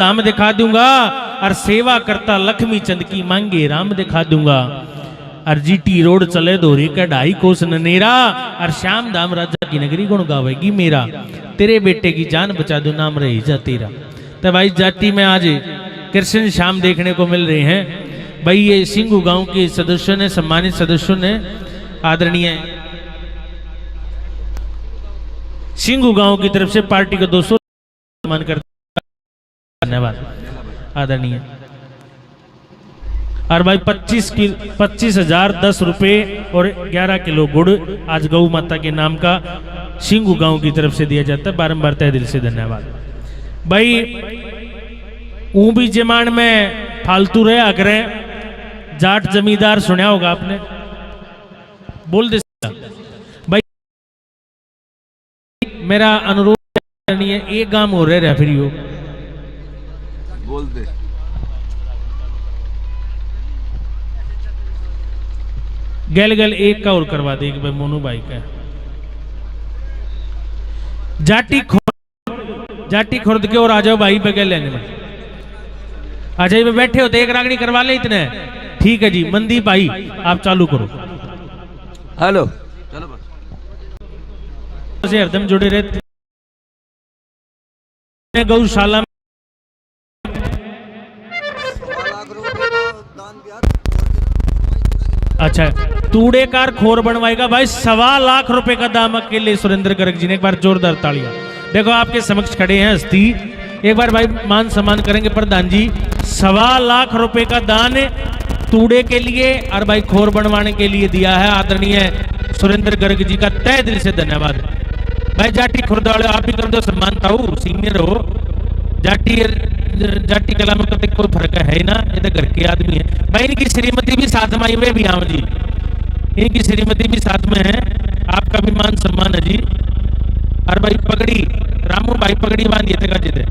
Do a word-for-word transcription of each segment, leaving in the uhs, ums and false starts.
धाम दिखा दूंगा, और सेवा करता लक्ष्मी चंद की मांगे राम दिखा दूंगा। और जीटी रोड चले धोरे के ढाई कोस ननेरा, और श्याम धाम राजा की नगरी गुण गावेगी मेरा। तेरे बेटे की जान बचा दूं, नाम रहे जा तेरा। तो भाई, जाटी में आज कृष्ण श्याम देखने को मिल रहे हैं। भाई, ये सिंगू गांव के सदस्यों ने, सम्मानित सदस्यों ने, आदरणीय सिंगू गांव की तरफ से पार्टी को दो सौ सम्मान करते, धन्यवाद आदरणीय। और भाई, पच्चीस की, पच्चीस हजार दस रुपए और ग्यारह किलो गुड़ आज गौ माता के नाम का सिंगू गांव की तरफ से दिया जाता है। बारंबार तहे दिल से धन्यवाद भाई। ऊं भी जमान में फालतू रहा करें, जाट जमींदार सुना होगा आपने, बोल दे भाई। मेरा अनुरोध नहीं है, एक गांव हो रहा फिर यो बोल दे। गैल गैल एक का और करवा दे, एक भाई मोनू भाई का। जाटी खुर्द, जाटी खुर्द के और आ जाओ भाई, बगैर लेने में आ जाइए, बैठे हो तो एक रागनी करवा ले इतने। ठीक है जी, मनदीप भाई, आप चालू करो। हेलो। से हरदम जुड़े रहते हैं गौशाला में। अच्छा, तूड़ेकार खोर बनवाएगा भाई, सवा लाख रुपए का दाम अकेले सुरेंद्र गर्ग जी ने। एक बार जोरदार तालियां। देखो, आपके समक्ष खड़े हैं हस्ती, एक बार भाई मान सम्मान करेंगे प्रधान जी। सवा लाख रुपए का दान तूड़े के लिए और भाई खोर बनवाने के लिए दिया है आदरणीय सुरेंद्र गर्ग जी का तहे दिल से धन्यवाद। भाई जाटी खुर्द वाले, आप भी कर दो सम्मान, ताऊ सीनियर हो। जाटी, जाटी कला में तो कोई फर्क है ही ना, ये तो घर के आदमी है। भाई इनकी श्रीमती भी साथ में आई, वे भी आओ जी, इनकी श्रीमती भी साथ में है। आपका भी मान सम्मान है जी। और भाई पगड़ी, रामू भाई पगड़ी बांधिए तक जी दे।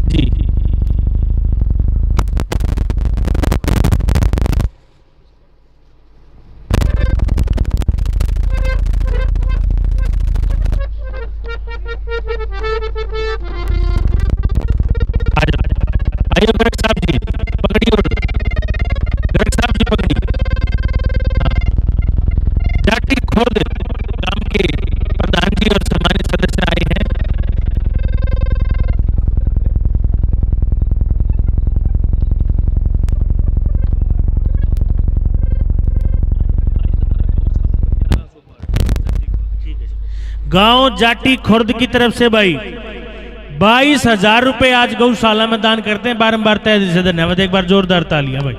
जी। आइए गर्ग साहब जी, पगड़ी और गर्ग साहब जी पगड़ी। हाँ। जाटी खुर्द गांव के प्रधान जी और सम्मानित सदस्य आए हैं। गांव जाटी खुर्द की तरफ से भाई बाईस हजार रुपए आज गौशाला में दान करते हैं। बारंबार तहे दिल से धन्यवाद, एक बार जोरदार तालियां भाई।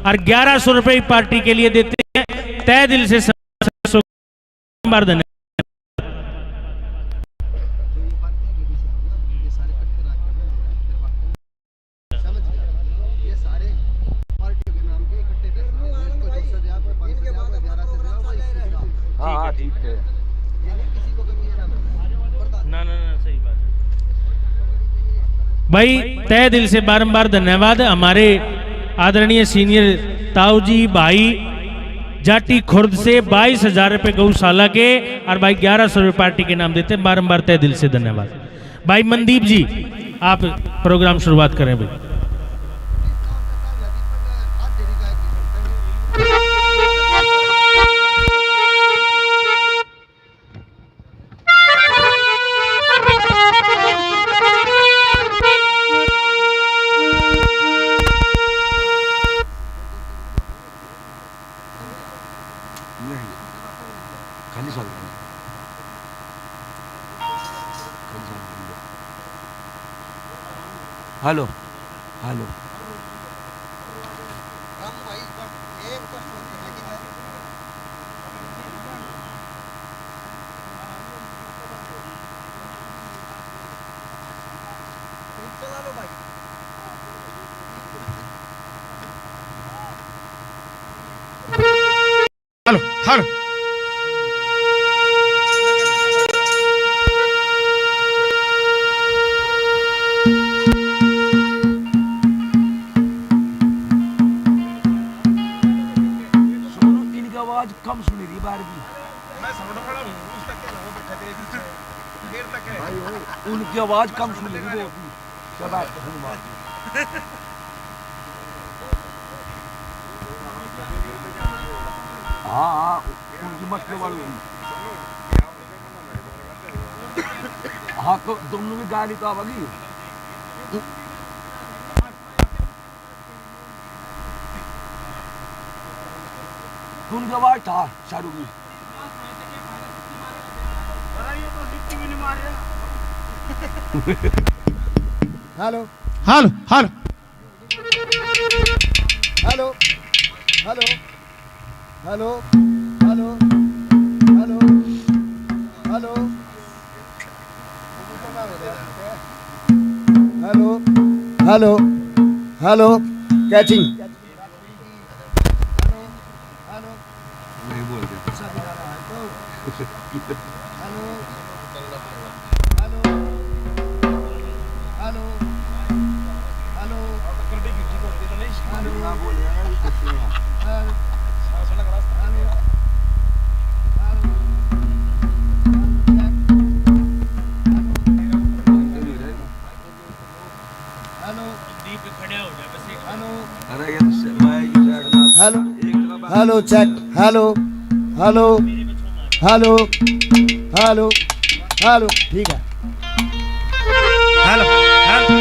और ग्यारह सौ रुपए पार्टी के लिए देते हैं तहे दिल से, बारंबार धन्यवाद। हाँ, हाँ, ठीक है। ना, ना, ना, सही बात है। भाई, तहे दिल से बारंबार धन्यवाद हमारे आदरणीय सीनियर ताऊ जी भाई जाटी खुर्द से बाईस हजार रुपए गौशाला के और भाई ग्यारह सौ रुपए पार्टी के नाम देते हैं। बारंबार तहे दिल से धन्यवाद। भाई मनदीप जी, आप प्रोग्राम शुरुआत करें भाई। नहीं, खाली साल। Hello, hello. Hello, hello. सुनो, इनकी आवाज कम सुनी रही बाहर की। मैं साउंड वाला हूँ, उसका क्या लगा बैठा? भाई, उनकी आवाज कम सुन लगी बहुत ही। शाबाश, धन्यवाद। हाँ, हाँ, उनकी मस्त आवाज होगी। हाँ, तो दोनों भी गाली तो आवेगी। सुन के आवाज था शाहरुख की। Hello. Hello, hello. Hello. Hello. Hello. Hello. Hello. Hello. Hello. Hello. Catching. Hello. Hello. नहीं बोलते। Hello. Hello. Hello. Hello. Hello. Hello. Hello. Hello. अरे ये तो से-, मैं ये बैठना हेलो। एक जगह बैठ hello, check. Hello. Hello. Hello. Hello. Hello. ठीक है। हेलो। हेलो।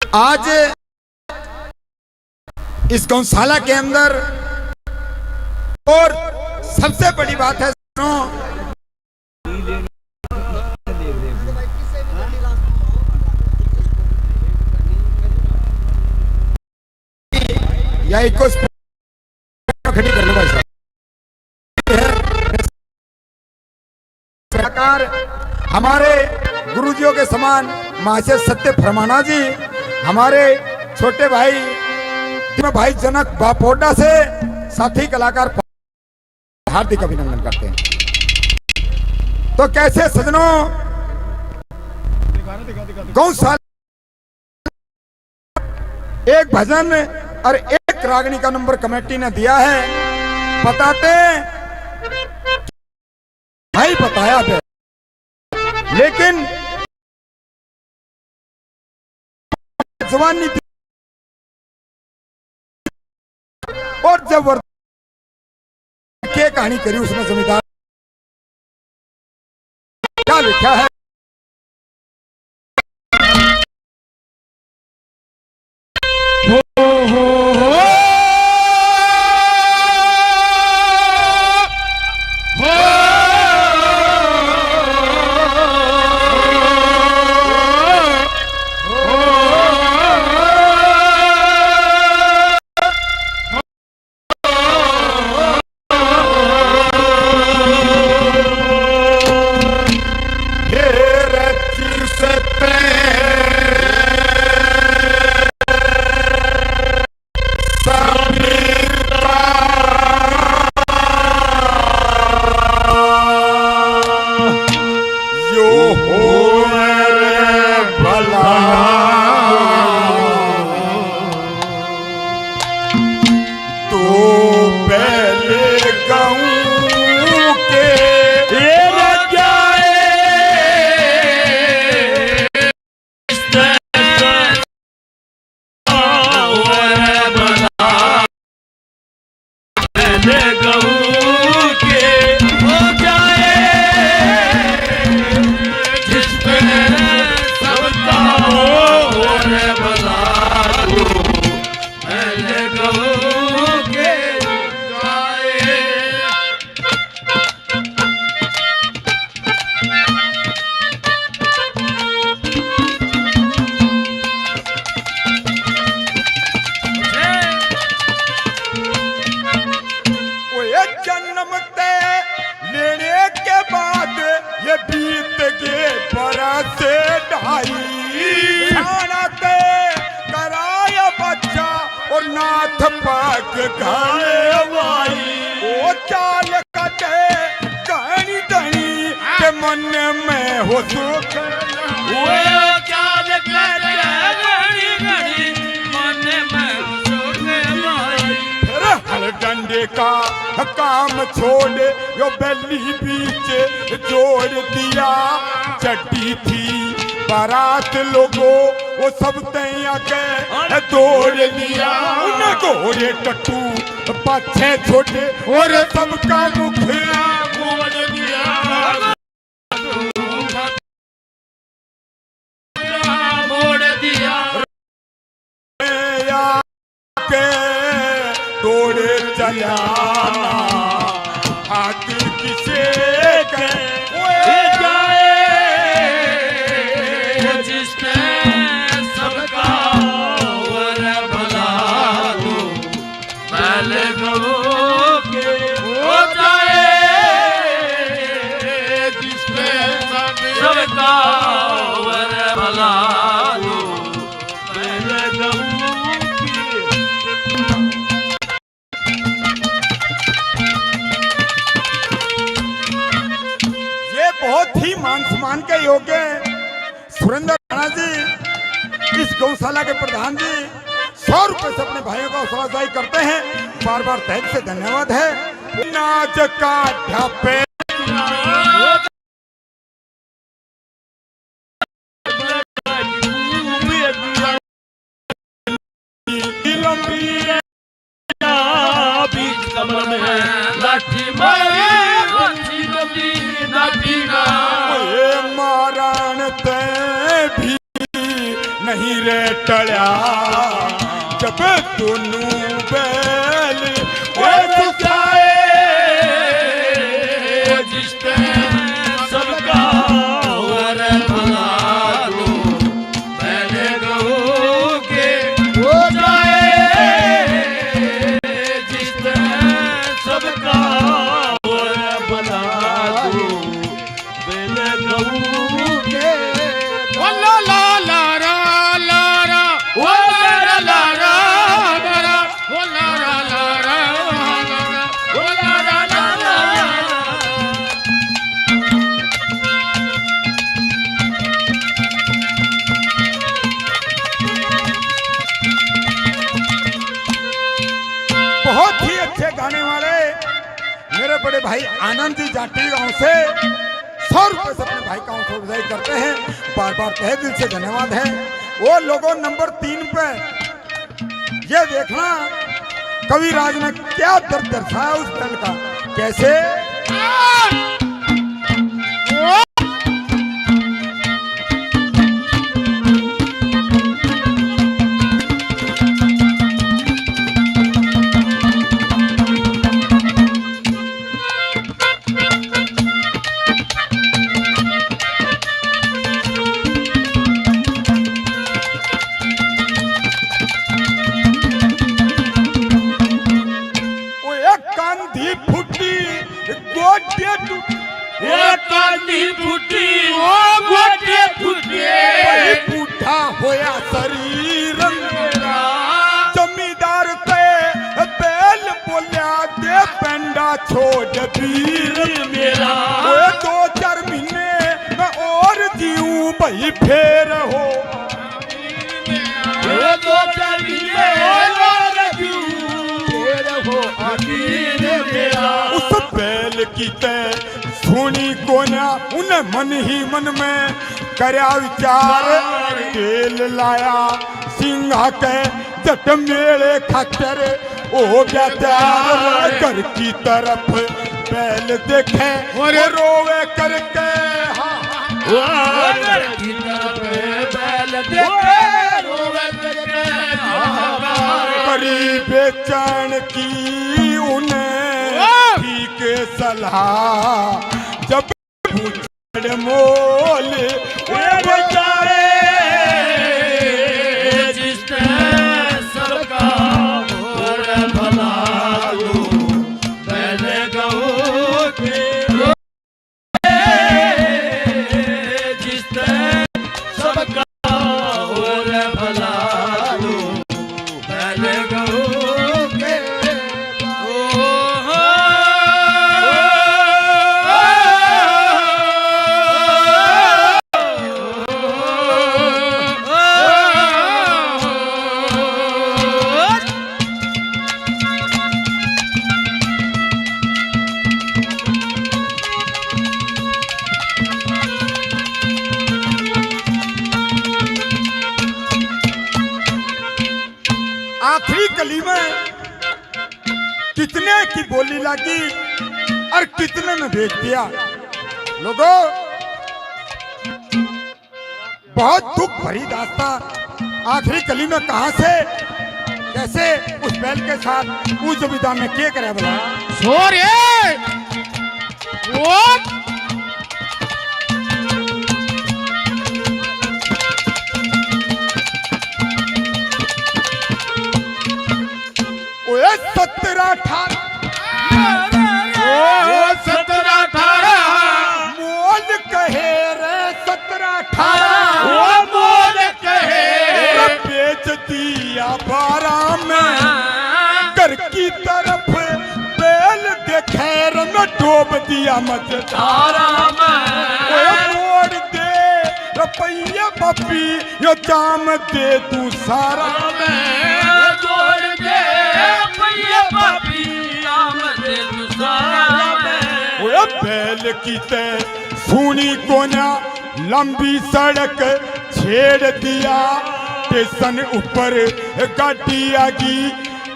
आज इस गौशाला के अंदर, और सबसे बड़ी बात है, सुनो, या इक्कीस खड़ी कर लो भाई साहब। सरकार हमारे गुरुजियों के समान महाशय सत्य फरमाना जी, हमारे छोटे भाई, भाई जनक बापोडा से साथी कलाकार हार्दिक अभिनंदन करते हैं। तो कैसे सजनों, गौशाला एक भजन और एक रागनी का नंबर कमेटी ने दिया है, बताते हैं, भाई बताया थे, लेकिन जवानी थी और जब वर-, के कहानी करी उसने जमींदार क्या लिखा है। हो, हो, हो। यो हो रे भला, तो पहले गऊं के ये बजाए। ओए जन्म ते लेने के बाद ये बीत गए बरस ढाई। खाना ते कराया बच्चा और नाथ पाक घाले वाई। ओ चाल कटे घणी घणी के मन में हो सुख। ओ चाल कटे घणी घणी मन में हो सुख भाई। फिर हल डंडे का काम छोड़ यो बैली बीच जोड़ दिया। चड्डी थी बारात लोगो, वो सब तैया के दौड़ लिया। उन्हें गोरे टट्टू पाछे छोटे और सबका मुखड़ा मोड़ दिया। मोड़ दिया। के तोड़े चलाना, हाथ किसे के ओए जाए, जिसने सबका और भला तू पहले गो के हो जाए, जिसने सबका और भला तू पहले गो के। ये बहुत ही मान सम्मान के योग्य हैं सुरेंद्र राणा जी, इस गौशाला के प्रधान जी, सौ रुपए से अपने भाइयों का हौसला अफजाई करते हैं। बार बार तहे दिल से धन्यवाद है। नाच का ढापे लंबी बीच कमर में लाठी मारी, बच्ची लंबी लाठी का। ओए मारण ते भी नहीं रे टळ्या, जब दोनों बैल एक जाए, जिसने सबका और भला तू पहले गो के हो जाए, जिसने सबका और भला तू पहले गो के। ओ ला ला ला रा ला रा, ओ ला रा ला रा ला रा, ओ ला रा ला रा ला रा, ओ ला रा ला रा। बहुत ही अच्छे गाने वाले मेरे बड़े भाई आनंद जी जाटी गांव से सौ रुपए से अपने भाई का हौसला अफजाई करते हैं। बार बार तहे दिल से धन्यवाद है। वो लोगों, नंबर तीन पे ये देखना कविराज ने क्या दर्द दर्शाया उस पल का। कैसे? ओए कांदी फुटी, गोडे टूटे। ओ कांदी फुटी, ओ गोडे टूटे। भाई बूढ़ा होया शरीर मेरा। जमींदार ते बैल बोल्या, दे पेंडा छोड़ वीर मेरा। ओए दो चार महीने मैं और जीऊं भाई, फेर हो। ओ दो चार महीने और जीऊं, फेर हो अमीर मेरा। उस बैल की तै सुनी कोन्या, उन्हें मन ही मन में करया विचार। तेल लाया सिंगा के, जट मेले खातर ओ गया तैयार। घर की तरफ बैल देखे, अरे। वो रोवे करके, हाँ। घर की तरफ बैल देखे, रोवे करके, हाँ। करी बेचण की उन्हें ठीक सलाह, जब पूछड़ मोल, ए बेचारे, जिसने सबका और भला दो, मैंने कहो कि जिसने सबका और भला दो। आखिरी कली में कितने की बोली लागी और कितने में बेच दिया। लोगो, बहुत दुख भरी दास्तां। आखिरी कली में कहां से, कैसे उस बैल के साथ उस विधा में के करे भला? सो रे, वो ओए सतरा अठारा, ओ सतरा अठारा, मोल कहे रे सतरा अठारा, ओ मोल कहे। बेच दिया बारह में, घर की तरफ बैल देखे रे, मैं डोब दिया मझधारा में। ओए मोड़ दे रुपये पापी, यो जाम दे तू सारा। मैं जोड़ दे भैया पापी, जाम दे तू सारा। ओए बैल की तै सुनी कोन्या, लंबी सड़क छेड़ दिया। स्टेशन ऊपर गाड़ी आ गई,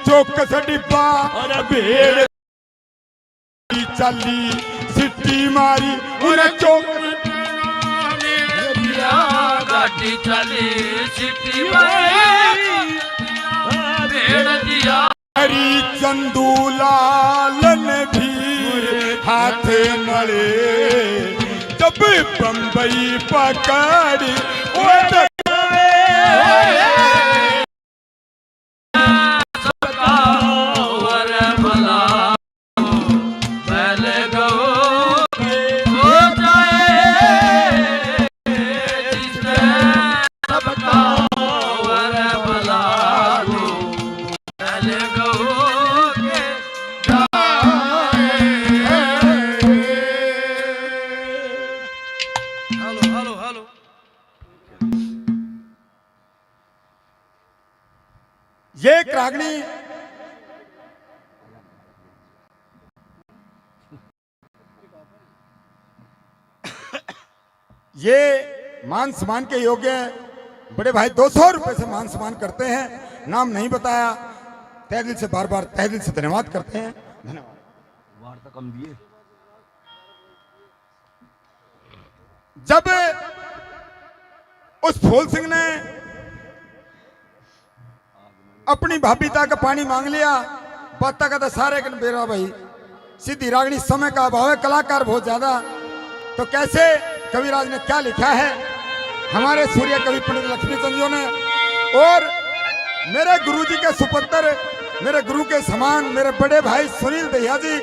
चौकस डिब्बा और भेड़ चाली सिटी मारी उन्हें चौक। गाड़ी चाली सिटी मारी, भेड़ दिया। हरी चंदू लाल ने भी हाथ मले, जब बम्बई पकड़ी वो हेलो, हेलो, हेलो। ये एक रागनी, ये मान सम्मान के योग्य है। बड़े भाई दो सौ रुपए से मान सम्मान करते हैं, नाम नहीं बताया। तहे दिल से बार बार तहे दिल से धन्यवाद करते हैं। धन्यवाद। जब उस फूल सिंह ने अपनी भाभी तक पानी मांग लिया, बात का तो सारे कन बेरा भाई। सीधी रागनी, समय का अभाव है, कलाकार बहुत ज्यादा। तो कैसे कविराज ने क्या लिखा है हमारे सूर्य कवि पंडित लक्ष्मी चंद जी ने, और मेरे गुरु जी के सुपुत्र, मेरे गुरु के समान, मेरे बड़े भाई सुनील दहिया जी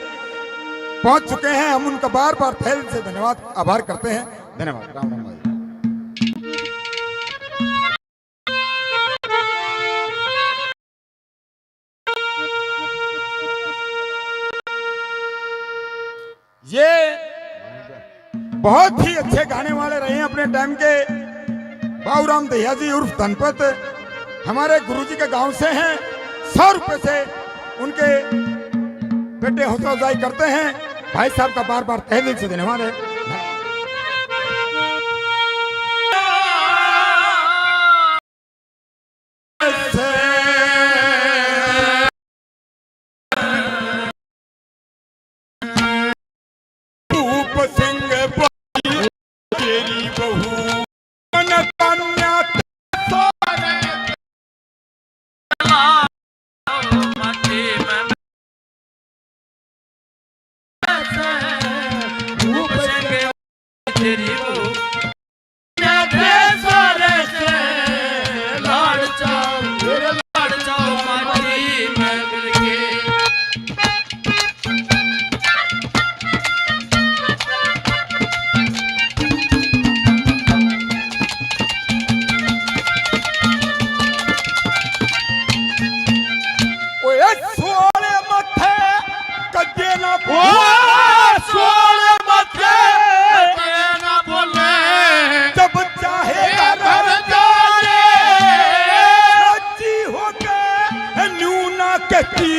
पहुंच चुके हैं। हम उनका बार बार तहे दिल से धन्यवाद, आभार करते हैं। धन्यवाद। राम राम भाई। ये बहुत ही अच्छे गाने वाले रहे हैं अपने टाइम के। बाबूराम दहिया जी उर्फ धनपत हमारे गुरुजी के गांव से हैं। सौ रुपए से उनके बेटे हौसला अफजाई करते हैं। भाई साहब का बार बार तहे दिल से धन्यवाद है। रूप सिंह भाई तेरी बहू, मन कन्या रूप सिंह तेरी बहू। के सारे से लाड़ चाव, लाड़ चाव माटी में मिलके। ओए सोले मथे कदे ना बोले। सोले मथे कदे ना बोले। जब चाहे घर जाले। राजी होके न्यू ना कहती,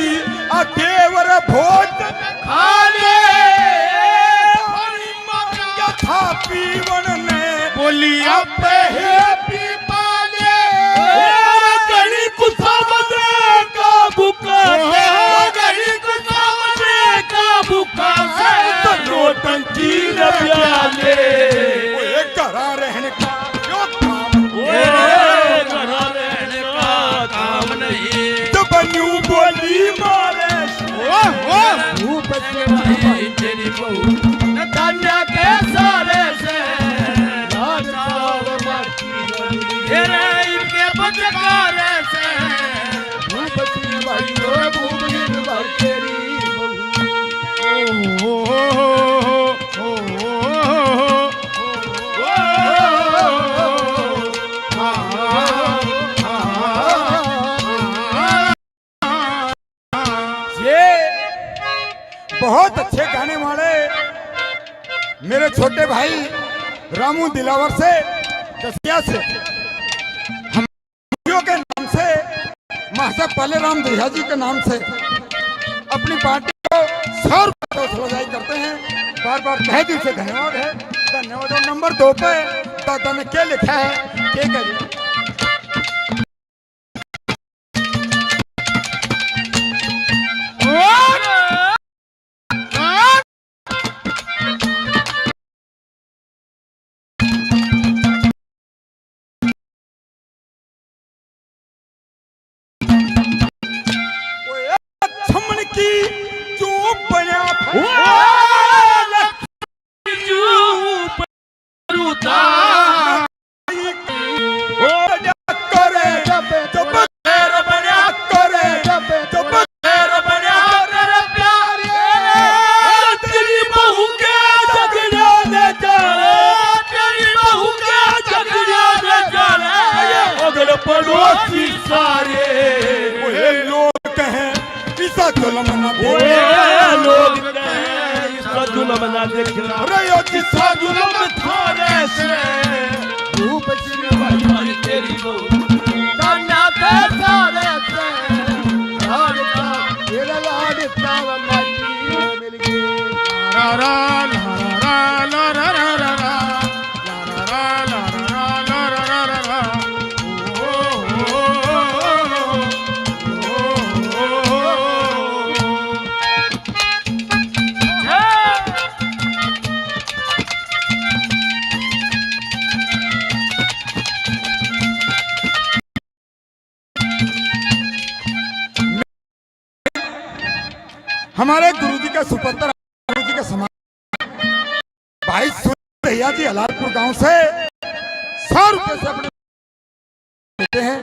आ देवर भोज खा ले। पानी मांगा था पीवन ने, बोली आपे है पी पाले। घड़ी कुसावदे काबू कर दे, घड़ी कुसावदे काबू कर दे। तो नौटंकी न प्याले। ओए घरा रहन का यो काम। ओए घरा रहन का काम नहीं। जब न्यू बोली मारे। ओह, ओह। रूप से भाई तेरी बहू। न तान्या के सारे से। लाचार मत तेरे इनके बचकारे से। भूपति भाई, ओ भूपति भाई तेरी बहू। ओ, ओ, ओ, ओ, ओ, ओ, ओ, ओ, आ, आ, आ, आ, आ। ये बहुत अच्छे गाने वाले मेरे छोटे भाई रामू दिलावर से, दसिया से, हम के नाम से, महाशय पाले राम दहिया जी के नाम से अपनी पार्टी को सौ रुपये हौसला अफजाई करते हैं। बार बार तहे दिल से धन्यवाद है, धन्यवाद। और नंबर दो पे दादा ने क्या लिखा है, क्या करिए। ओए, लक्ष्मण की चूप बना। ओ, लक्ष्मण की चूप रूता। ओ, करे जब तेरा बना करे जब तेरा बना करे प्यारे। तेरी बहू के झगड़ा ले जा रे, तेरी बहू के झगड़ा ले जा रे। अगर पड़ोसी सारे ओए लोग कहें, इसा जुल्म ना दे। ओए लोग कहें, इसा जुल्म ना देखना। अरे यो किसा जुल्म थारे से। रूप सिंह भाई तेरी बहू। ताना ते सारे से। लाडता, मेरा लाडता माटी मिल गई। रा रा रा रा रा रा रा रा। हमारे गुरु जी का सुपुत्र, गुरु जी का समान भाई सूरज भैया जी हलालपुर गांव से सौ रुपए से अपने देते हैं।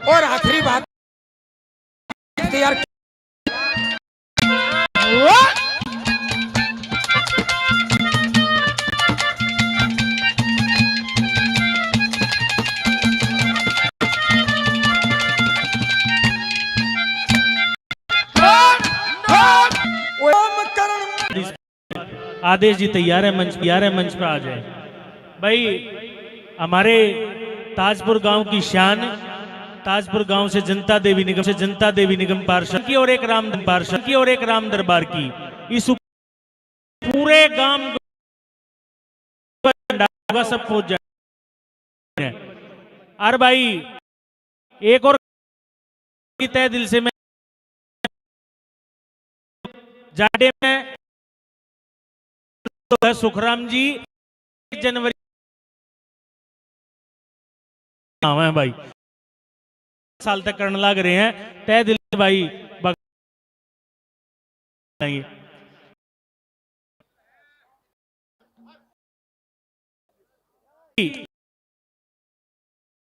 और आखिरी बात, यार, आदेश जी तैयार है, मंच, तैयार है, मंच पे आ जाए भाई। हमारे ताजपुर गांव की शान, ताजपुर गांव से जनता देवी निगम, से जनता देवी निगम पार्षद की और एक राम पार्षद की और एक राम दरबार की इस पूरे गांव को झंडा होगा, सब पहुंच जाए। और भाई, एक और तय दिल से मैं जाडे में तो है सुखराम जी, एक जनवरी आवे हैं भाई, साल तक करने लग रहे हैं तय दिल से भाई। बग-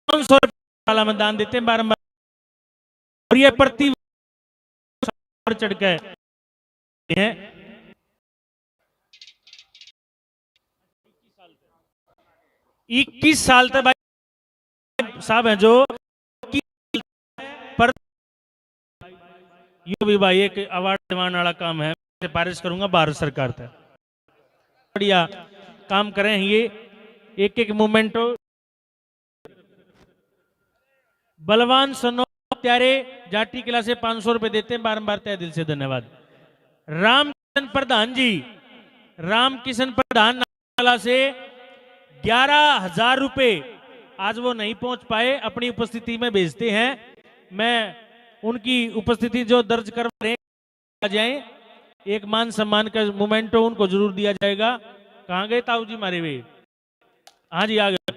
पाँच सौ रुपये वाला में दान देते हैं बारंबार, और ये प्रति पर चढ़ के हैं। इक्कीस साल तक भाई साहब हैं जो, पर यो भी भाई एक अवार्ड दिवाने वाला काम है, सिफारिश करूंगा भारत सरकार तक। बढ़िया काम करें ये, एक एक मोमेंटो। बलवान सनो प्यारे जाटी किला से पाँच सौ रुपए देते हैं, बारंबार तहे दिल से धन्यवाद। रामकिशन प्रधान जी, रामकिशन प्रधान नाला से ग्यारह हजार रुपए, आज वो नहीं पहुंच पाए, अपनी उपस्थिति में भेजते हैं। मैं उनकी उपस्थिति जो दर्ज करवा रहे हैं, आ जाएं, एक मान सम्मान का मोमेंटो उनको जरूर दिया जाएगा। कहाँ गए ताऊ जी मारे वे? हाँ जी, आ गए।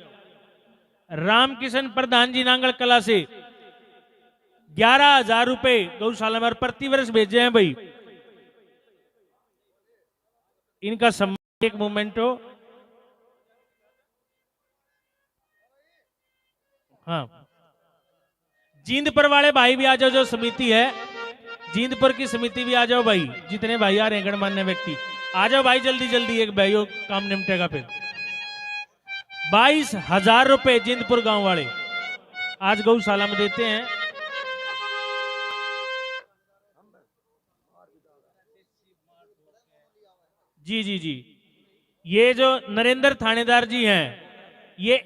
रामकिशन प्रधान जी नांगल कला से ग्यारह हजार रुपए गौशाला में और प्रतिवर्ष भेजे हैं भाई। इनका सम्मान, एक मोमेंटो। हाँ, जींदपुर वाले भाई भी आ जाओ, जो समिति है जींदपुर की समिति भी आ जाओ भाई, जितने भाई आ रहे हैं गणमान्य व्यक्ति, आ जाओ भाई जल्दी जल्दी, एक भाइयों काम निपटेगा फिर। बाईस हजार रुपए जींदपुर गांव वाले आज गौशाला में देते हैं। जी, जी, जी। ये जो नरेंद्र थानेदार जी हैं, ये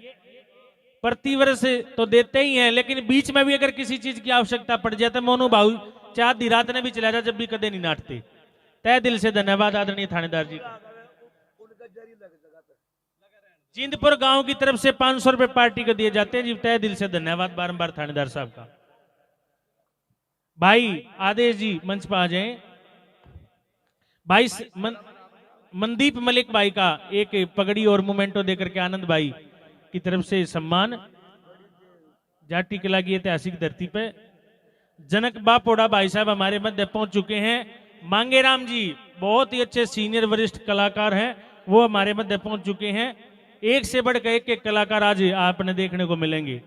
प्रतिवर्ष तो देते ही हैं, लेकिन बीच में भी अगर किसी चीज की आवश्यकता पड़ जाए तो मोनू भाऊ चाहे आधी रात ने भी चला जा, जब भी कदे नहीं नाटते। तहे दिल से धन्यवाद आदरणीय थानेदार जी का। जींदपुर गांव की तरफ से पाँच सौ रुपए पार्टी को दिए जाते हैं जी, तहे दिल से धन्यवाद बारंबार थानेदार साहब का। भाई आदेश जी मंच पर आ जाएं। भाई स-, मन-, मनदीप मलिक भाई का एक पगड़ी और मोमेंटो देकर के आनंद भाई की तरफ से सम्मान। जाटी किला की ऐतिहासिक धरती पे जनक बापोड़ा भाई साहब हमारे मध्य पहुंच चुके हैं। मांगेराम जी बहुत ही अच्छे सीनियर वरिष्ठ कलाकार हैं, वो हमारे मध्य पहुंच चुके हैं। एक से बढ़कर एक, एक कलाकार आज आपने देखने को मिलेंगे।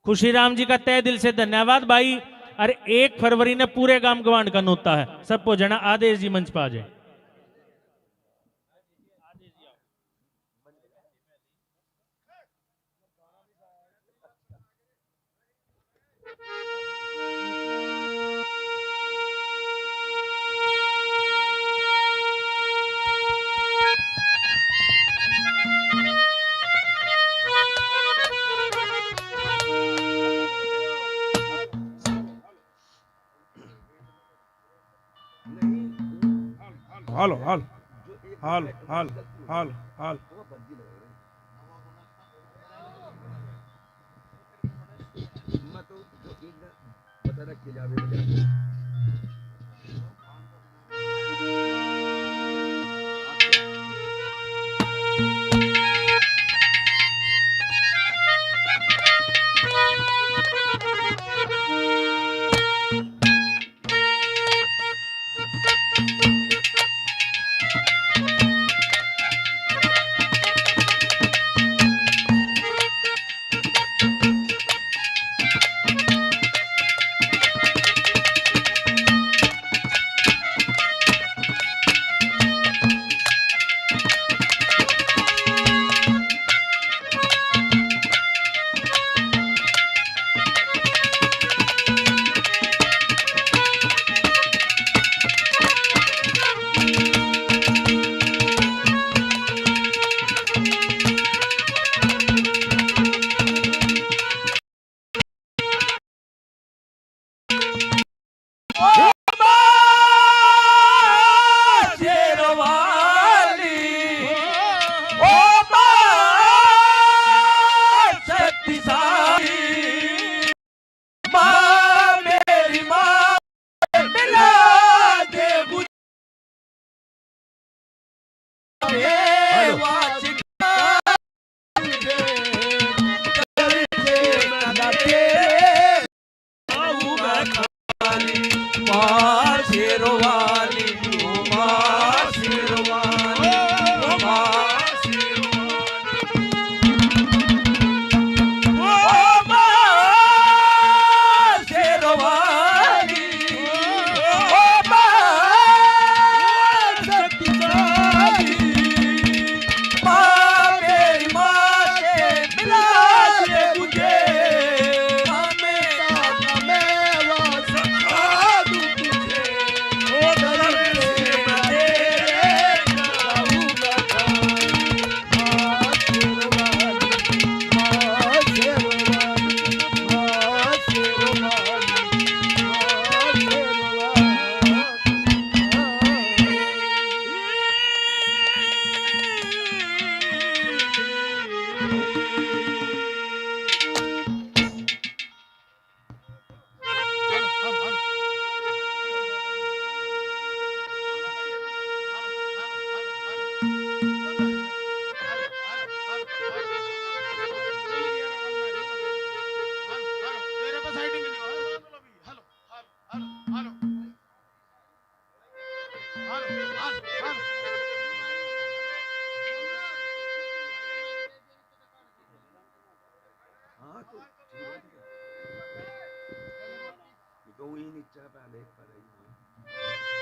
खुशीराम जी का तहे दिल से धन्यवाद भाई। अरे एक फरवरी ने पूरे गांव गवांड का नोता है, सब पहुंच जाना। आदेश जी मंच पर आ जाए। Hello, hello, hello, hello, hello, hello.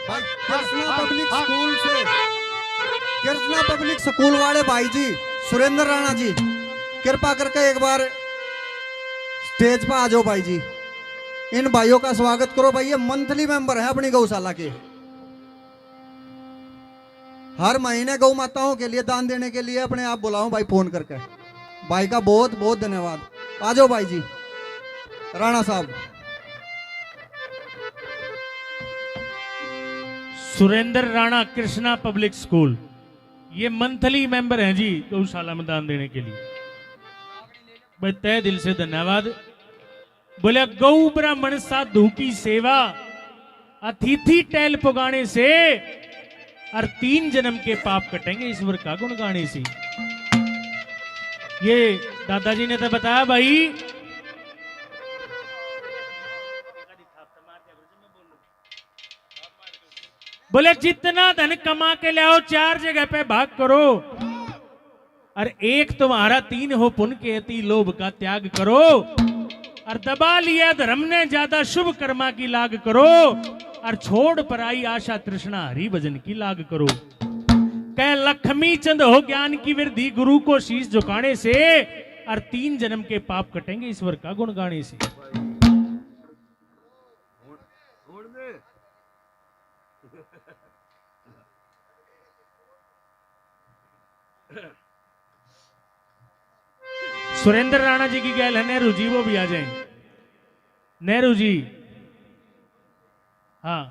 भाई, कृष्णा पब्लिक स्कूल से, कृष्णा पब्लिक स्कूल वाले भाई जी सुरेंद्र राणा जी, कृपा करके एक बार स्टेज पर आ जाओ भाई जी। इन भाइयों का स्वागत करो भाई, ये मंथली मेंबर है अपनी गौशाला के। हर महीने गौ माताओं के लिए दान देने के लिए अपने आप बुलाओ भाई, फोन करके। भाई का बहुत बहुत धन्यवाद। आ जाओ भाई जी, राणा साहब। सुरेंद्र राणा, कृष्णा पब्लिक स्कूल, ये मंथली मेंबर हैं जी गौशाला में दान देने के लिए। भाई, तहे दिल से धन्यवाद। बोले, गौ ब्राह्मण साधु की सेवा, अतिथि टहल पुगाने से, और तीन जन्म के पाप कटेंगे ईश्वर का गुण गाने से। ये दादाजी ने तो बताया भाई। बोले, जितना धन कमा के लाओ, चार जगह पे भाग करो, और एक तुम्हारा तीन हो पुण्य के, अति लोभ का त्याग करो, और दबा लिया धर्म ने ज्यादा, शुभ कर्मा की लाग करो, और छोड़ पराई आशा तृष्णा, हरि भजन की लाग करो। कह लक्ष्मी चंद हो ज्ञान की वृद्धि, गुरु को शीश झुकाने से, और तीन जन्म के पाप कटेंगे ईश्वर का गुण गाने से। सुरेंद्र राणा जी की गैल है नेहरू जी, वो भी आ जाएं। नेहरू जी, हाँ,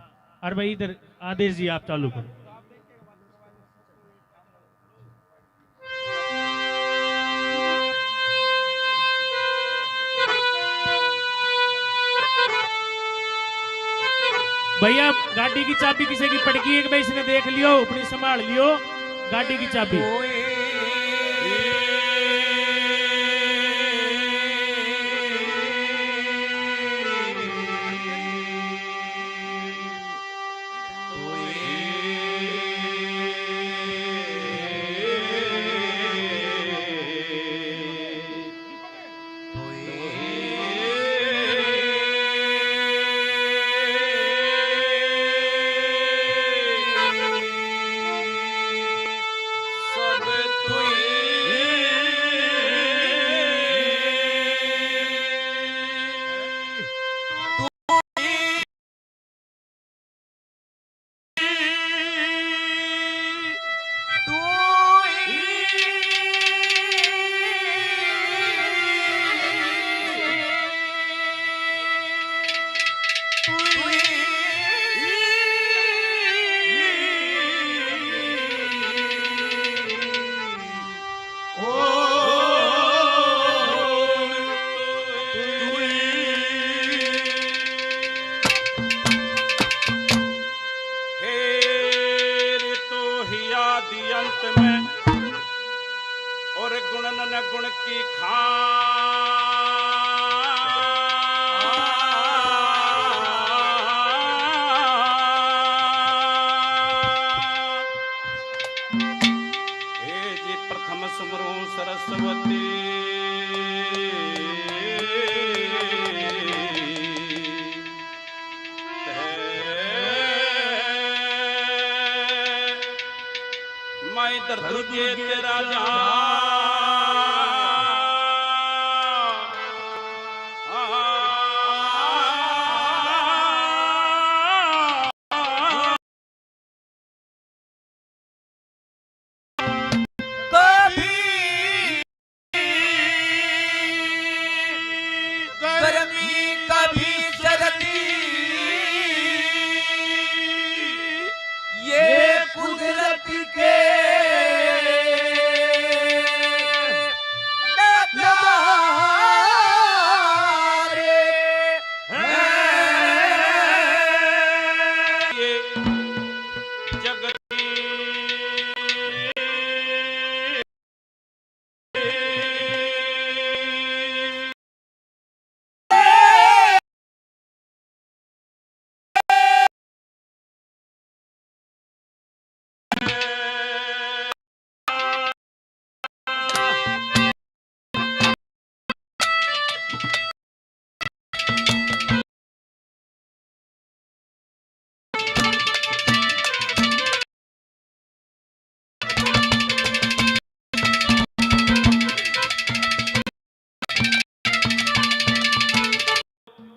और भाई इधर आदेश जी, आप चालू करो। भैया, गाड़ी की चाबी किसी की पड़ गई है कि भाई, इसने देख लियो, अपनी संभाल लियो गाड़ी की चाबी। फेर तो ही आदि अंत में और गुणन न गुण की खान। हे जी प्रथम सुमरूं सरस्वती। मैं धरती के तेरा जा। कभी गर्मी, कभी सर्दी, ये कुदरत के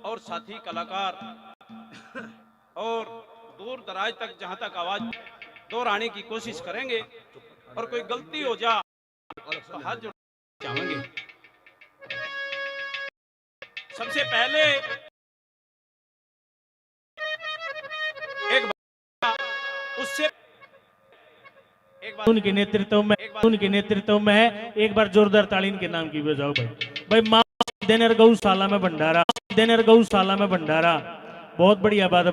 और साथी कलाकार और दूर दराज तक जहां तक आवाज दोहराने की कोशिश करेंगे और कोई गलती हो जा तो हाथ जोड़ चाहेंगे। सबसे पहले एक बार उससे एक बार उनके नेतृत्व में, एक बार उनके नेतृत्व में एक बार जोरदार ताली इनके नाम की बजाओ भाई। भाई माँ देनर गौशाला में भंडारा, देनर गौशाला में भंडारा, बहुत बढ़िया बात है।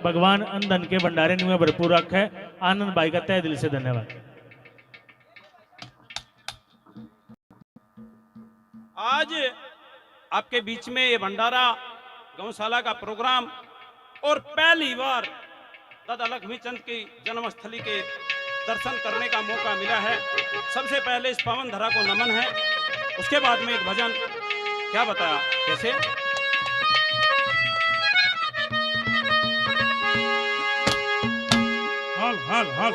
भगवान अन धन के भंडारे नुए भरपूर रखे। आनंद भाई का तहे दिल से धन्यवाद। आज आपके बीच में ये भंडारा गौशाला का प्रोग्राम और पहली बार दादा लक्ष्मी चंद की जन्मस्थली के दर्शन करने का मौका मिला है। सबसे पहले इस पावन धरा को नमन है, उसके बाद में एक भजन, क्या बताया, कैसे? हाल, हाल, हाल।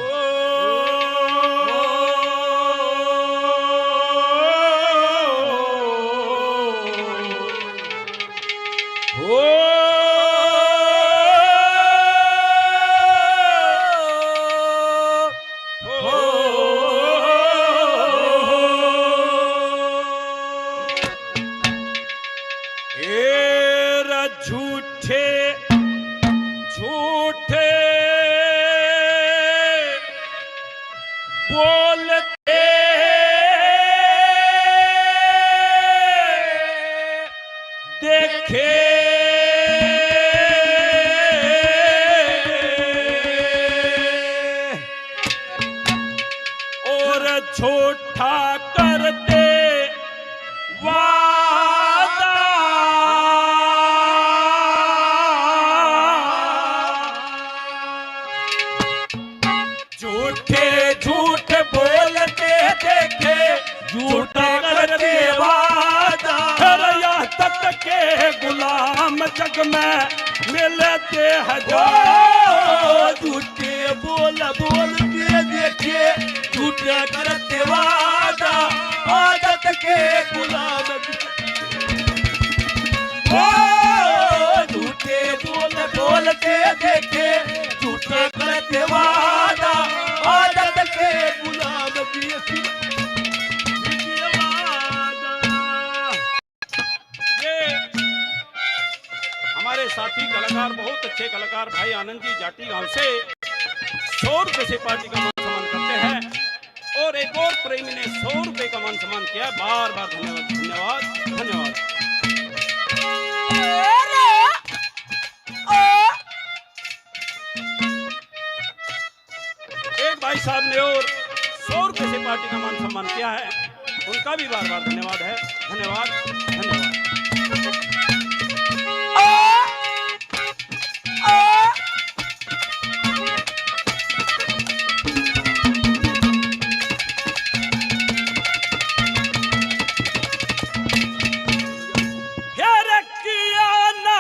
ए रा झूठे, झूठे बोलते देखे और झूठा करते वादा। झूठे झूठ बोलते देखे, झूठा करते वादा। अरे यहाँ तक के गुलाम जग में मिलते हजार। ओ, झूठे बोल बोलते देखे, झूठा करते वादा। आदत के गुलाम ओ, झूठे बोल बोलते देखे, झूठा करते वादा, आदत के गुलाम भी ऐसी वादा। ये हमारे साथी कलाकार, बहुत अच्छे कलाकार भाई आनंद जी जाटी गांव से सौ रुपए से पार्टी का मान सम्मान करते हैं। और एक और प्रेमी ने सौ रुपए का मान सम्मान किया है। बार बार धन्यवाद, धन्यवाद, धन्यवाद। एक भाई साहब ने और सौ रुपए से पार्टी का मान सम्मान किया है, उनका भी बार बार धन्यवाद है। धन्यवाद, धन्यवाद। फिर किया ना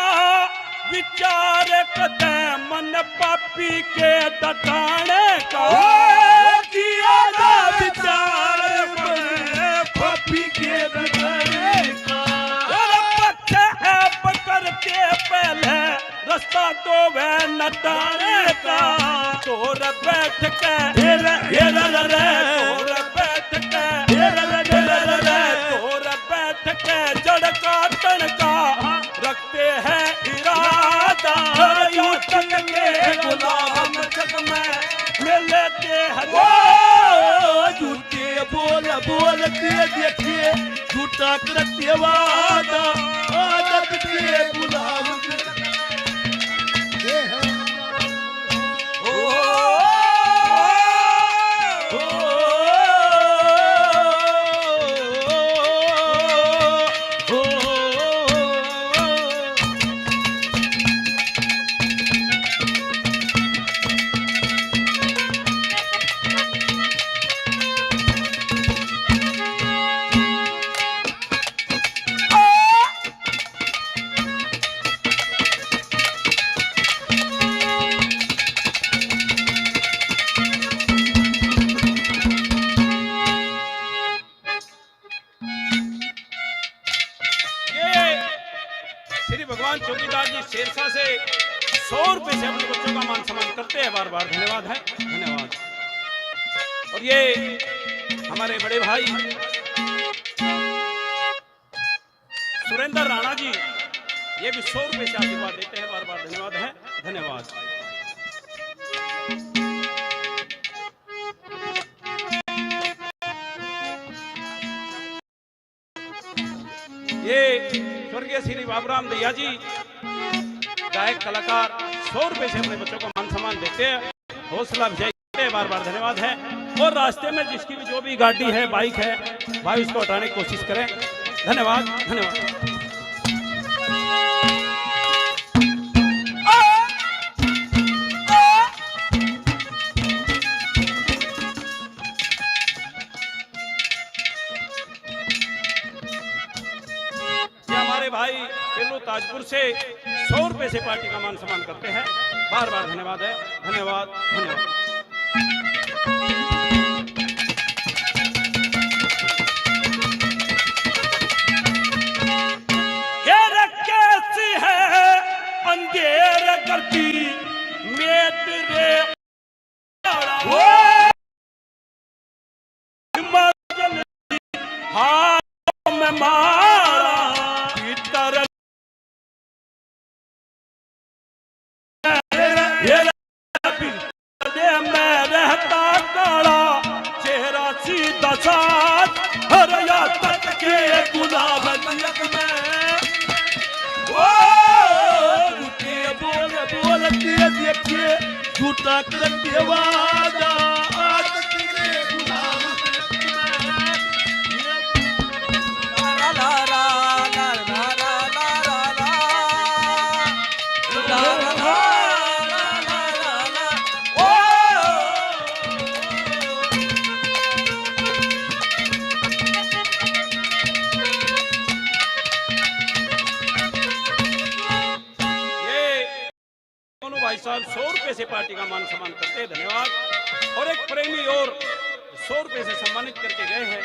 विचार कदे मन पापी के दटाने का। ओ किया ना विचार मन पापी के दटाने का। और पछताप करते पहले रास्ता तो वह नटाने का। तोर बैठ के हेरा, हेरा रे। तोर बैठ के हेरा रे, हेरा रे। तोर बैठ के जड़ काटन का रखते हैं इरादा। यूं चल के गुलाम जग में मिलते हैं। ओ, झूठे बोल बोलते देखे, झूठा करते वादा, आदत के गुलाम। भगवान चौकीदार जी शेरशाह से सौ रुपए से अपने बच्चों का मान सम्मान करते हैं। बार बार धन्यवाद है, धन्यवाद। और ये हमारे बड़े भाई सुरेंद्र राणा जी, ये भी सौ रुपए से आशीर्वाद देते हैं। बार बार धन्यवाद है, धन्यवाद। ये स्वर्गीय श्री बाबूराम दैया जी, गायक कलाकार, सौ रुपए से अपने बच्चों को मान सम्मान देते हैं, हौसला अफजाई करते हैं। बार बार धन्यवाद है। और रास्ते में जिसकी भी जो भी गाड़ी है, बाइक है, भाई उसको हटाने की कोशिश करें। धन्यवाद, धन्यवाद। ये हमारे भाई पेलू ताजपुर से सौ रुपए से पार्टी का मान सम्मान करते हैं। बार बार धन्यवाद है, धन्यवाद, धन्यवाद। ये रखी सी है अंधेर करती मेत रे। ओ हिमाचल हाथ में मारा भीतर मेरे में रहता काला चेहरा सीधा साथ। हर यादत के गुलाब नयन में ओ झूठे बोल बोल के देखिए झूठा करके वादा। आदत के गुलाब नयन में ये दोनों भाई साहब सौ रुपए से पार्टी का मान सम्मान करते हैं, धन्यवाद। और एक प्रेमी और सौ रुपए से सम्मानित करके गए हैं,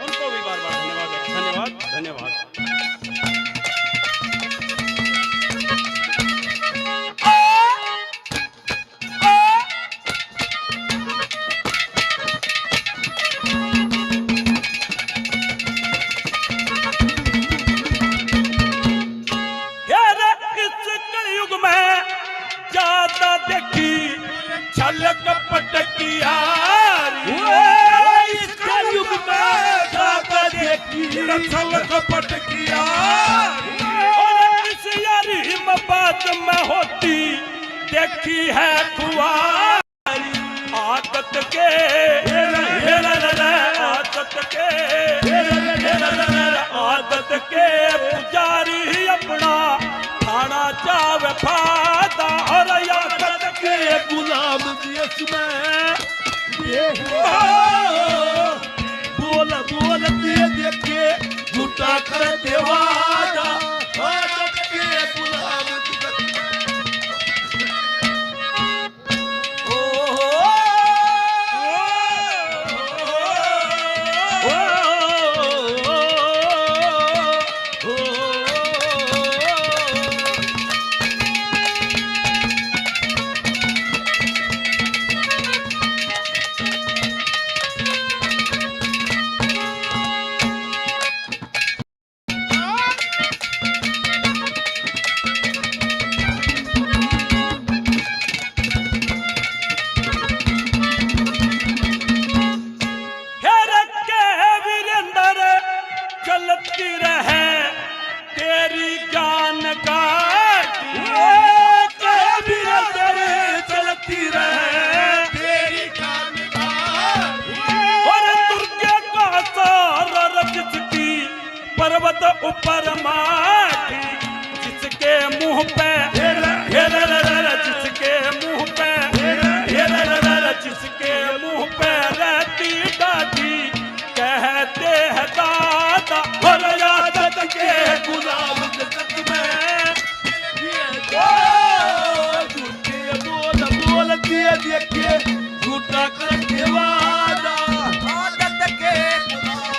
उनको भी बार बार धन्यवाद, धन्यवाद, धन्यवाद। यार, इस कलयुग में ज्यादा देखी छल कपट की यारी। ओ, इस कलयुग में ज्यादा देखी छल कपट की यारी। और इस यारी में बाद में होती देखी है खुआरी। आदत के, आदत के, आदत के पुजारी अपना खाना चावे फायदा। और आदत के गुलाम देश में बोल बोल दिए देखे झूठा कर देवादा। आदत के गुलाम फिर के वीरेंद्र चलती रहे तेरी ज्ञान गाड़ी। ओ के वीरेंद्र चलती रहे तेरी ज्ञान गाड़ी। और दुर्गे का सारा रच की पर्वत ऊपर माटी, जिसके मुंह पे, जिसके मुंह पे, जिसके मुंह पे रहती दादी, कहते हैं दादा। और आदत के गुलाम जगत में, ये तो झूठे बोल बोल के देखे, झूठा करके वादा। आदत के गुलाम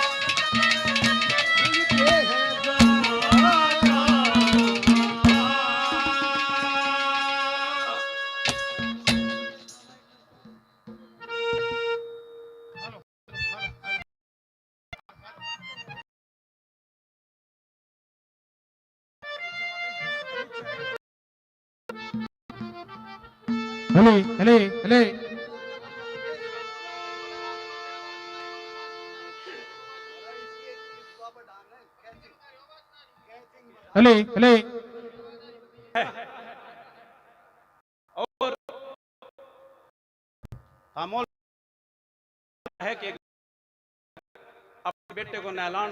हेले, हेले, हेले। हेले, हेले। और तामोल है कि अपने बेटे को नहलान,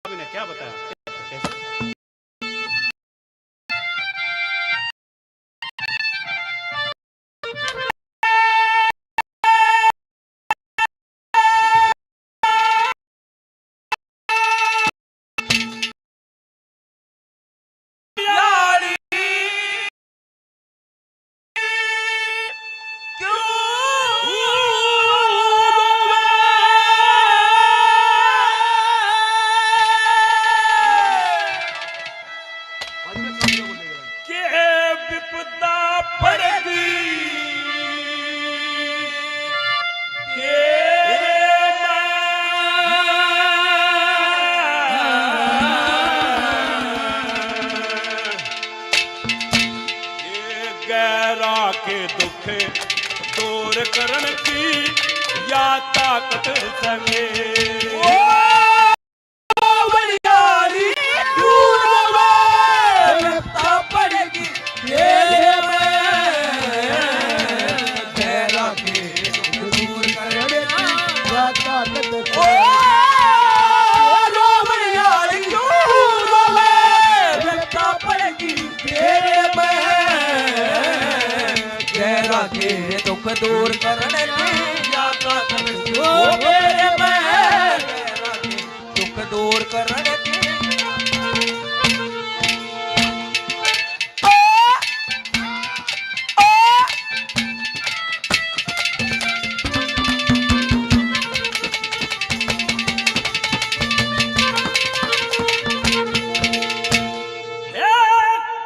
अभी ने क्या बताया? के विपदा पड़गी तेरे में। ये गैरा के दुख दूर करण की या ताकत संगे। ओ बलिहारी दूर रवे, विपदा पड़गी तेरे में। गैरा के दुख दूर करण की या ताकत संगे। ओ बलिहारी दूर रवे, विपदा पड़गी तेरे में। गैरा के दुख दूर करण की या ताकत संगे। ओ मेरे में गैरा के दुख दूर करण की। ओ, ओ। हे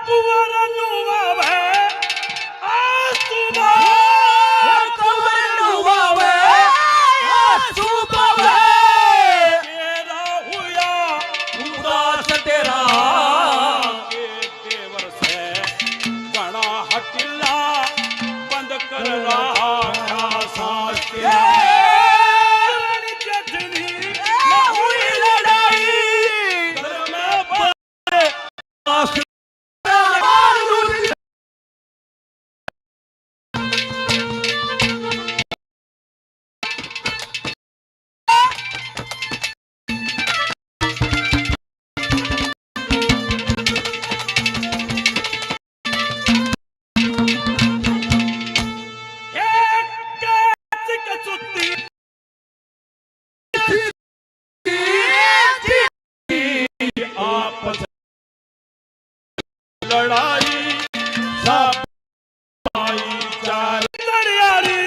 कुंवर नुआ भै, आंसू बहाए। हे कुंवर नुआ भै, आंसू बहाए। तेरा हुआ उदास तेरा के देवर से घणा हटिला, बंद कर रहा था सांस तेरा। रानी जेठनी में हुई लड़ाई, घर में बड़े आस आपस लड़ाई सब भाईचारे। दरियारी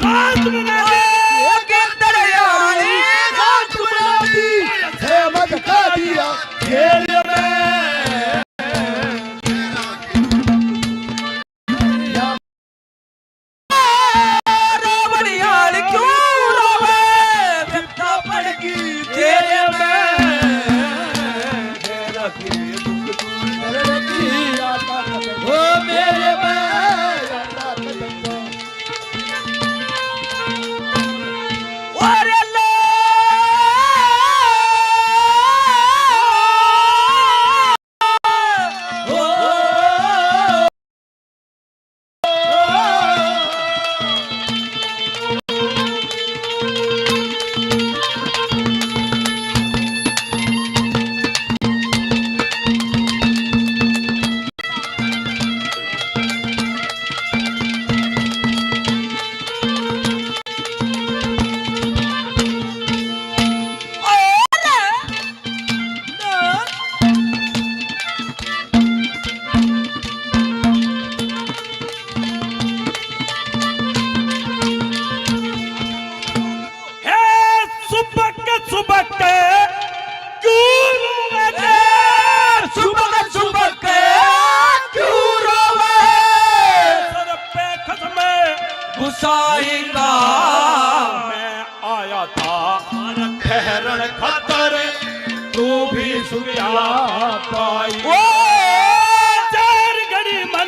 रात बना दी। एक दरियारी रात बना दी। अहमद का दिया खेल में। रोवण यार क्यों रोवे, विपदा पड़गी तेरे में। तेरा के दुख दूर करने की या ताकत, ओ मेरे में या ताकत। अरे लो। हे सुबक सुबक क्यों रोवे? सुबक सुबक क्यों रोवे? सर पे खसमे गुसाई का मैं आया था ठहरण खातर, तू भी सुविधा पाई। ओ! चार घड़ी मन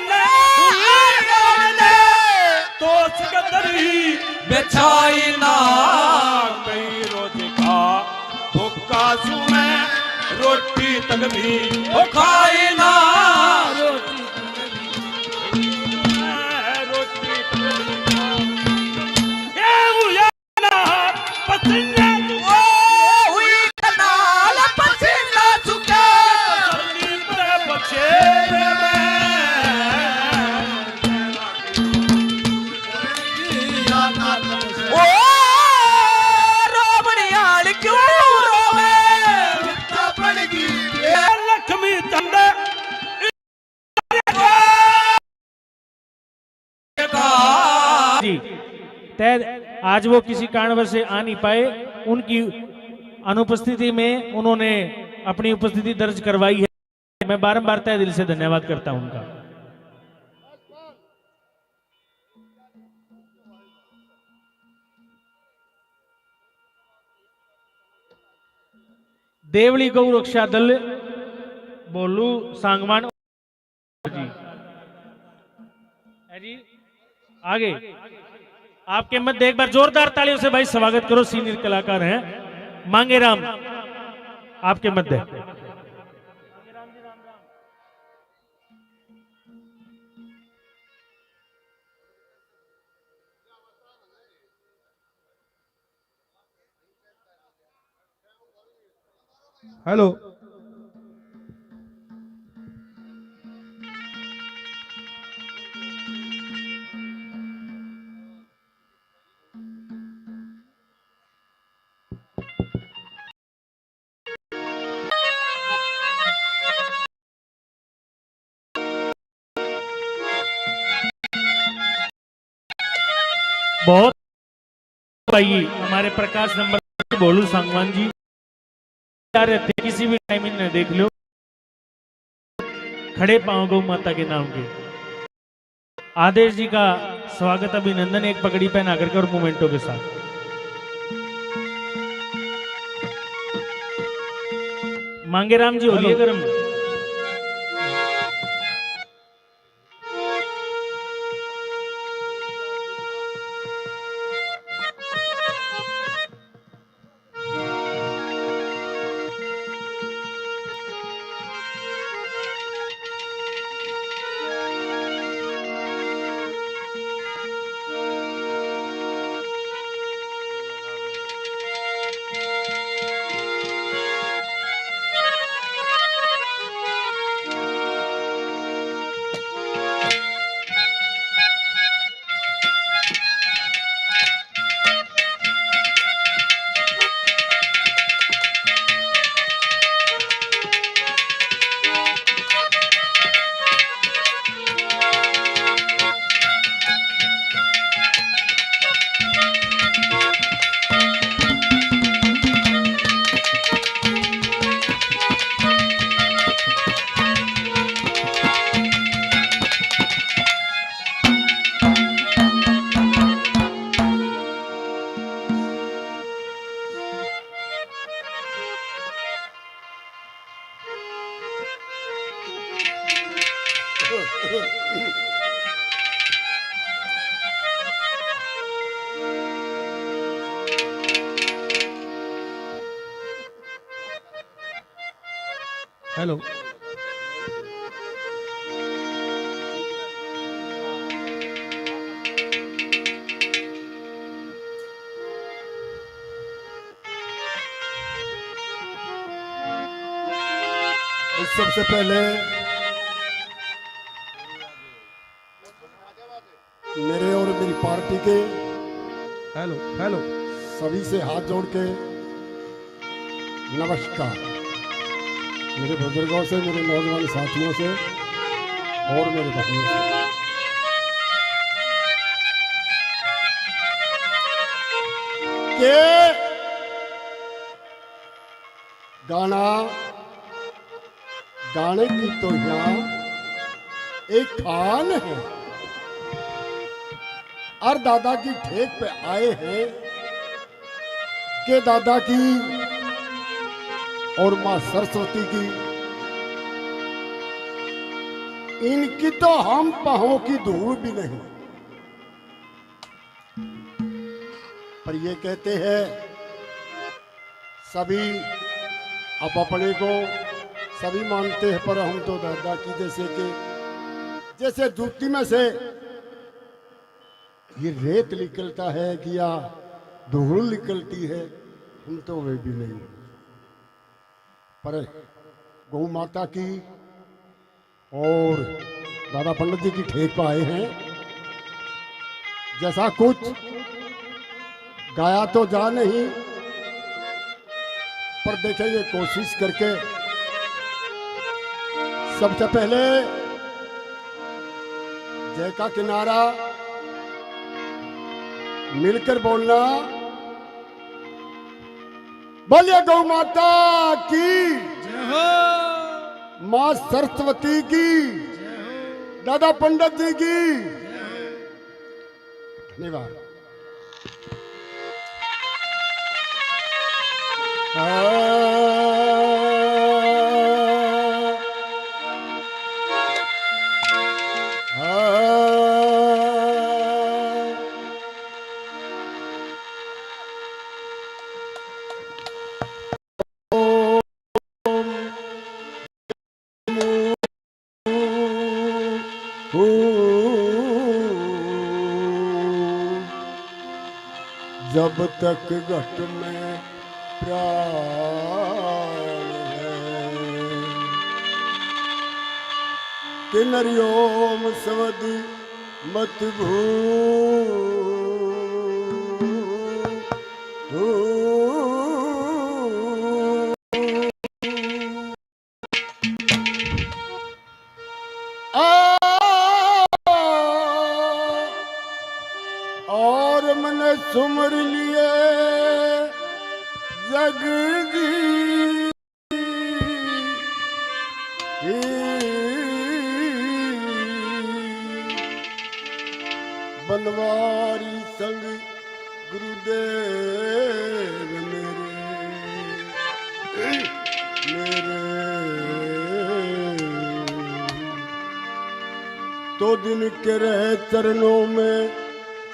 छाई ना। कई रोज का भूखा सू मैं, रोटी तक भी ओ खाई ना। रोटी तक भी, रोटी तक भी। ए हुआ ना पसीना, ओ हुई कनाल पसीना चुका। पछेरे में ओ रोवणियाल क्यों रोवे? लक्ष्मी चंद जी, तय आज वो किसी कारणवश से आ नहीं पाए। उनकी अनुपस्थिति में उन्होंने अपनी उपस्थिति दर्ज करवाई है। मैं बारंबार तहे दिल से धन्यवाद करता हूं उनका। देवली गौ रक्षा दल, भोलू सांगवान जी, है जी, आगे आपके मध्य, एक बार जोरदार तालियों से भाई स्वागत करो, सीनियर कलाकार हैं मांगेराम, आपके मध्य। हेलो। बहुत भाई हमारे प्रकाश नंबर भोलू सांगवान जी आ रहे थे, किसी भी टाइम इन्हें देख लो, खड़े पांव गौ माता के नाम के। आदेश जी का स्वागत, अभिनंदन, एक पगड़ी पहना करके और मोमेंटो के साथ। मांगेराम जी, होलिए हेलो। गरम। हेलो। सबसे पहले मेरे और मेरी पार्टी के हेलो, हेलो। सभी से हाथ जोड़ के नमस्कार। मेरे बुजुर्गों से, मेरे नौजवान साथियों से और मेरे भाइयों से के गाना गाने की तो यहाँ एक थान है, और दादा की ठेक पे आए हैं कि दादा की और माँ सरस्वती की, इनकी तो हम पाँव की धूल भी नहीं। पर ये कहते हैं सभी, आप अपने को सभी मानते हैं, पर हम तो दादा की जैसे कि जैसे जूती में से ये रेत निकलता है कि या धूल निकलती है, हम तो वे भी नहीं। पर गौ माता की और दादा पंडित जी की ठेक पर आए हैं। जैसा कुछ गाया तो जा नहीं, पर देखेंगे कोशिश करके। सबसे पहले जय का किनारा मिलकर बोलना। बोलिए गौ माता की, जय हो। माँ सरस्वती की, जय हो। दादा पंडित जी की, जय हो। धन्यवाद। जब तक घट में प्राण है, किनरियोम सवद मत भू। आ, और मन सुमर लिए जगदीश। बनवारी संग गुरुदेव मेरे, मेरे। तो दिन के रहे चरणों में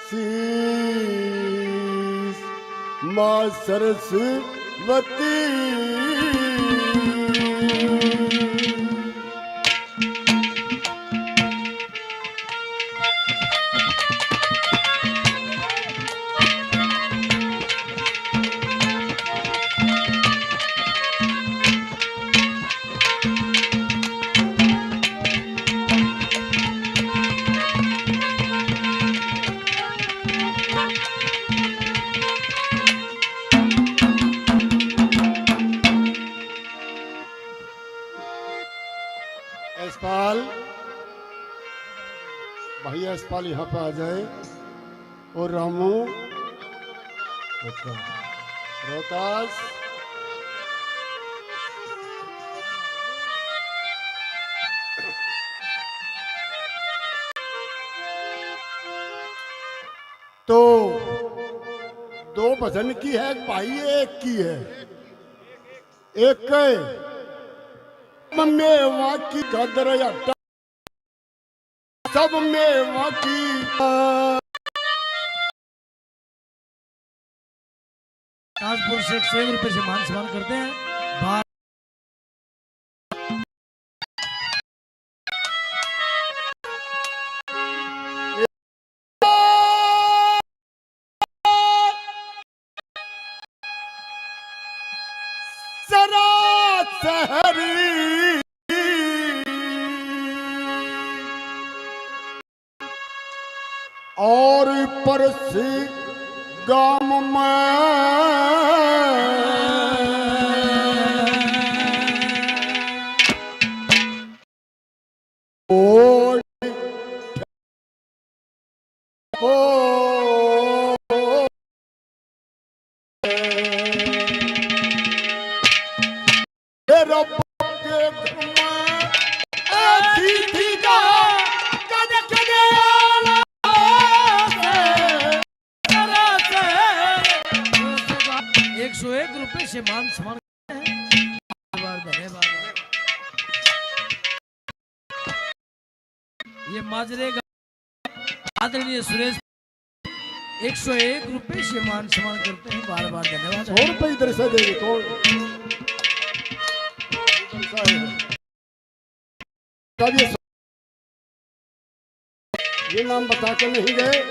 शीश, माँ सरस्वती। यशपाल, भाई यशपाल यहाँ पे आ जाए। और रामू, अच्छा, रोहतास। तो दो भजन की है भाई, एक की है, एक है मेवा की गदर अड्डा, सब मेवा की। ताजपुर से एक सौ एक रुपए से मान सम्मान करते हैं। बार सरा शहरी और परसी गाम में ओ, ओ, रब के घर में ऐसी थी जहाँ कद कद आला से। एक सौ एक रुपए से मान सम्मान। धन्यवाद, धन्यवाद। ये माजरे का आदरणीय सुरेश एक सौ एक रुपये से मान सम्मान करते हैं, बार बार धन्यवाद। सौ रुपये इधर से देंगे, कौन? इधर से आए हैं। तब ये, ये नाम बता के नहीं गए,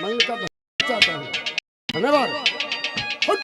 मैं इनका धन्यवाद चाहता हूँ। धन्यवाद। हट।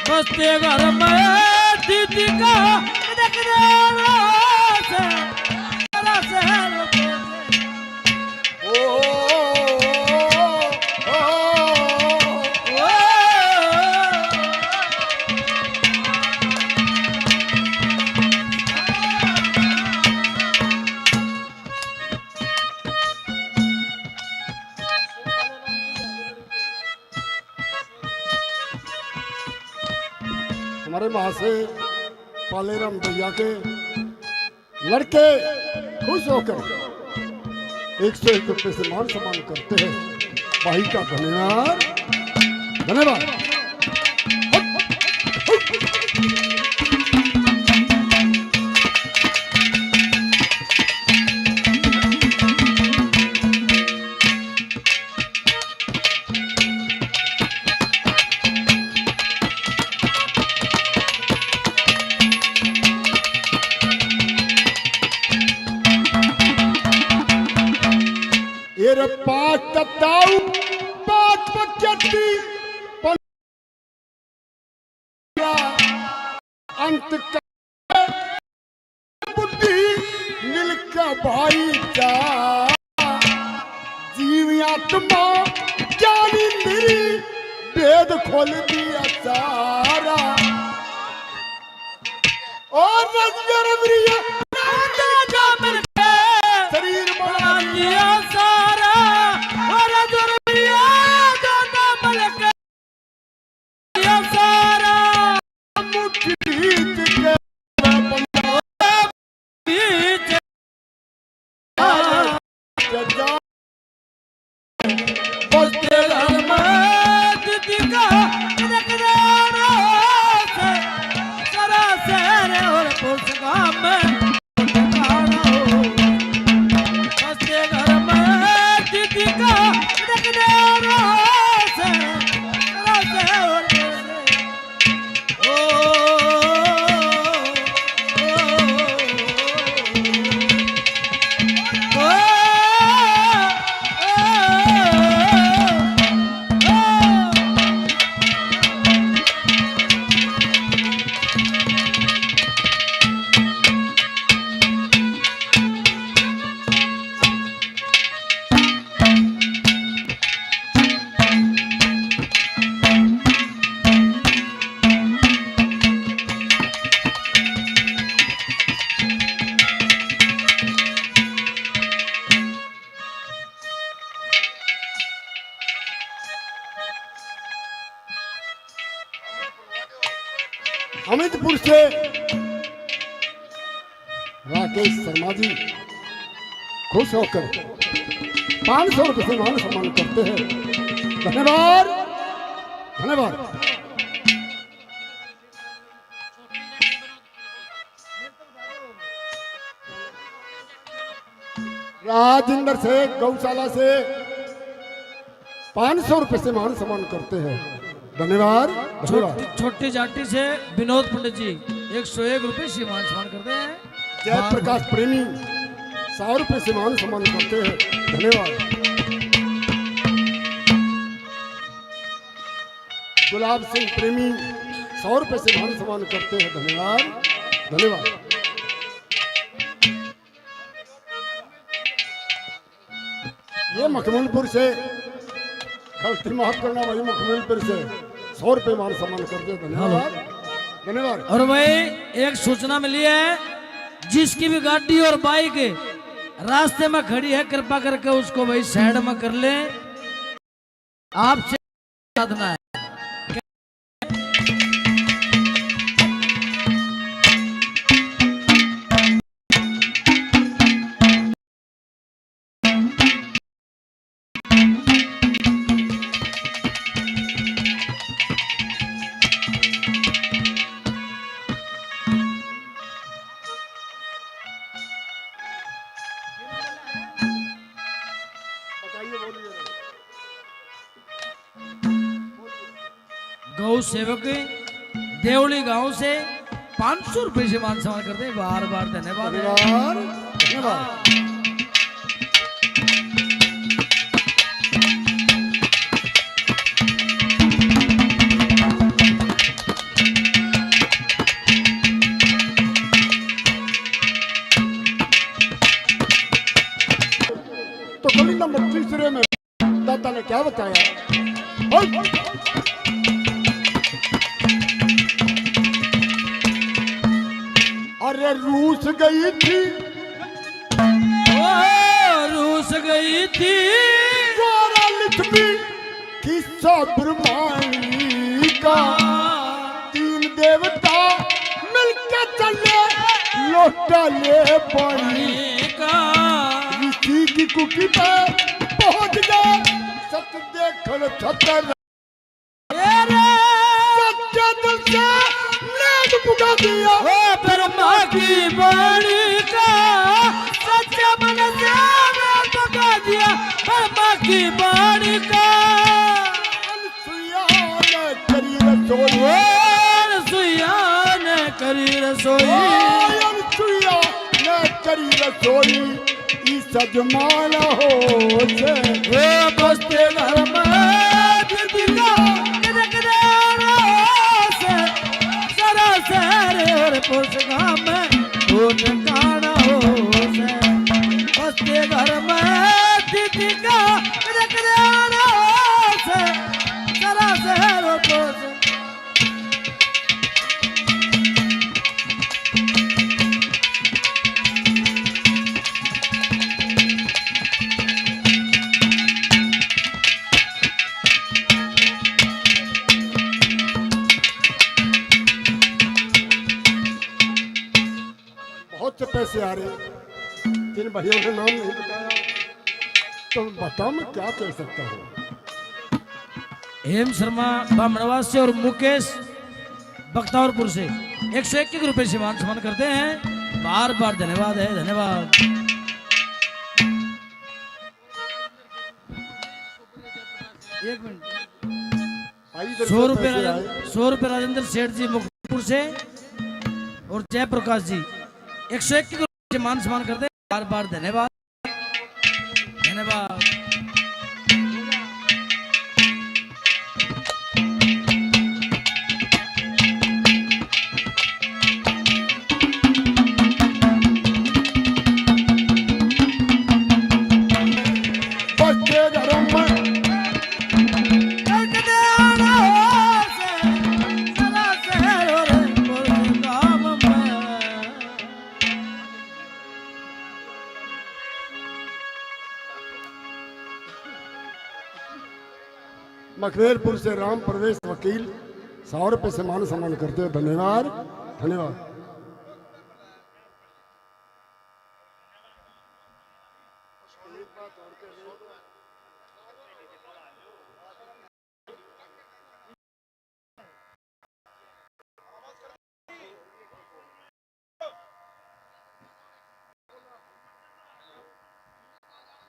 बस्ते घर में दीदी का हमारे महाशय पालेराम भैया के लड़के खुश होकर एक सौ एक रुपये से मान सम्मान करते हैं। भाई का धन्यवाद, धन्यवाद। ये रे पाट ताऊ, पाट पक्की, अंत का बुद्धि मिलकर भाई जा, जीव आत्मा ज्ञानी मेरी, भेद खोल दिया सारा। और नजर मेरी शरीर बना दिया सारा, और नजर मेरी जान बन के हमीदपुर से राकेश शर्मा जी खुश होकर पाँच सौ रुपये से मान सम्मान करते हैं। धन्यवाद, धन्यवाद। राजेंद्र से गौशाला से पाँच सौ रुपये से मान सम्मान करते हैं। धन्यवाद, धन्यवाद। छोटी, छोटी जाटी से विनोद पंडित जी एक सौ एक रुपये से मान सम्मान करते हैं। जय प्रकाश प्रेमी सौ रुपये से मान सम्मान करते हैं। धन्यवाद। गुलाब सिंह प्रेमी सौ रुपये से मान सम्मान करते हैं। धन्यवाद, धन्यवाद। ये मखमलपुर से, गलती माफ करना भाई, मखमलपुर से सौ रुपये मान सम्मान कर दे। धन्यवाद, धन्यवाद। और भाई, एक सूचना मिली है, जिसकी भी गाड़ी और बाइक रास्ते में खड़ी है, कृपा करके उसको भाई साइड में कर ले। आपसे साधना है। गौ सेवक देवली गांव से पाँच सौ रुपए से मान सम्मान करते हैं। बार बार धन्यवाद है। धन्यवाद, धन्यवाद। तो कवि नंबर तीसरे में दादा ने क्या बताया? अरे रूस गई थी, ओ, रूस गई थी। द्वारा लिखती किस्सा ब्रह्माणी का। तीन देवता मिलके चले लोटा ले पानी का। ऋषि की कुटी पे पहुंच गए सत देखण छतर। सच्चे दिल से नेक पुकार दिया। ओ ब्रह्मा की बाणी का, सच्चे मन से नेक पुकार दिया, ब्रह्मा की बाणी का। अनसुईया ने करी रसोई। ओ अनसुईया ने करी रसोई। ओ अनसुईया ने करी रसोई। ई सजमान हो से। ओ बसते घर में दीदी का किरकिराना हो से। सरा शहर और पुसगा में धून काना हो से। बसते घर में दीदी का किरकिराना हो से। सरा शहर और पुस बहुत से पैसे आ रहे, जिन भाइयों ने नाम नहीं बताया, तो बताओ, मैं क्या कह सकता हूँ। हेम शर्मा बामणवास से और मुकेश बख्तावरपुर से एक सौ एक रुपए से मान सम्मान करते हैं। बार बार धन्यवाद है, धन्यवाद। एक मिनट। सौ रुपए राजेंद्र, सौ रुपए राजेंद्र सेठ जी मुखपुर से और जयप्रकाश जी एक सौ एक रुपए से मान सम्मान करते हैं। बार बार धन्यवाद, धन्यवाद। मखमेरपुर से राम प्रवेश वकील, सौ रुपये से मान सम्मान करते हैं। धन्यवाद, धन्यवाद।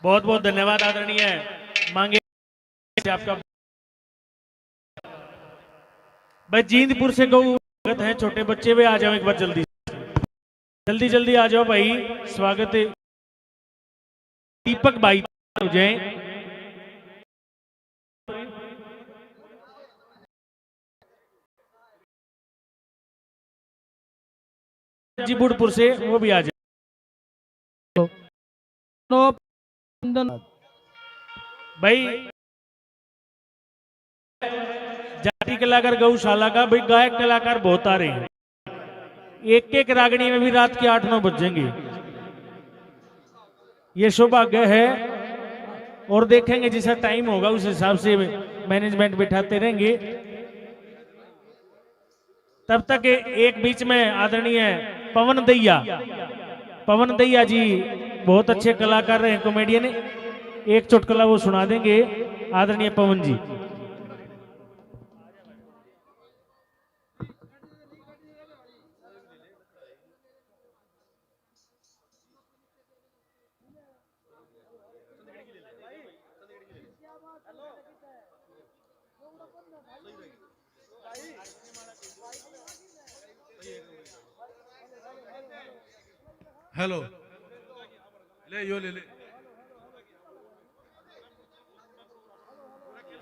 बहुत बहुत धन्यवाद आदरणीय मांगे से आपका। भाई जींदपुर से गौ स्वागत है, छोटे बच्चे वे आ जाओ एक बार जल्दी, जल्दी जल्दी आ जाओ भाई, स्वागत है। दीपक भाई हो जाए। जी बुढ़पुर से वो भी आ जाए। भाई जाति कलाकार गौशाला का भाई गायक कलाकार बहुत आ रहे हैं। एक एक रागनी में भी रात के आठ नौ बजेंगे। ये सौभाग्य है। और देखेंगे, जैसा टाइम होगा उस हिसाब से मैनेजमेंट बिठाते रहेंगे। तब तक ए-, एक बीच में आदरणीय पवन दैया, पवन दैया जी बहुत अच्छे कलाकार रहे, कॉमेडियन, एक चुटकुला वो सुना देंगे आदरणीय पवन जी। हेलो, ले यो ले ले।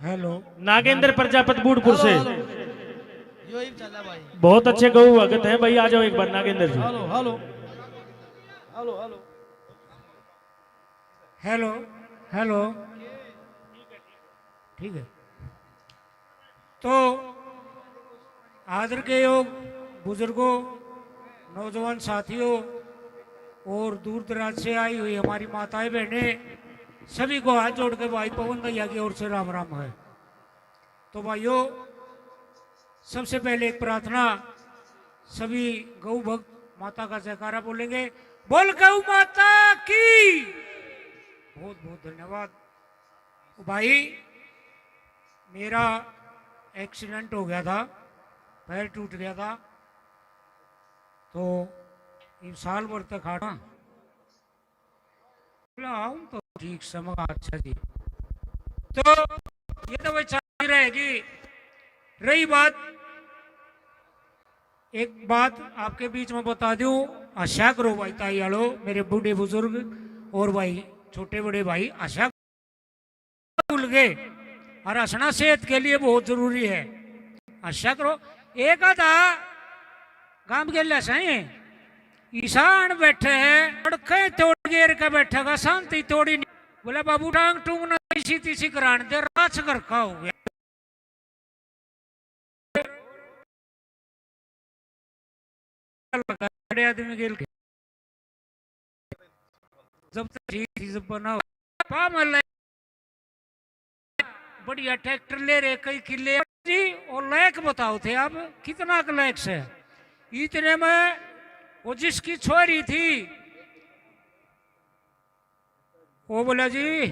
हेलो। नागेंद्र प्रजापत बूढ़पुर से। Hello, hello. यो ही चला भाई। बहुत अच्छे गौ भगत हैं भाई, आ जाओ एक बार Nagendra ji. Hello, hello. Hello, hello. Hello, hello. ठीक है। तो आदर के योग बुजुर्गों, नौजवान साथियों और दूर दराज से आई हुई हमारी माताएं बहनें, सभी को हाथ जोड़ के भाई पवन दैया की ओर से राम राम है। तो भाइयों, सबसे पहले एक प्रार्थना, सभी गौ भक्त माता का जयकारा बोलेंगे, बोल गौ माता की। बहुत बहुत धन्यवाद। भाई, मेरा एक्सीडेंट हो गया था, पैर टूट गया था, तो ये साल भर तक हाड़ा बोला, हम तो ठीक समझा, अच्छा जी। तो ये तो वही चलती रहेगी। रही बात, एक बात आपके बीच में बता दूं, हंसा करो भाई, ताई आलो, मेरे बूढ़े बुजुर्ग और भाई, छोटे बड़े भाई, हंसा भूल गए। और हंसना सेहत के लिए बहुत जरूरी है। हंसा करो। एक आधा गांव के लिए हंसाए, ईशान बैठे है, तड़के तोड़ गेर के बैठेगा, शांति तोड़ी नहीं। बोले, बाबू, टांग टूंग ना इसी तीसी करान दे, राछ घर का हो गया। बड़े आदमी गेल के। जब तक ठीक थी, जब बना हो। पा मैं ले-, बढ़िया ट्रैक्टर ले रहे, कई किले जी, और लायक बताओ थे आप, कितना क लायक से। इतने में वो जिसकी छोरी थी, वो बोला, जी,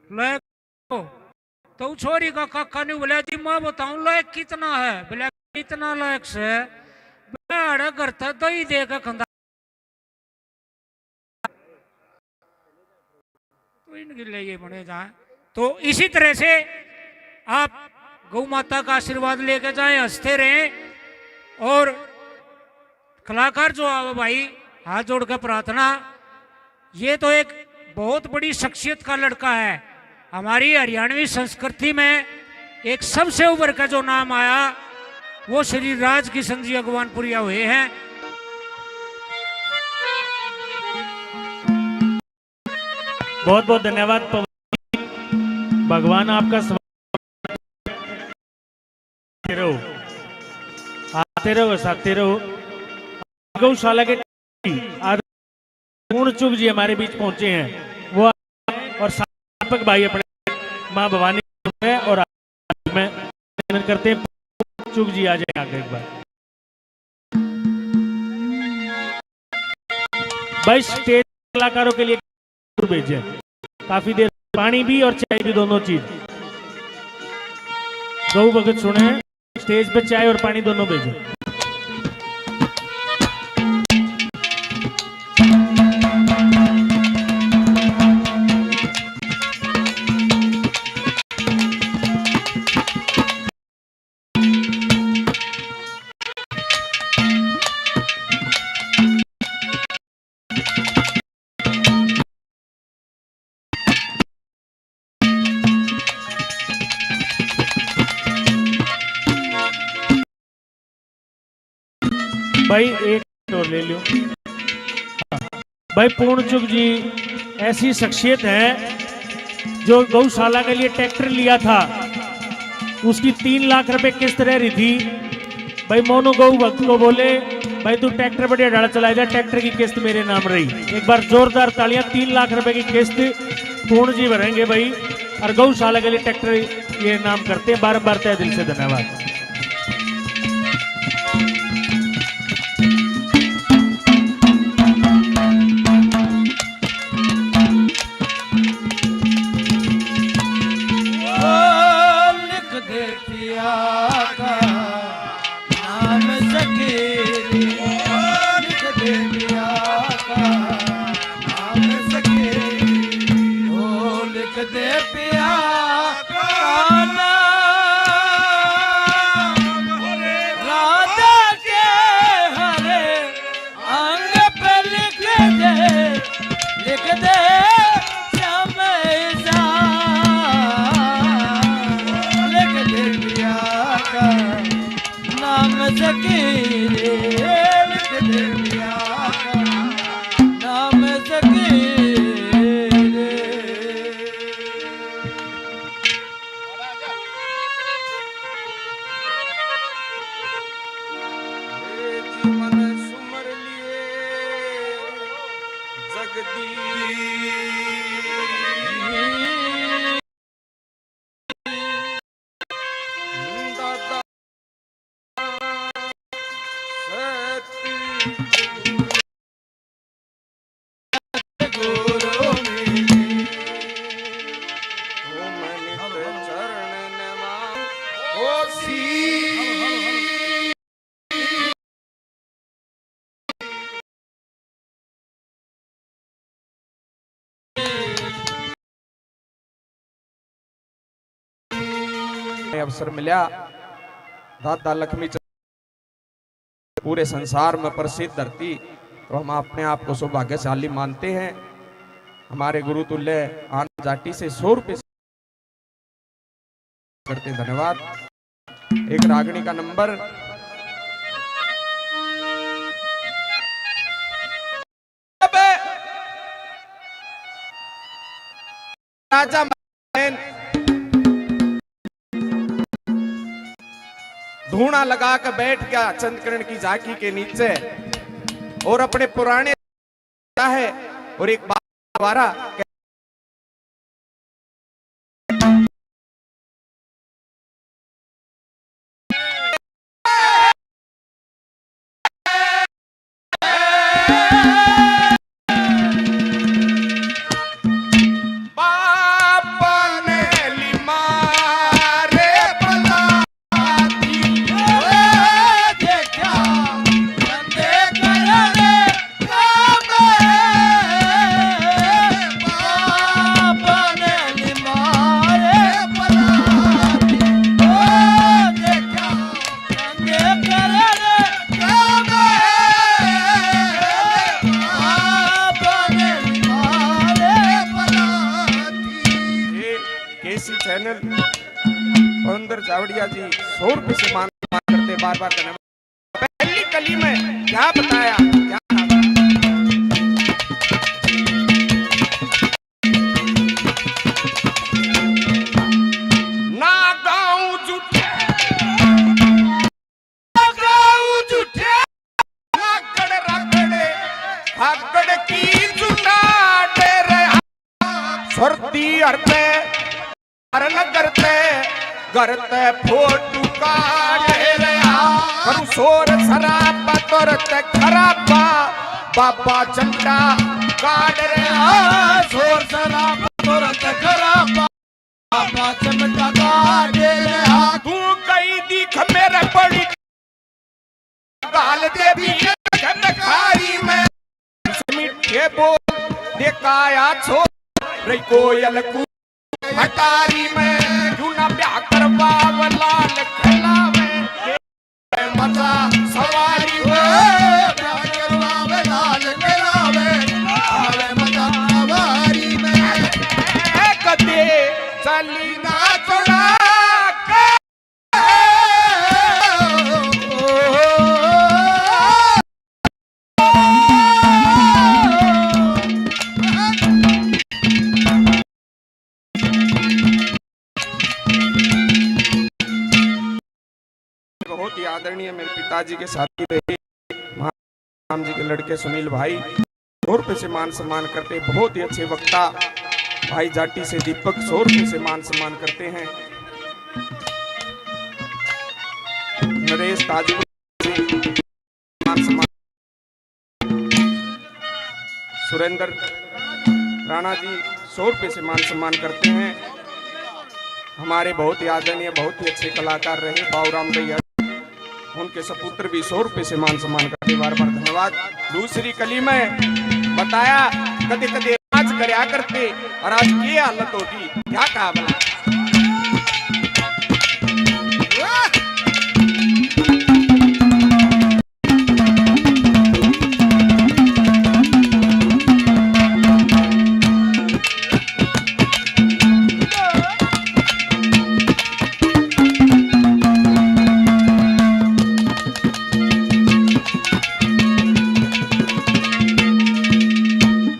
लायक तो उस छोरी का काका ने बोला, जी, मैं बताऊं लायक कितना है? बोला, कितना लायक से? बोला, अरे घर तक दही दे के खंदा। तो इनके लिए ये बने जाए। तो इसी तरह से आप गौ माता का आशीर्वाद लेके जाएं, हंसते रहें। और कलाकार जो आवे भाई, हाथ जोड़ के प्रार्थना, ये तो एक बहुत बड़ी शख्सियत का लड़का है। हमारी हरियाणवी संस्कृति में एक सबसे उभर का जो नाम आया, वो श्री राज किशन जी अगवानपुरिया हुए हैं। बहुत बहुत धन्यवाद पवन जी। भगवान आपका स्वागत रहो, आते रहो, साथे रहो। गौशाला के आज पूर्ण चुग जी हमारे बीच पहुंचे हैं, वो और संस्थापक भाई अपने माँ भवानी है और मैं निवेदन करते हैं, चुग जी आ जाए आगे एक बार। भाई, स्टेज कलाकारों के लिए भेजे, काफी देर पानी भी और चाय भी, दोनों चीज। गौ भगत सुने, स्टेज पे चाय और पानी दोनों भेजे। भाई, एक और ले लो। भाई, पूर्ण चुग जी ऐसी शख्सियत है जो गौशाला के लिए ट्रैक्टर लिया था, उसकी तीन लाख रुपए किस्त रह रही थी। भाई मोनू गऊ भक्त को बोले, "भाई तू ट्रैक्टर बढ़िया ढाल चलाए जा, ट्रैक्टर की किस्त मेरे नाम रही।" एक बार जोरदार तालियां। तीन लाख रुपए की किस्त पूर्ण जी भरेंगे भाई, और गौशाला के लिए ट्रैक्टर ये नाम करते हैं। बारंबार तहे दिल से धन्यवाद। ओ लिख दे पिया का नाम सखी, ओ लिख दे पिया का नाम सखी, ओ लिख दे पिया का नाम राधा के हरे अंग पे लिख दे, लिख दे श्याम ईसा, लिख दे पिया का नाम सखी, लिख दे पिया का नाम सखी। अवसर मिला दादा लक्ष्मी चंद पूरे संसार में प्रसिद्ध धरती, तो हम अपने आप को सौभाग्यशाली मानते हैं। हमारे गुरु तुल्य आनंद जाटी से सौ रुपये करते हैं। धन्यवाद। एक रागनी का नंबर। राजा धूणा लगा के बैठ गया चंद्रकरण की झांकी के नीचे और अपने पुराने है। और एक बात दोबारा केसी चैनल पुरंदर चावड़िया जी सौ रुपये से मान करते, बार बार धन्यवाद। पहली कली में क्या बताया, क्या ना गाऊं झूठे, ना गाऊं झूठे, आकड़ रगड़े, आकड़ की चुना दे रहा, सर्दी हर पे हर नगर ते, घर ते फोटू काढ़ रहा। करू शोर शराबा तुरत खराबा, बाबा झंडा काढ़ रहा। शोर शराबा तुरत खराबा, बाबा झंडा काढ़ रहा। तू कई दिख मेरे बड़ी गाल दे भी एक भिखारी में। मीठे बोल दे काया छोड़ रही कोयल कू हटारी में। क्यों ना ब्याह करवावे लाल खेलावे, मजा सवारी में। ब्याह करवावे लाल खेलावे, आवे मजा सवारी में। कदे चली ना छोड़ा के आदरणीय मेरे पिताजी के साथी रहे, राम जी के लड़के सुनील भाई, सौ रुपये से मान सम्मान करते, बहुत ही अच्छे वक्ता भाई जाटी से दीपक, सौ रुपये से मान सम्मान करते हैं। नरेश ताजपुर से मान सम्मान, सुरेंद्र राणा जी सौ रुपये से मान सम्मान करते हैं। हमारे बहुत ही आदरणीय, बहुत ही अच्छे कलाकार रहे बाबूराम भैया, उनके सपुत्र भी सौ रुपये से मान सम्मान करते, बार बार धन्यवाद। दूसरी कली में बताया, कदे कदे राज करया करते और आज ये हालत होगी, क्या कहा भला।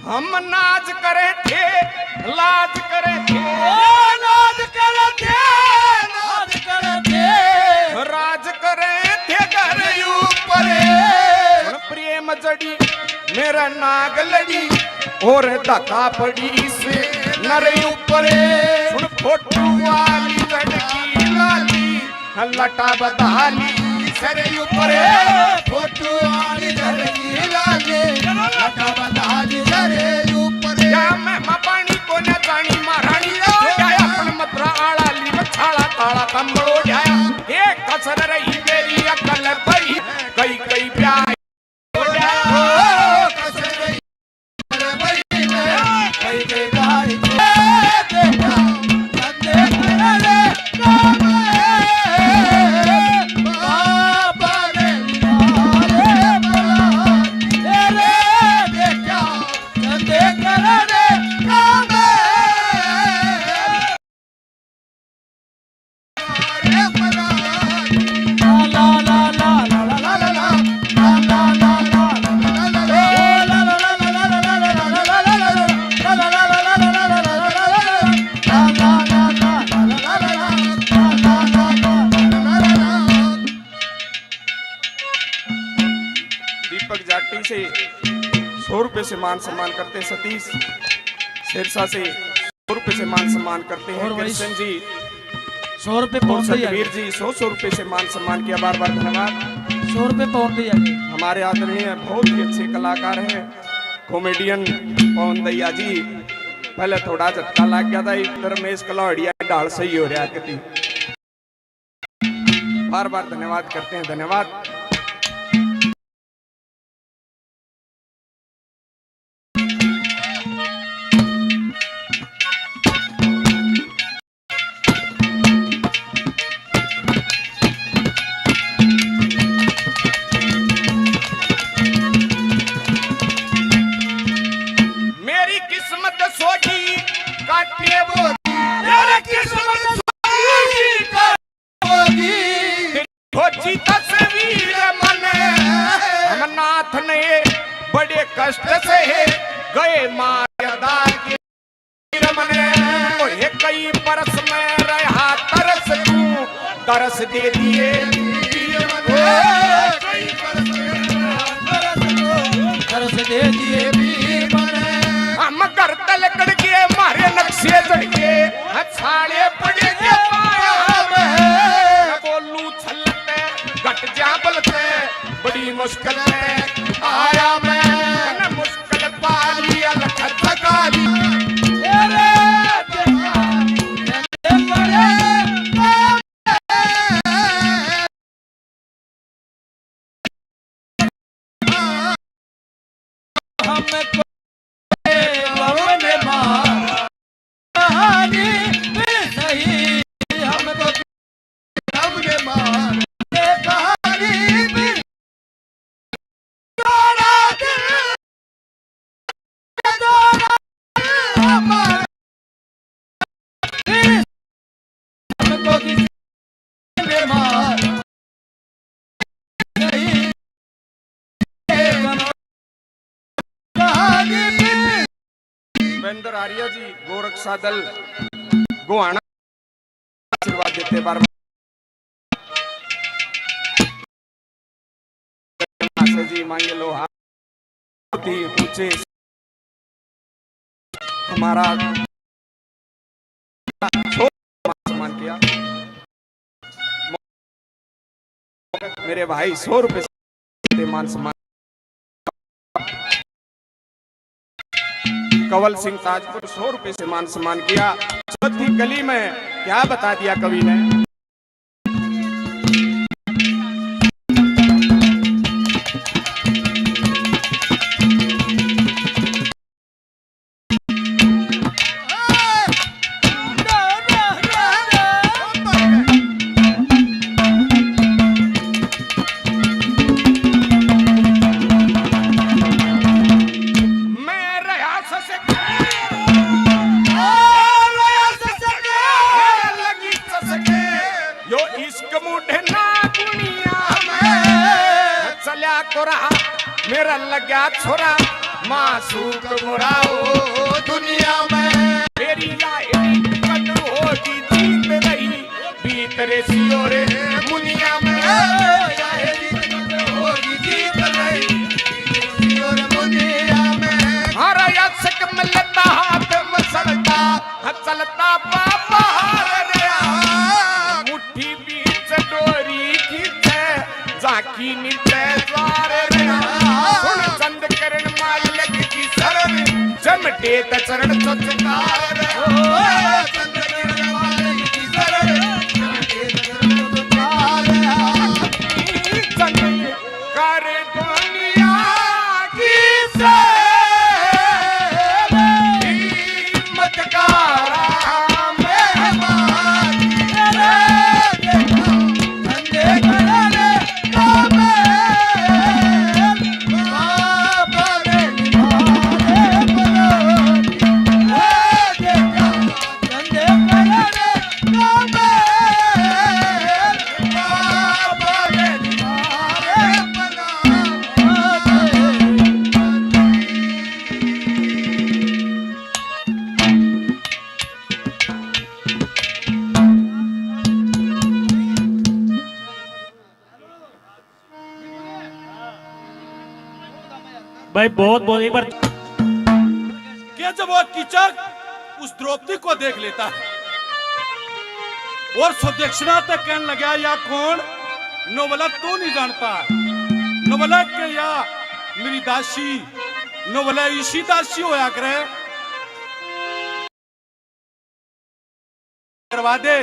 हम नाज करे थे, लाज करे थे, ओ नाज करे थे, नाज करे थे, राज करे थे घर ऊपर। प्रेम जड़ी मेरा नाग लड़ी और धक्का पड़ी से नर ऊपर। सुन फोटू वाली लड़की लाली, लटा बदाली सरे ऊपर। फोटू वाली लड़की लाली, लटा बदाली सरे ऊपर। या मैं पानी को न जानी महारानी, जाया अपन मथुरा आला ली, छाला काला कंबल ओढ़ाया। एक कसर रही मेरी अकल बड़ी, कई कई ब्याह दीपक जाटी से सौ रुपए से मान सम्मान करते, सतीश सिरसा से सौ रुपए से मान सम्मान करते हैं। और भाई कृष्ण जी सौ रुपए और पहुंच गई है। सतबीर जी सौ, सौ रुपए से मान सम्मान किया, बार बार धन्यवाद। सौ रुपए पहुंच गई है। हमारे आदरणीय बहुत ही अच्छे कलाकार हैं, कॉमेडियन पवन दैया जी। पहले थोड़ा झटका लग गया था, इधर में इस कलाड़िया ढाल सही हो रहा है कितनी। बार बार धन्यवाद करते हैं, धन्यवाद। मेरी किस्मत सोजी काटे वो, मेरी किस्मत सोजी काटे वो। खोजी तस्वीर मने, हम नाथ ने बड़े कष्ट से गए मार दार के मने। ओहे कई बरस में रहा तरस तू, तरस दे दिए। तरस दे दिए भी मने। हम घर तलकड़ के मारे नक्शे चढ़ के, छाले पड़े के पाया में। बोलू छलते घट जा बलते, बड़ी मुश्किल में आया मैं। मैंने मुश्किल पाली अलख थकाली। तेरे हमको कहानी भी सही, हमको हमने मार कहानी भी तोड़ा दिल, तोड़ा दिल हमारा। हमको किसी ने मार नहीं। कहानी भी उपेंद्र आर्य जी, गोरख सादल, गोहाना, आशीर्वाद देते बार बार। जी मांगे लो हाथ, बहुत ही ऊंचे हमारा सम्मान किया। मेरे भाई सौ रुपए से मान सम्मान। कंवल सिंह ताजपुर सौ रुपए से मान सम्मान किया। चौथी कली में क्या बता दिया कवि ने। यो इश्क मुंडे ना दुनिया में चल्या कोरा, मेरा लग्या छोरा मासूक मोरा ओ दुनिया में। मेरी लायरी कद होगी जीत रही भीतर सियोरे मुनिया में। लायरी कद होगी जीत रही भीतर सियोरे मुनिया में। हर अशक मिलता हाथ मसलता चलता बाबा हार रहा। मुट्ठी बीच डोरी खींचे, झांकी नीचे ज्वार रहा। सुन चंद करण मालिक की शरण, चमटे त चरण चुचकार रहा। चंद करण मालिक की शरण, चमटे त चरण चुचकार रहा। चंद कर दुनिया की सेवा, हिम्मत का मेहमान। तेरे देखा, धंधे करने का मेल, बाबा ने निभाए बलोची। तेरे देखा, भाई, बहुत बहुत एक बार। कि जब वो कीचक उस द्रौपदी को देख लेता है और सुदक्षिणा तक कहने लगा, "या कौन?" नोबला, "तू नहीं जानता।" नोबला के, "या मेरी दासी।" नोबला, "इसी दासी होया करे।" करवा दे,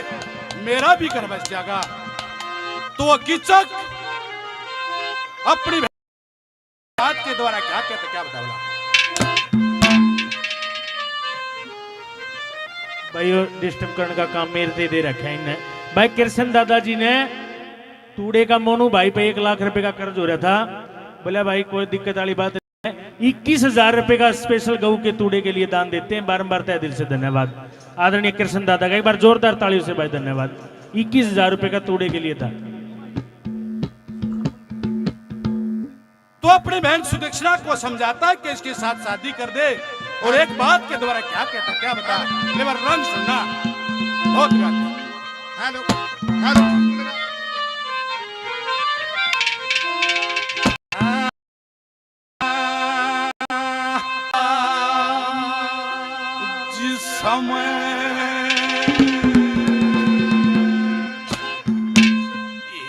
मेरा भी घर बस जाएगा। तो वो कीचक अपनी बात के द्वारा क्या कहता, क्या बतावला? भाई, यो डिस्टर्ब करने का काम मेरे ते दे रखा है इनने। भाई, कृष्ण दादा जी ने तूड़े का मोनू भाई पे एक लाख रुपए का कर्ज हो रहा था, बोला, "भाई, कोई दिक्कत वाली बात।" इक्कीस हजार रुपए का स्पेशल गऊ के तूड़े के लिए दान देते हैं। बारंबार तहे दिल से धन्यवाद आदरणीय कृष्ण दादा का। एक बार जोरदार तालियों से भाई धन्यवाद। इक्कीस हजार रुपए का तूड़े के लिए था। तो अपनी बहन सुदक्षिणा को समझाता है कि इसके साथ शादी कर दे, और एक बात के द्वारा क्या कहता, क्या बता, ले बार रंग सुनना। बहुत बात। Hello, hello. जिस समय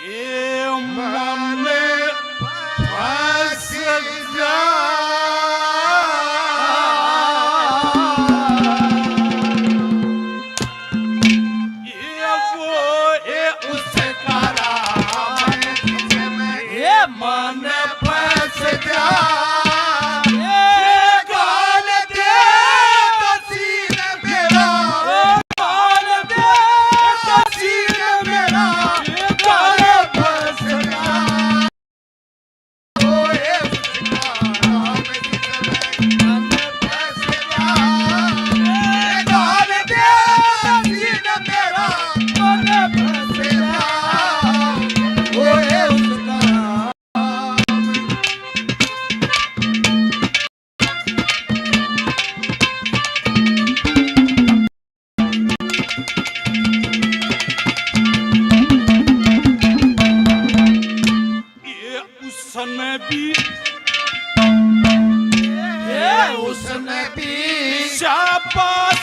ये मन फंस जा, ये वो, ये उसका राम है, ये मन फंस जा, ये गाल दे बसीर मेरा।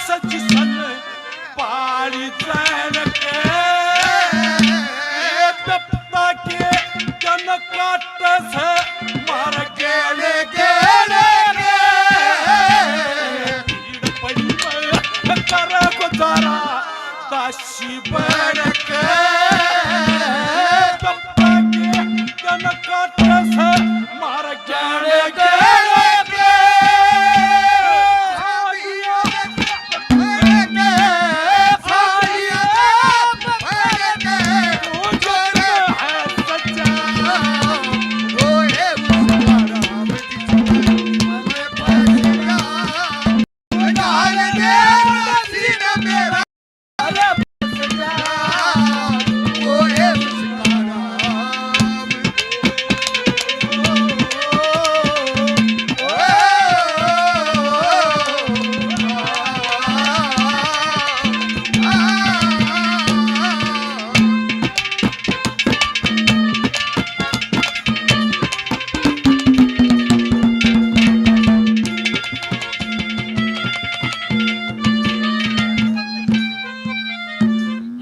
सच सन पाली जान के, दफ्ता के जन काट से मार गेले गेले के। भीड़ पड़ी मैं कर गुजारा दासी बन के, दफ्ता के जन काट से मार गेले गेले के।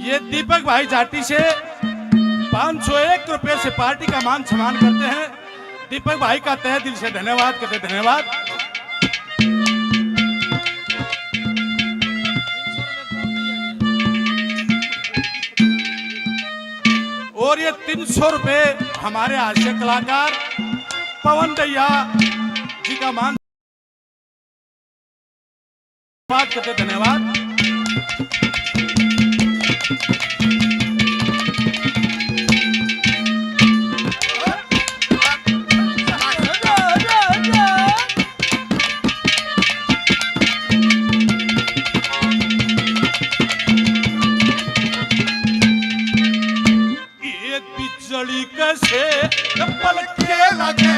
ये दीपक भाई जाटी से पाँच सौ एक रुपए से पार्टी का मान सम्मान करते हैं। दीपक भाई का तहे दिल से धन्यवाद करते, धन्यवाद। और ये तीन सौ रुपए हमारे हास्य कलाकार पवन दैया जी का मान बात करते, धन्यवाद। ये बिजली कैसे पलके लगे,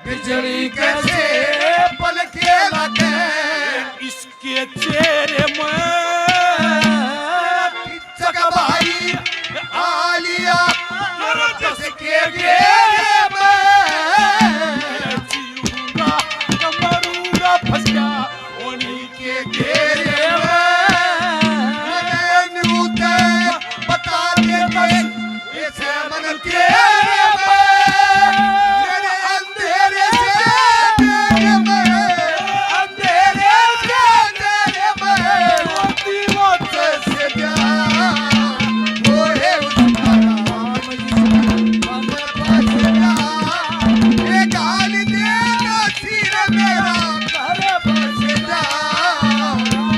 बिजली कैसे पलके लगे, इसके चेहरे में जगबाई आलिया, जिसके घेरे में जीऊंगा, मरूंगा फंसा। के घेरे में, मैंने उते बता दे बस, इसे मन तेरे में, मेरे अंधेरे से तेरे में, अंधेरे से तेरे में, मोती मोती से प्यार, वो है उसका नाम, जिसका मन बसता, ये गाल देना सिर मेरा घर बसता,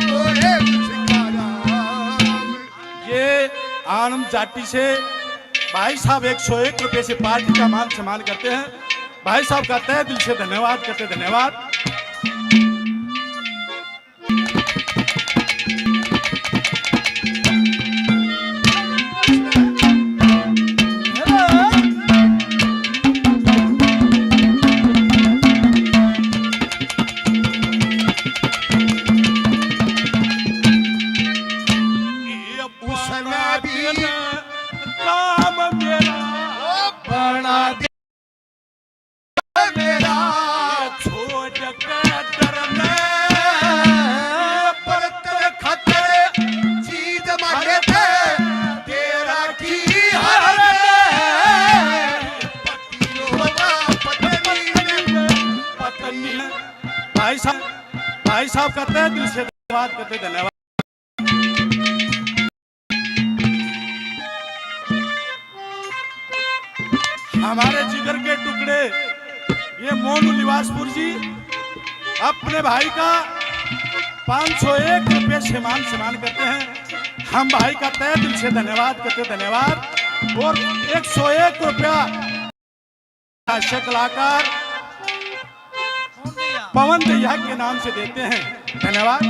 वो है उसका नाम। ये आनंद जाटी से भाई साहब एक सौ एक रुपए से पार्टी का मान सम्मान करते हैं। भाई साहब का तहे दिल से धन्यवाद करते, धन्यवाद। उसने भी काम मेरा बना दे मेरा, छोड़ के डर में, पर तेरे खातिर चीज मारे थे, तेरा की हर में, पति होगा पत्नी में, पत्नी। भाई साहब, भाई साहब का तहे दिल से धन्यवाद करते, धन्यवाद। हमारे जिगर के टुकड़े ये मोनू लिबासपुर जी अपने भाई का पाँच सौ एक रुपये से मान सम्मान करते हैं। हम भाई का तहे दिल से धन्यवाद करते, धन्यवाद। और एक सौ एक रुपया हास्य कलाकार पवन दहिया के नाम से देते हैं। धन्यवाद।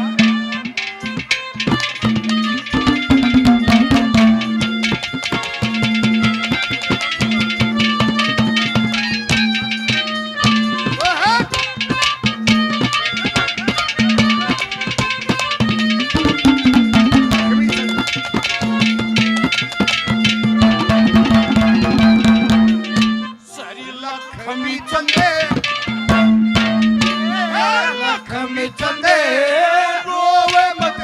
सरी लखमी चंदे, लखमी चंदे, रोवे मत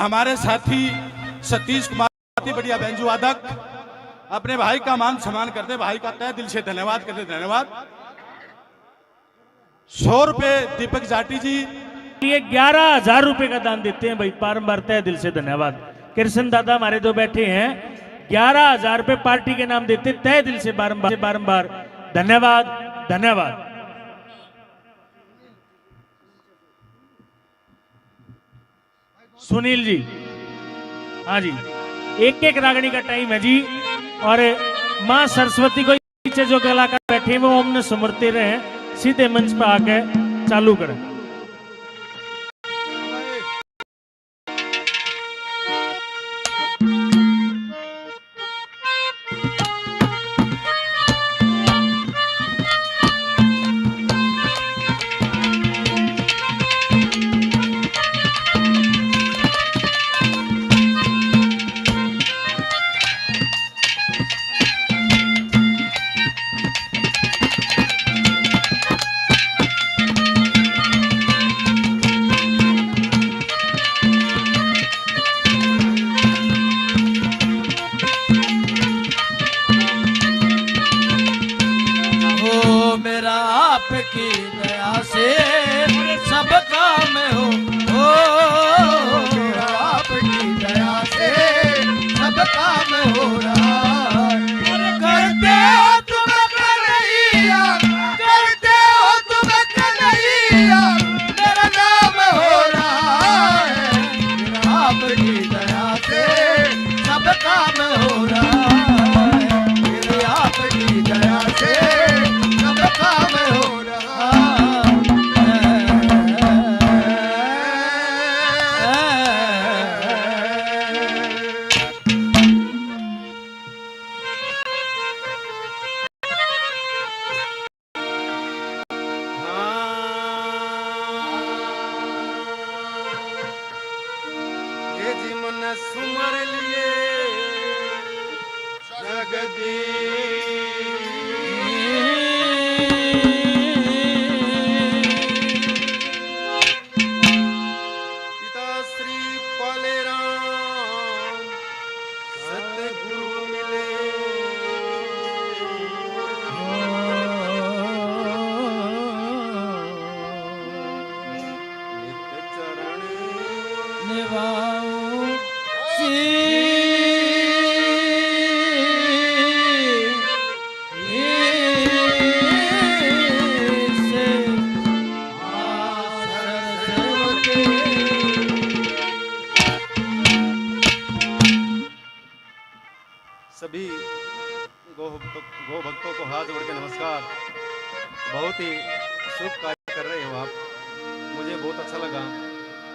हमारे साथी सतीश कुमार, बहुत ही बढ़िया बैंजो वादक, अपने भाई का मान सम्मान करते, भाई का तहे दिल से धन्यवाद करते, धन्यवाद। सौ रुपए दीपक जाटी जी। ये ग्यारह हजार रुपए का दान देते हैं भाई, बारंबार तहे दिल से धन्यवाद। कृष्ण दादा हमारे जो बैठे हैं, ग्यारह हजार रुपए पार्टी के नाम देते, तहे दिल से बारंबार, बारंबार धन्यवाद, धन्यवाद। सुनील जी, हाँ जी, एक एक रागणी का टाइम है जी। और माँ सरस्वती को पीछे जो कलाकार बैठे हैं, वो ओम ने सुमरते रहे, सीधे मंच पर आके चालू करें। हो मेरा आपकी दया से सब काम हो, हो मेरा आपकी दया से सब काम हो रहा है। करते हो तुम कन्हैया, करते हो तुम कन्हैया, मेरा नाम हो रहा है। आपकी दया से सब काम हो रहा है, मेरी आपकी दया से सब काम हो रहा है। हाँ। हे जी मन सुमर लिए जगदीश। पिता श्री पालेराम सतगुरु मिले। नित चरण निभाऊं शीश। सभी गौ, गौ भक्तों को हाथ जोड़ के नमस्कार। बहुत ही शुभ कार्य कर रहे हो आप, मुझे बहुत अच्छा लगा।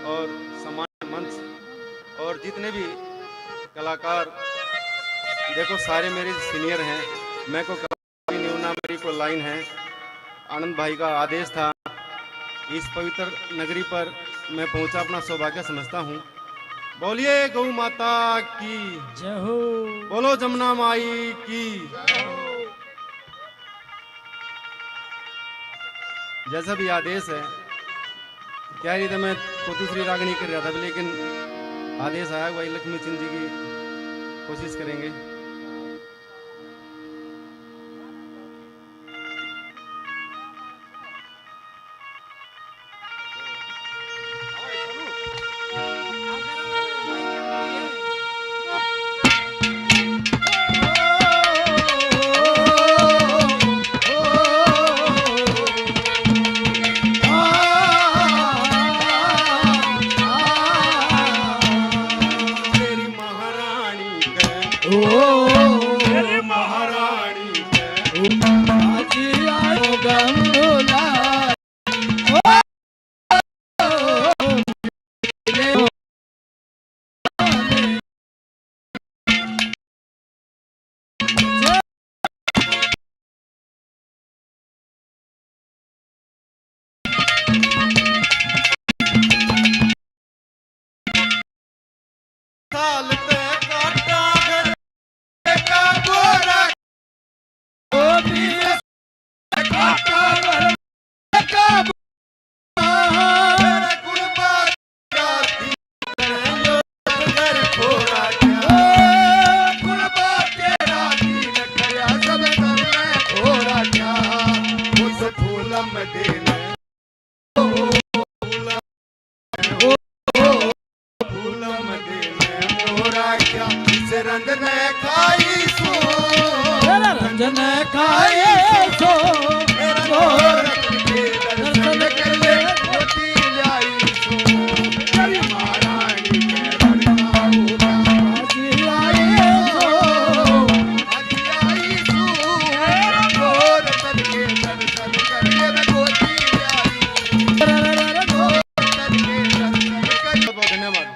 और सम्मान मंच और जितने भी कलाकार, देखो सारे मेरे सीनियर हैं, मैं को भी नहीं हूँ, ना मेरी कोई लाइन है। आनंद भाई का आदेश था, इस पवित्र नगरी पर मैं पहुंचा, अपना सौभाग्य समझता हूँ। बोलिए गौ माता की जय हो। बोलो जमुना माई की। जैसा भी आदेश है, क्या रही था, मैं तो दूसरी रागनी कर रहा था, लेकिन आदेश आया, वही लक्ष्मी चंद जी की कोशिश करेंगे। तेरी महारानी के, ओ, तेरी महारानी के, ओ, आज आयो गंगोला। साल ते काटा घर राख्या इस रंग ने खाई सो, रंग ने खाई सो, मेरा नौ रत्न के दर्शन कर ले, गोदी ल्याई सो, महारानी के बड़का होगा, आज आई सो, आज आई सो, नौ रत्न के दर्शन कर ले, गोदी ल्याई सो, नौ रत्न के दर्शन कर ले। बहुत बहुत धन्यवाद।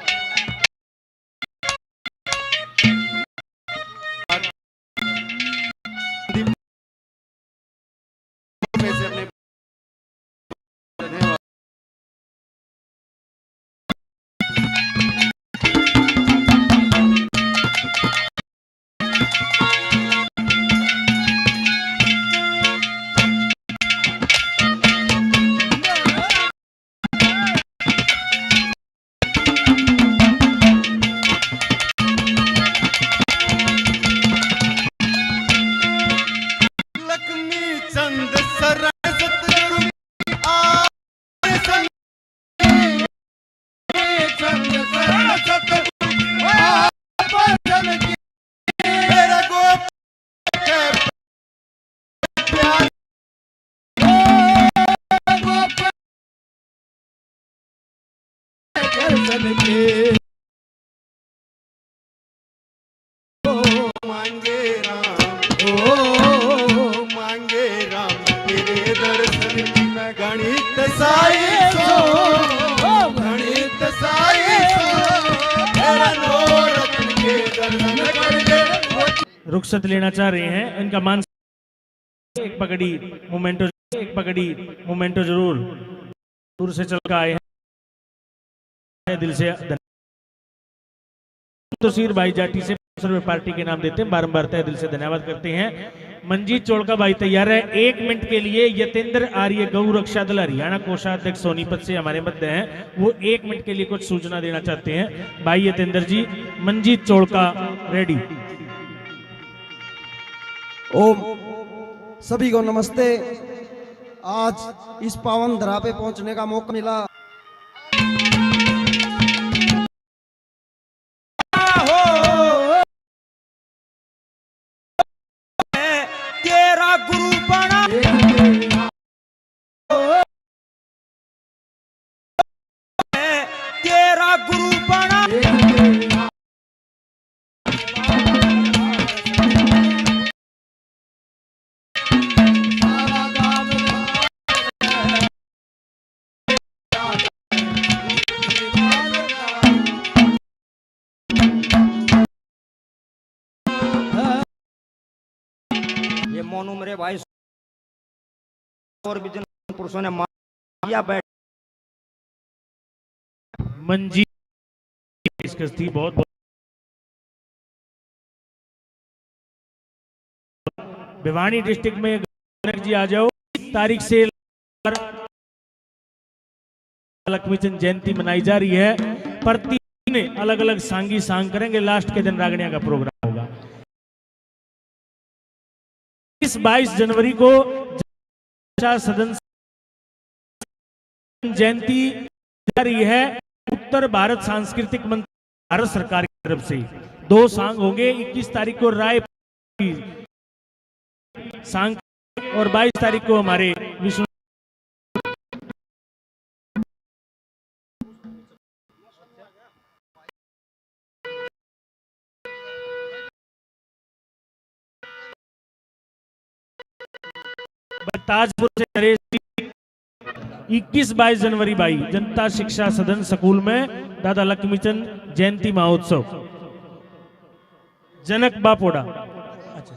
लक्ष्मी चंद शरण सतगुरु की आसन, चंद शरण सतगुरु की आसन की, मेरा गोप मांगे राम, ओ मांगे राम, तेरे दर्शन की मैं गणित साई सो, गणित साई सो, तेरा नौ रत्न के दर्शन कर ले। रुखसत लेना चाह रहे हैं, इनका मान एक पगड़ी मोमेंटो, एक पगड़ी मोमेंटो जरूर दूर से चल कर आए हैं। दिल से धन्य-, तहसीर भाई जाटी से सौ रुपये पार्टी के नाम देते हैं, बारंबार तहे दिल से धन्यवाद करते हैं। मंजीत चोलका भाई तैयार है एक मिनट के लिए। यतेंद्र आर्य गौ रक्षा दल हरियाणा कोषाध्यक्ष सोनीपत से हमारे मध्य हैं, वो एक मिनट के लिए कुछ सूचना देना चाहते हैं। भाई यतेंद्र जी, मंजीत चोलका रेडी। ओम, सभी को नमस्ते। आज इस पावन धरा पे पहुंचने का मौका मिला। तेरा गुरु बना, तेरा गुरु बना। ये मोनू मेरे भाई और भी जिन पुरुषों ने मार दिया बैठ। मंजी पेशकश थी, बहुत, बहुत। भिवानी डिस्ट्रिक्ट में जनक जी आ जाओ, तारीख से लक्ष्मी चंद जयंती मनाई जा रही है। प्रति दिन अलग-अलग सांगी सांग करेंगे, लास्ट के दिन रागणिया का प्रोग्राम होगा। इस बाईस जनवरी को सदन जयंती जा रही है। उत्तर भारत सांस्कृतिक मंत्री भारत सरकार की तरफ से दो सांग होंगे। इक्कीस तारीख को राय सांग और बाईस तारीख को हमारे विष्णु ताजपुर से नरेश जी, इक्कीस बाईस जनवरी भाई, जनता शिक्षा सदन स्कूल में दादा लक्ष्मीचंद जयंती महोत्सव, जनक बापोड़ा। अच्छा।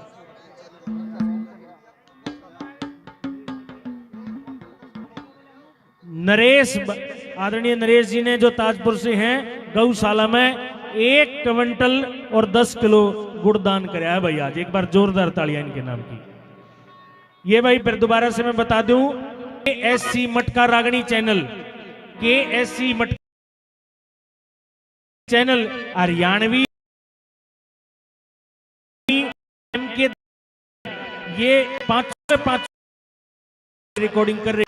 नरेश ब-, आदरणीय नरेश जी ने जो ताजपुर से हैं, गौशाला में एक क्विंटल और दस किलो गुड़ दान कराया है भाई। आज एक बार जोरदार तालियां इनके नाम की। ये भाई फिर दोबारा से मैं बता दूं, के एस सी मटका रागणी चैनल, के एस सी मटका चैनल हरियाणवी एम के, ये पांचों के पांचों रिकॉर्डिंग कर रहे।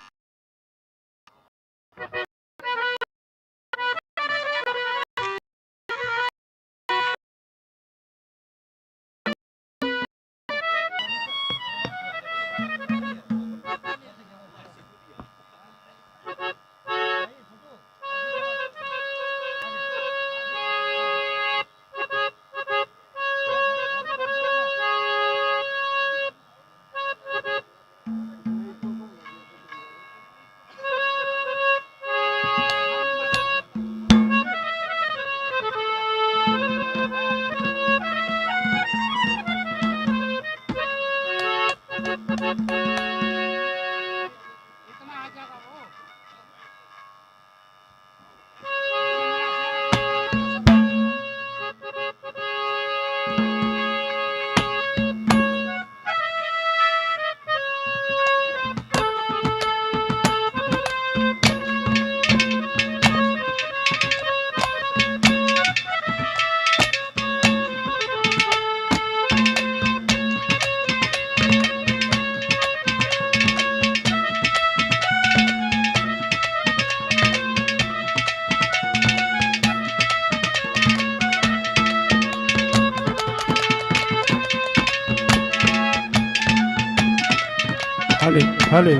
हले, हले,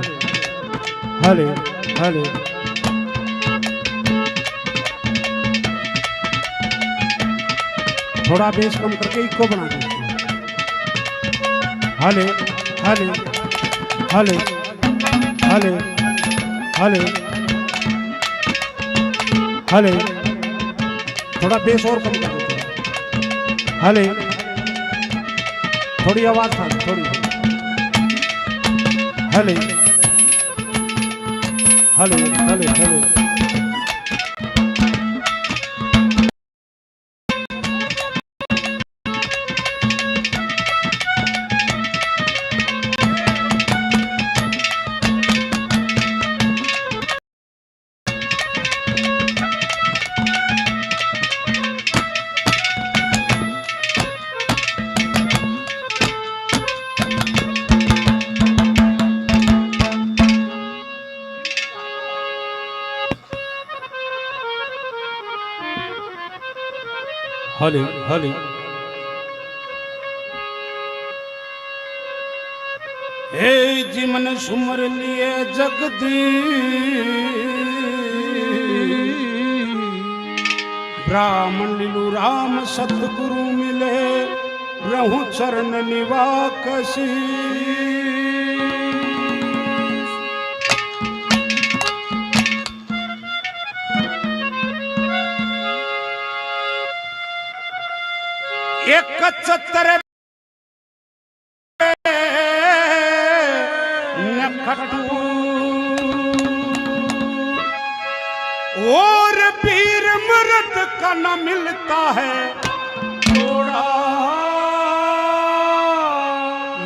हले, हले। थोड़ा बेस कम करके इको बना दो। हले, हले, हले, हले, हले, हले। थोड़ा बेस और कम कर दो, थोड़ा। हले, थोड़ी आवाज था, थोड़ी। हले, हले, हले, हले। हले, हले। हे जिमन सुमर लिए जगदीश, ब्राह्मण लीलू राम सतगुरु मिले, रहूं चरण निवाकसी। एक छत्र न खटू और वीर मर्द का न मिलता है जोड़ा।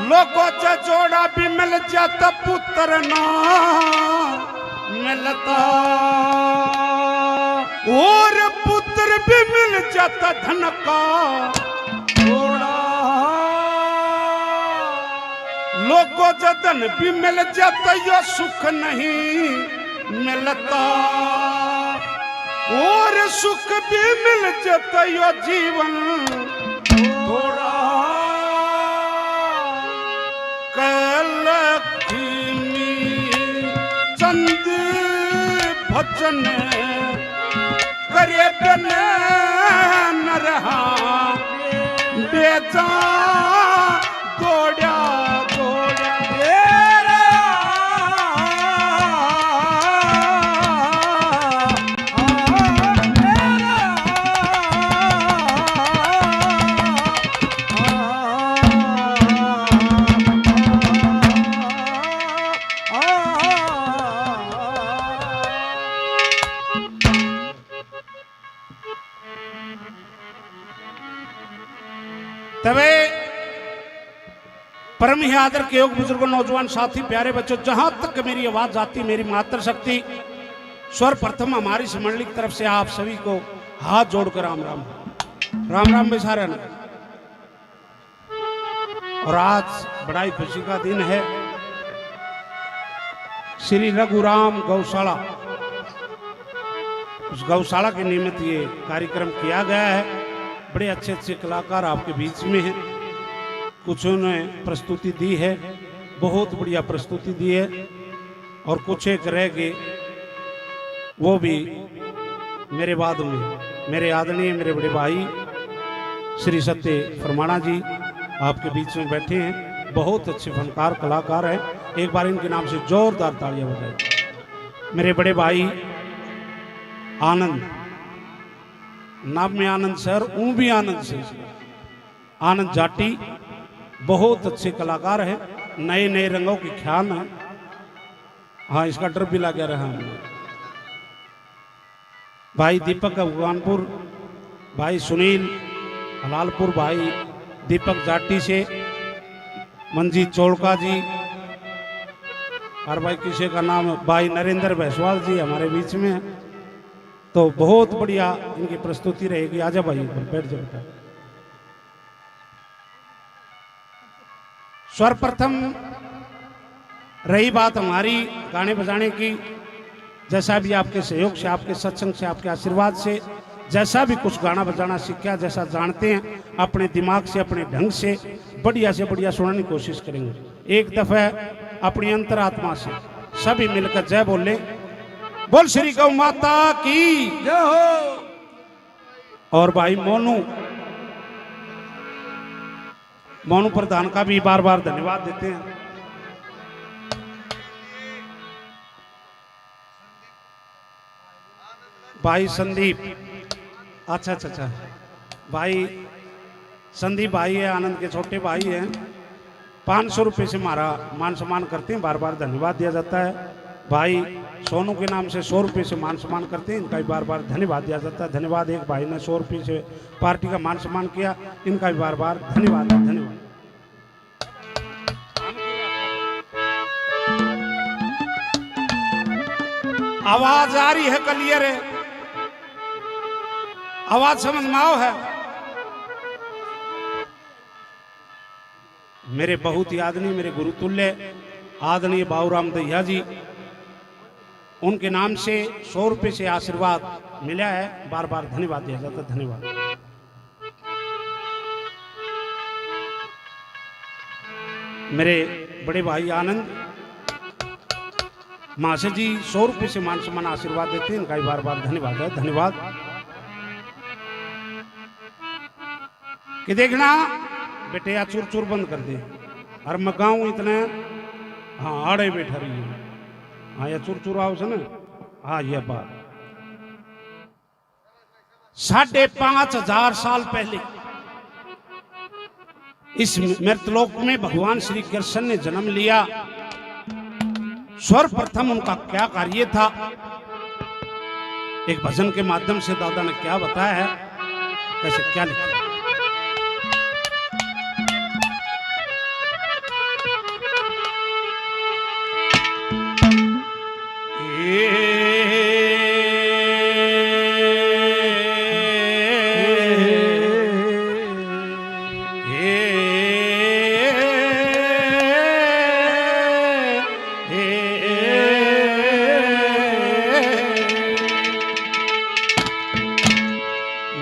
लोगों से जोड़ा भी मिल जाता पुत्र ना मिलता और पुत्र भी मिल जाता धन का जोड़ा। लोगों से धन भी मिल जाता यो सुख नहीं मिलता और सुख भी मिल जाता यो जीवन थोड़ा। कह लक्ष्मी चंद भजन करे बिन न रहा बेजा दौड़ा दौड़ा। तबे परम ही आदर के योग बुजुर्गों, नौजवान साथी, प्यारे बच्चों, जहां तक मेरी आवाज जाती, मेरी मातृ शक्ति, सर्वप्रथम हमारी इस मंडली की तरफ से आप सभी को हाथ जोड़कर राम राम, राम राम भाई सारे ने। और आज बड़ा ही खुशी का दिन है। श्री रघुराम गौशाला, उस गौशाला के निमित्त ये कार्यक्रम किया गया है। बड़े अच्छे अच्छे कलाकार आपके बीच में हैं। कुछ ने प्रस्तुति दी है, बहुत बढ़िया प्रस्तुति दी है। और कुछ एक रह गए, वो भी मेरे बाद में मेरे आदरणीय, मेरे बड़े भाई श्री सत्य फरमाना जी आपके बीच में बैठे हैं। बहुत अच्छे फनकार, कलाकार हैं। एक बार इनके नाम से जोरदार तालियां बजाएं। मेरे बड़े भाई आनंद, नाम में आनंद सर, ऊं भी आनंद से। आनंद जाटी बहुत अच्छे कलाकार हैं, नए नए रंगों की खान है। हाँ, इसका डर भी लगा रहा हमें। भाई दीपक अफगानपुर, भाई सुनील हलालपुर, भाई दीपक जाटी से, मंजीत चोलका जी, और भाई किसी का नाम, भाई नरेंद्र भैसवाल जी हमारे बीच में हैं। तो बहुत बढ़िया इनकी प्रस्तुति रहेगी। आजा भाई, ऊपर बैठ जा बेटा। सर्वप्रथम रही बात हमारी गाने बजाने की, जैसा भी आपके सहयोग से, आपके सत्संग से, आपके आशीर्वाद से, जैसा भी कुछ गाना बजाना सीखा, जैसा जानते हैं, अपने दिमाग से, अपने ढंग से बढ़िया से बढ़िया सुनाने की कोशिश करेंगे। एक दफे अपनी अंतरात्मा से सभी मिलकर जय बोले। बोल श्री गौ माता की। जय हो। और भाई मोनू, मोनू प्रधान का भी बार बार धन्यवाद देते हैं। भाई संदीप, अच्छा, अच्छा, अच्छा, भाई संदीप भाई है, आनंद के छोटे भाई हैं। पाँच सौ रुपये से हमारा मान सम्मान करते हैं, बार बार धन्यवाद दिया जाता है। भाई सोनू के नाम से सौ रुपये से मान सम्मान करते हैं, इनका भी बार बार धन्यवाद दिया जाता है। धन्यवाद। एक भाई ने सौ रुपये से पार्टी का मान सम्मान किया, इनका भी बार बार धन्यवाद, धन्यवाद। आवाज आ रही है, क्लियर है? आवाज समझ में आओ है? मेरे बहुत ही आदरणीय, मेरे गुरुतुल्य आदरणीय बाबूराम दहिया जी, उनके नाम से सौ रुपये से आशीर्वाद मिला है, बार बार धन्यवाद दिया जाता है। धन्यवाद। मेरे बड़े भाई आनंद महाशय जी सौ रुपये से मान सम्मान आशीर्वाद देते हैं, इनका भी बार बार धन्यवाद है, धन्यवाद। कि देखना बेटे, या चुर चुर बंद कर दे, और मैं गाऊं इतने। हाँ, आड़े बैठा रही है। हाँ, या चुर चुर आओ से ना। हाँ, ये बात। साढ़े पाँच हजार साल पहले इस मृतलोक में भगवान श्री कृष्ण ने जन्म लिया। सर्वप्रथम उनका क्या कार्य था, एक भजन के माध्यम से दादा ने क्या बताया है, कैसे क्या लिखा?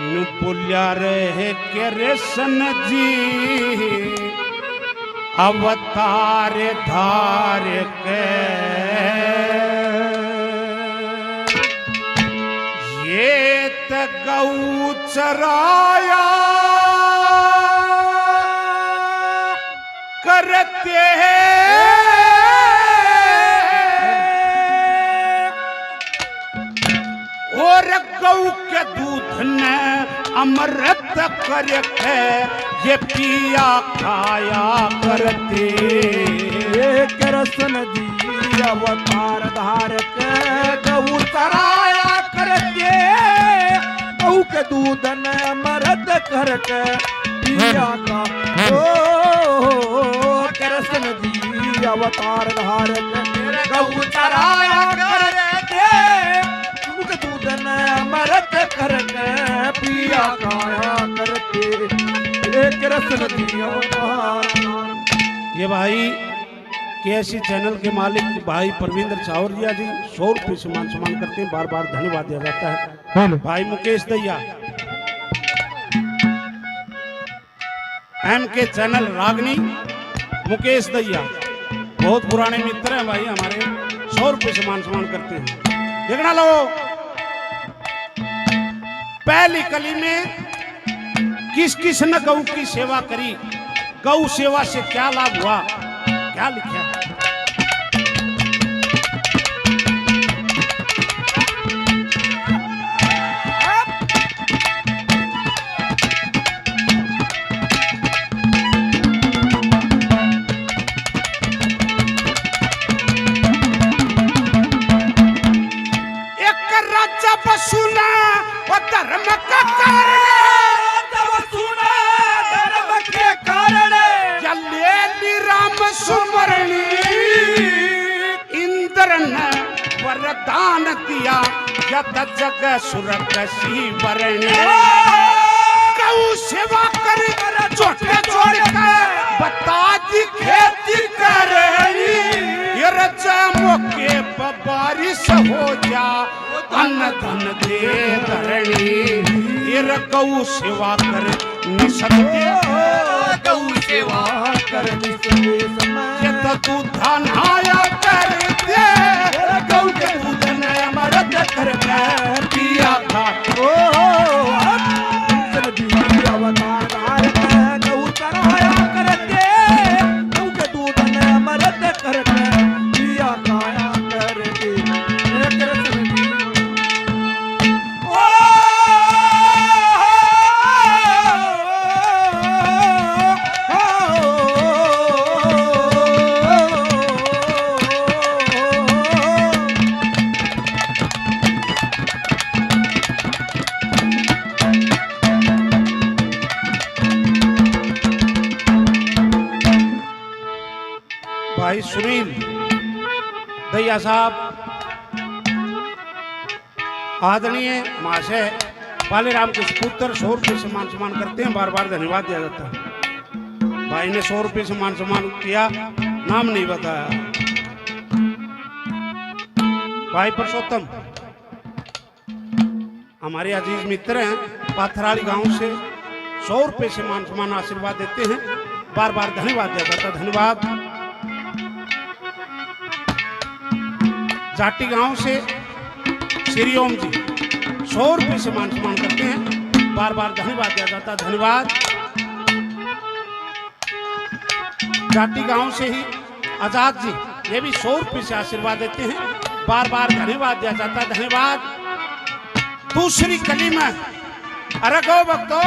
न्यू बोल्या रहे कृष्ण जी अवतार धार के, ये त गऊ चराया करते हैं। और गऊ के दूध ने अमृत करके ये पिया खाया करते। ये कृष्ण जी अवतार धार के गऊ चराया करते, गऊ के दूध ने अमृत करके पिया का। ओ कृष्ण जी अवतार धार के गऊ चराया करते, दूध दूध ने अमृत करके पिया खाया करते। ये कृष्ण जी अवतार। ये भाई केएससी चैनल के मालिक भाई परविंद्र सावरिया जी सौ रुपये से मान सम्मान करते हैं, बार बार धन्यवाद दिया जाता है। बोलो। भाई मुकेश दहिया, एमके चैनल रागनी, मुकेश दहिया, बहुत पुराने मित्र हैं भाई हमारे, सौ रुपये से मान सम्मान करते हैं। देखना लो, पहली कली में किस किस ने गऊ की सेवा करी, गऊ सेवा से क्या लाभ हुआ, क्या लिखा है? एक राजा बसुना वो धर्म का कारण, राजा बसुना धर्म के कारण, या ले ली राम सुमरणी। इंद्र ने वरदान दिया, यद जग सुरग सी बरणी। गऊ सेवा कर, छोटे छोड़ के बता दी खेती करनी। ये रजा मौके पर बारिश हो जा, अन्न धन दे धरणी। ये गऊ सेवा कर, निसकती गऊ सेवा कर विश्वेश में। ये तो तू धनाया कर दे, गऊ के दूध ने अमृत करके पिया था। ओ, हम कृष्ण जी अवतार धार के गऊ चराया कर दे, गऊ के दूध ने अमृत करके पिया खाया कर दे। हे कृष्ण जी। भाई सुनील दहिया साहब, आदरणीय महाशय बालीराम के सपुत्र सौ रुपये से मान सम्मान करते हैं, बार बार धन्यवाद दिया जाता है। भाई ने सौ रुपये से मान सम्मान किया, नाम नहीं बताया। भाई पुरुषोत्तम हमारे अजीज मित्र हैं, पाथराली गांव से सौ रुपये से मान सम्मान आशीर्वाद देते हैं, बार बार धन्यवाद दिया जाता है। धन्यवाद। जाटी गांव से श्री ओम जी सौ रुपये से मान सम्मान करते हैं, बार बार धन्यवाद दिया जाता है। धन्यवाद। जाटी गांव से ही आजाद जी, ये भी सौ रुपये से आशीर्वाद देते हैं, बार बार धन्यवाद दिया जाता है। धन्यवाद। दूसरी कली में, अरे गौ भक्तों,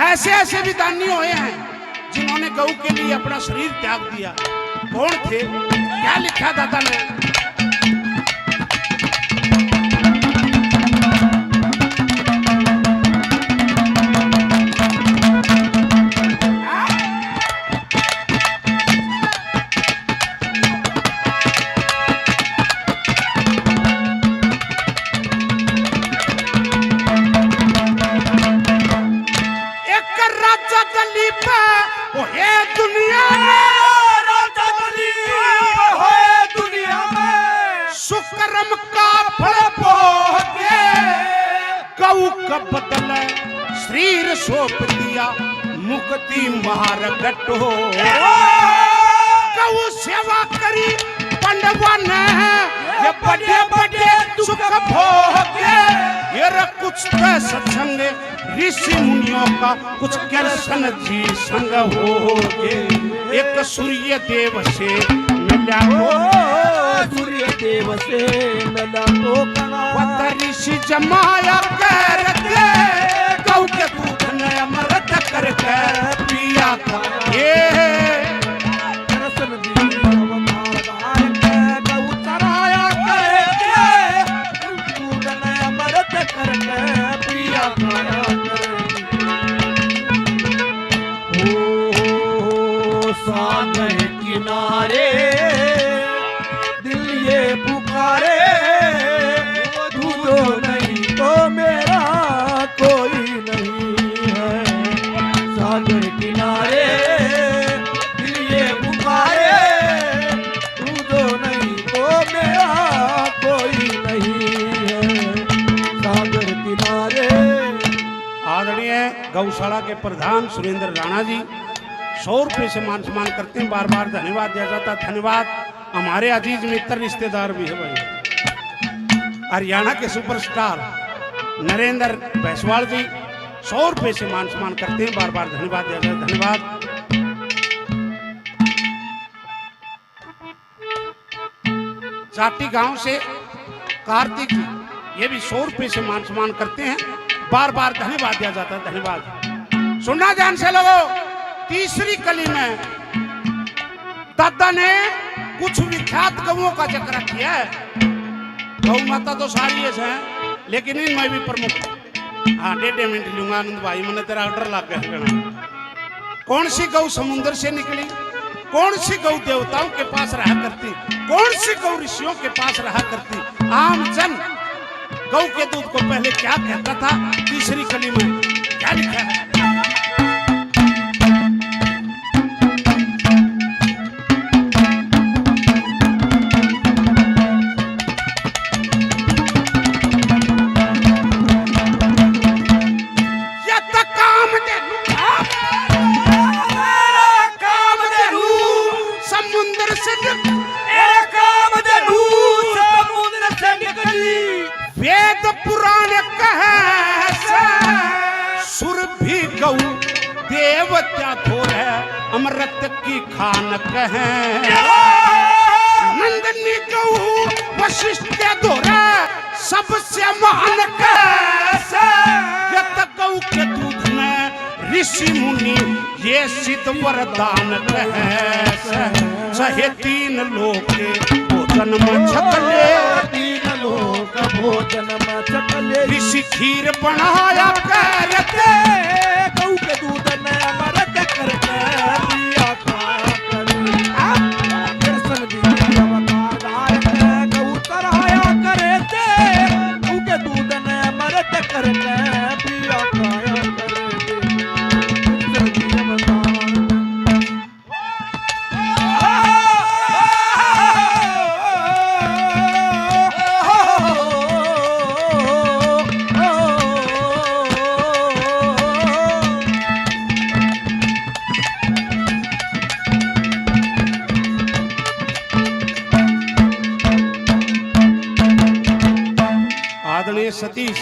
ऐसे ऐसे भी दानी हुए हैं जिन्होंने गऊ के लिए अपना शरीर त्याग दिया। कौन थे, क्या लिखा दादा ने? एक राजा दलीप होए दुनिया में, राजा दलीप होए दुनिया में, सुकर्म का फल भोगे। गऊ का बदल शरीर सौंप दिया, मुक्ति मार्ग टोगे। गऊ सेवा करी पंडवा ने, ये बड़े बड़े सुख भोगे। ये रे कुछ तो सत्संग ऋषि मुनियों का, कुछ कृष्ण जी संग होगे। एक सूर्य देव से मिला तो, ओ, सूर्य देव से मिला तो कणा। पत ऋषि जमाया करके, गऊ के दूध ने अमृत करके पिया था। ये कृष्ण जी अवतार धार के गऊ चराया करके, दूध ने अमृत करके पिया खाया करके। ओ सागर किनारे दिल ये पुकारे, तू जो नहीं तो मेरा कोई नहीं है। सागर किनारे दिल ये पुकारे, तू जो नहीं तो मेरा कोई नहीं है। सागर किनारे। आदरणीय गौशाला के प्रधान सुरेंद्र राणा जी सौ रुपये से मान सम्मान करते हैं, बार बार धन्यवाद दिया जाता है। धन्यवाद। हमारे अजीज मित्र रिश्तेदार भी है भाई, हरियाणा के सुपरस्टार नरेंद्र भैंसवाल जी सौ रुपये से मान सम्मान करते हैं, बार बार धन्यवाद दिया जाए। धन्यवाद। जाटी गांव से कार्तिक जी, ये भी सौ रुपये से मान सम्मान करते हैं, बार बार धन्यवाद दिया जाता है। धन्यवाद। सुनना ध्यान से लोगों, तीसरी कली में दादा ने कुछ विख्यात गऊओं का जिक्र किया है। गौ माता तो सारी है, लेकिन इनमें भी प्रमुख। हाँ, डेढ़ डेढ़ मिनट लूंगा आनंद भाई, मैंने तेरा ऑर्डर लग गया कहना। कौन सी गौ समुद्र से निकली, कौन सी गौ देवताओं के पास रहा करती, कौन सी गौ ऋषियों के पास रहा करती? आम जन गौ के दूध को पहले क्या कहता था, तीसरी कली में क्या लिखा है? ये तो काम दे, काम दे, काम दे। देवत्या धोरै अमृत की खान कहे। नंदनी गौ वशिष्ठ के धोरै सबसे महान कहे। ये तो गौ के दूध में ऋषि मुनि ये सिद्ध वरदान कहे। सहे तीन लोक भोजन में छकले, तीन लोक भोजन में छकले। ऋषि खीर बनाया करते, गौ के दूध ने अमृत करके पिया करते। कृष्ण जी अवतार आए थे, गौ चराया करते, गौ के दूध ने अमृत करके पिया करते। कृष्ण जी अवतार आदरणीय सतीश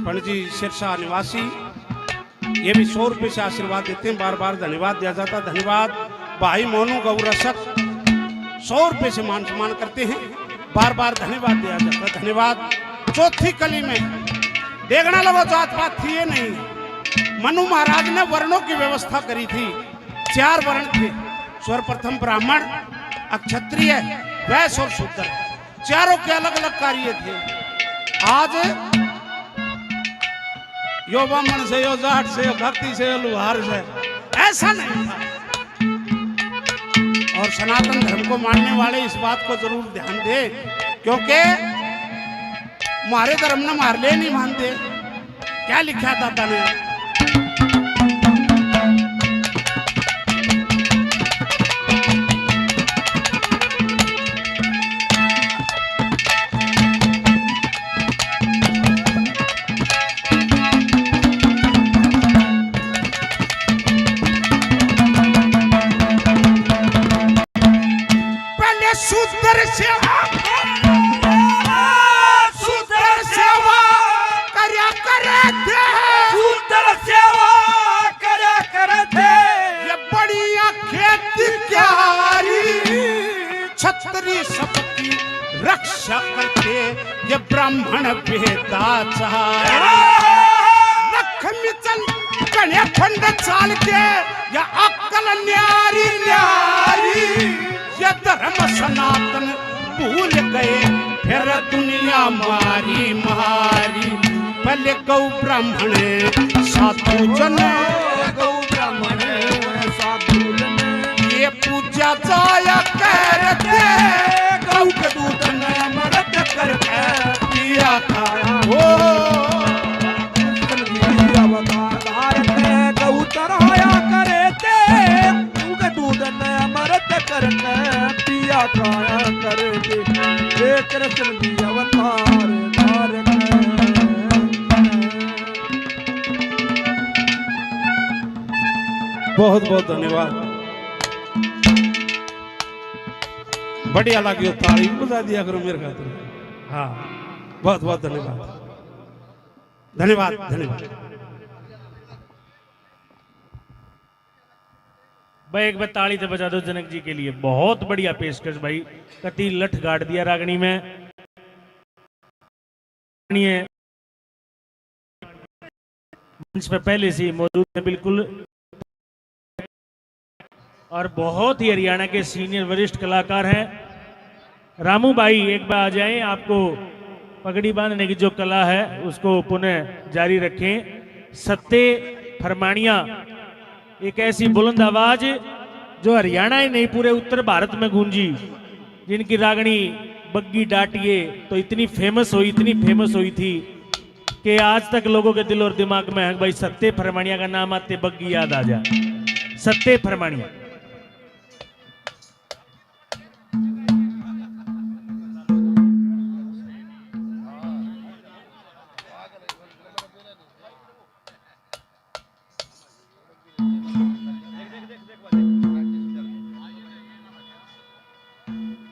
पणजी सिरसा निवासी, ये भी सौ रुपये से आशीर्वाद देते हैं। बार बार धन्यवाद दिया जाता। धन्यवाद भाई मोनू गौरसक, सौ रुपये से मान सम्मान करते हैं। बार बार धन्यवाद दिया जाता। धन्यवाद। चौथी कली में देखना लगा, जात पात थी ये नहीं। मनु महाराज ने वर्णों की व्यवस्था करी थी। चार वर्ण थे, सर्वप्रथम ब्राह्मण, अक्षत्रिय, वैश्य और शूद्र। चारों के अलग-अलग कार्य थे। आज यो बामण से, यो जाट से, यो खाती से, यो लुहार से, ऐसा नहीं था। और सनातन धर्म को मानने वाले इस बात को जरूर ध्यान दें, क्योंकि म्हारे धर्म ने म्हारे लिए नहीं मानते। क्या लिखा दादा ने? पहले सुंदर सेवा, सुंदर सेवा करया करे थे। सुंदर सेवा करया करे थे। ये बढ़िया खेती क्यारी, छतरी सबकी रक्षा करते, ये ब्राह्मण वेदाचारी। लक्ष्मी चंद घने फंड चाल के, या अक्कल न्यारी न्यारी, ये धर्म सनातन भूल गए, फिर दुनिया मारी मारी। पहले गौ ब्राह्मण साधु जन, गौ ब्राह्मण साधु जन, ये पूजा जाया करते, गौ के दूध ने अमृत करके पिया खाया। ओ अवतार धारक गौ चराया करते, गौ के दूध ने अमृत करके पिया खाया करते। हे कृष्ण जी अवतार धारक। बहुत बहुत धन्यवाद। बढ़िया लगी हो, ताली बजा दिया करो मेरे खातिर। हाँ, बहुत बहुत धन्यवाद, धन्यवाद, धन्यवाद। भाई, एक बार ताली तो बजा दो जनक जी के लिए, बहुत बढ़िया पेशकश भाई। कति लठ गाड़ दिया रागनी में। मंच पे पहले से ही मौजूद है बिल्कुल, और बहुत ही हरियाणा के सीनियर वरिष्ठ कलाकार हैं। रामू भाई, एक बार आ जाएं, आपको पगड़ी बांधने की जो कला है उसको पुनः जारी रखें। सत्ते फरमानिया, एक ऐसी बुलंद आवाज जो हरियाणा ही नहीं, पूरे उत्तर भारत में गूंजी, जिनकी रागनी बग्गी डाटिए तो इतनी फेमस हुई, इतनी फेमस हुई थी कि आज तक लोगों के दिल और दिमाग में है भाई, सत्ते फरमानिया का नाम आते बग्गी याद आ जा। सत्ते फरमानिया।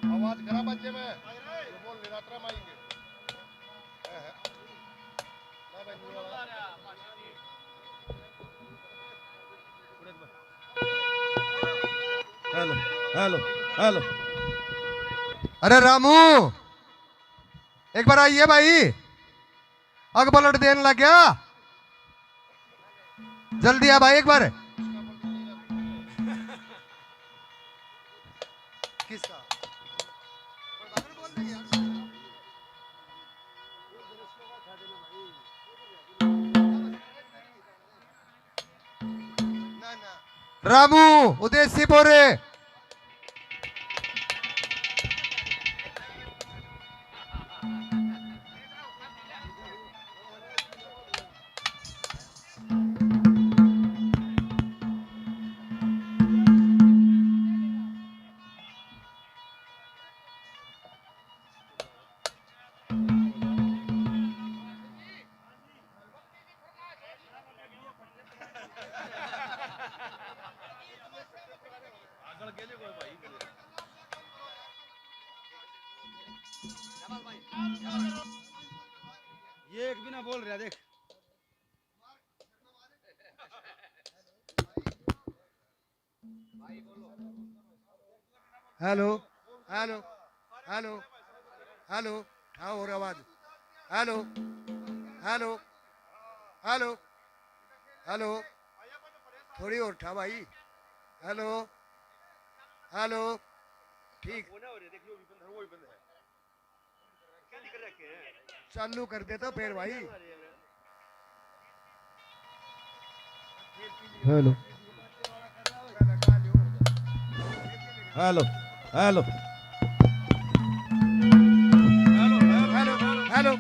आवाज खराब बच्चे में, ये बोल ले, रात्रा माई के। है, है। ना भाई, नहीं वाला। Hello, hello. अरे रामू, एक बार आइए भाई, अग पलट देने लग गया। जल्दी आ भाई एक बार। किसका? रामू, उदेसी बोरे। ये एक भी ना बोल रहा, देख। हेलो, हेलो, हेलो, हेलो, उठाओ और आवाज। हेलो, हेलो, हेलो, हेलो, थोड़ी और उठा भाई। हेलो, हेलो, ठीक। चालू कर देता फिर भाई। Hello, hello, hello. Hello, hello.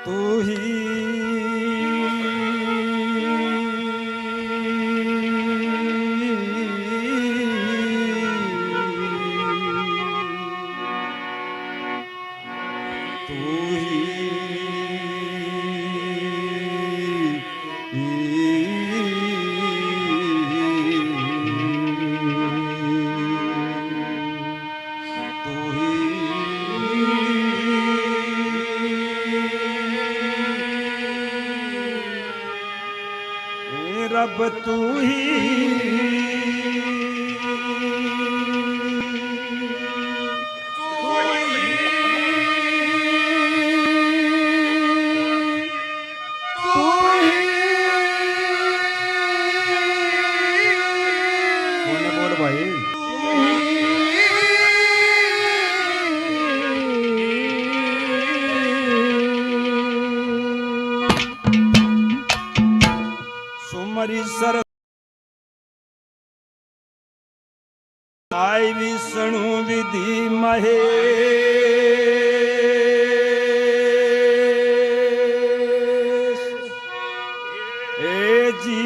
तू ही, तू ही रब तू ही, तू ही। बोल भाई। सुमरी सर आई विष्णु विधि महेश। ए जी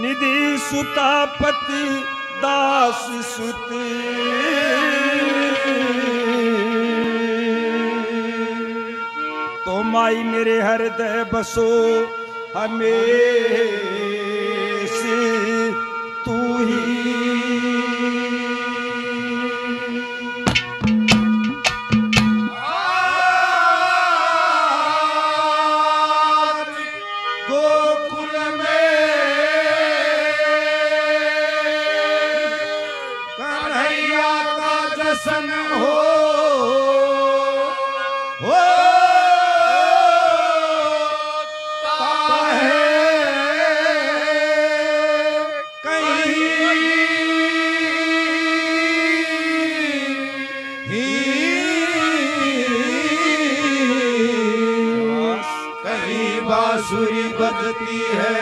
निधि सुतापति दास सुत। तो माई मेरे हृदय बसो हमेश तू ही। गोकुल में सन हो, होता है कहीं। कहीं बांसुरी बजती है,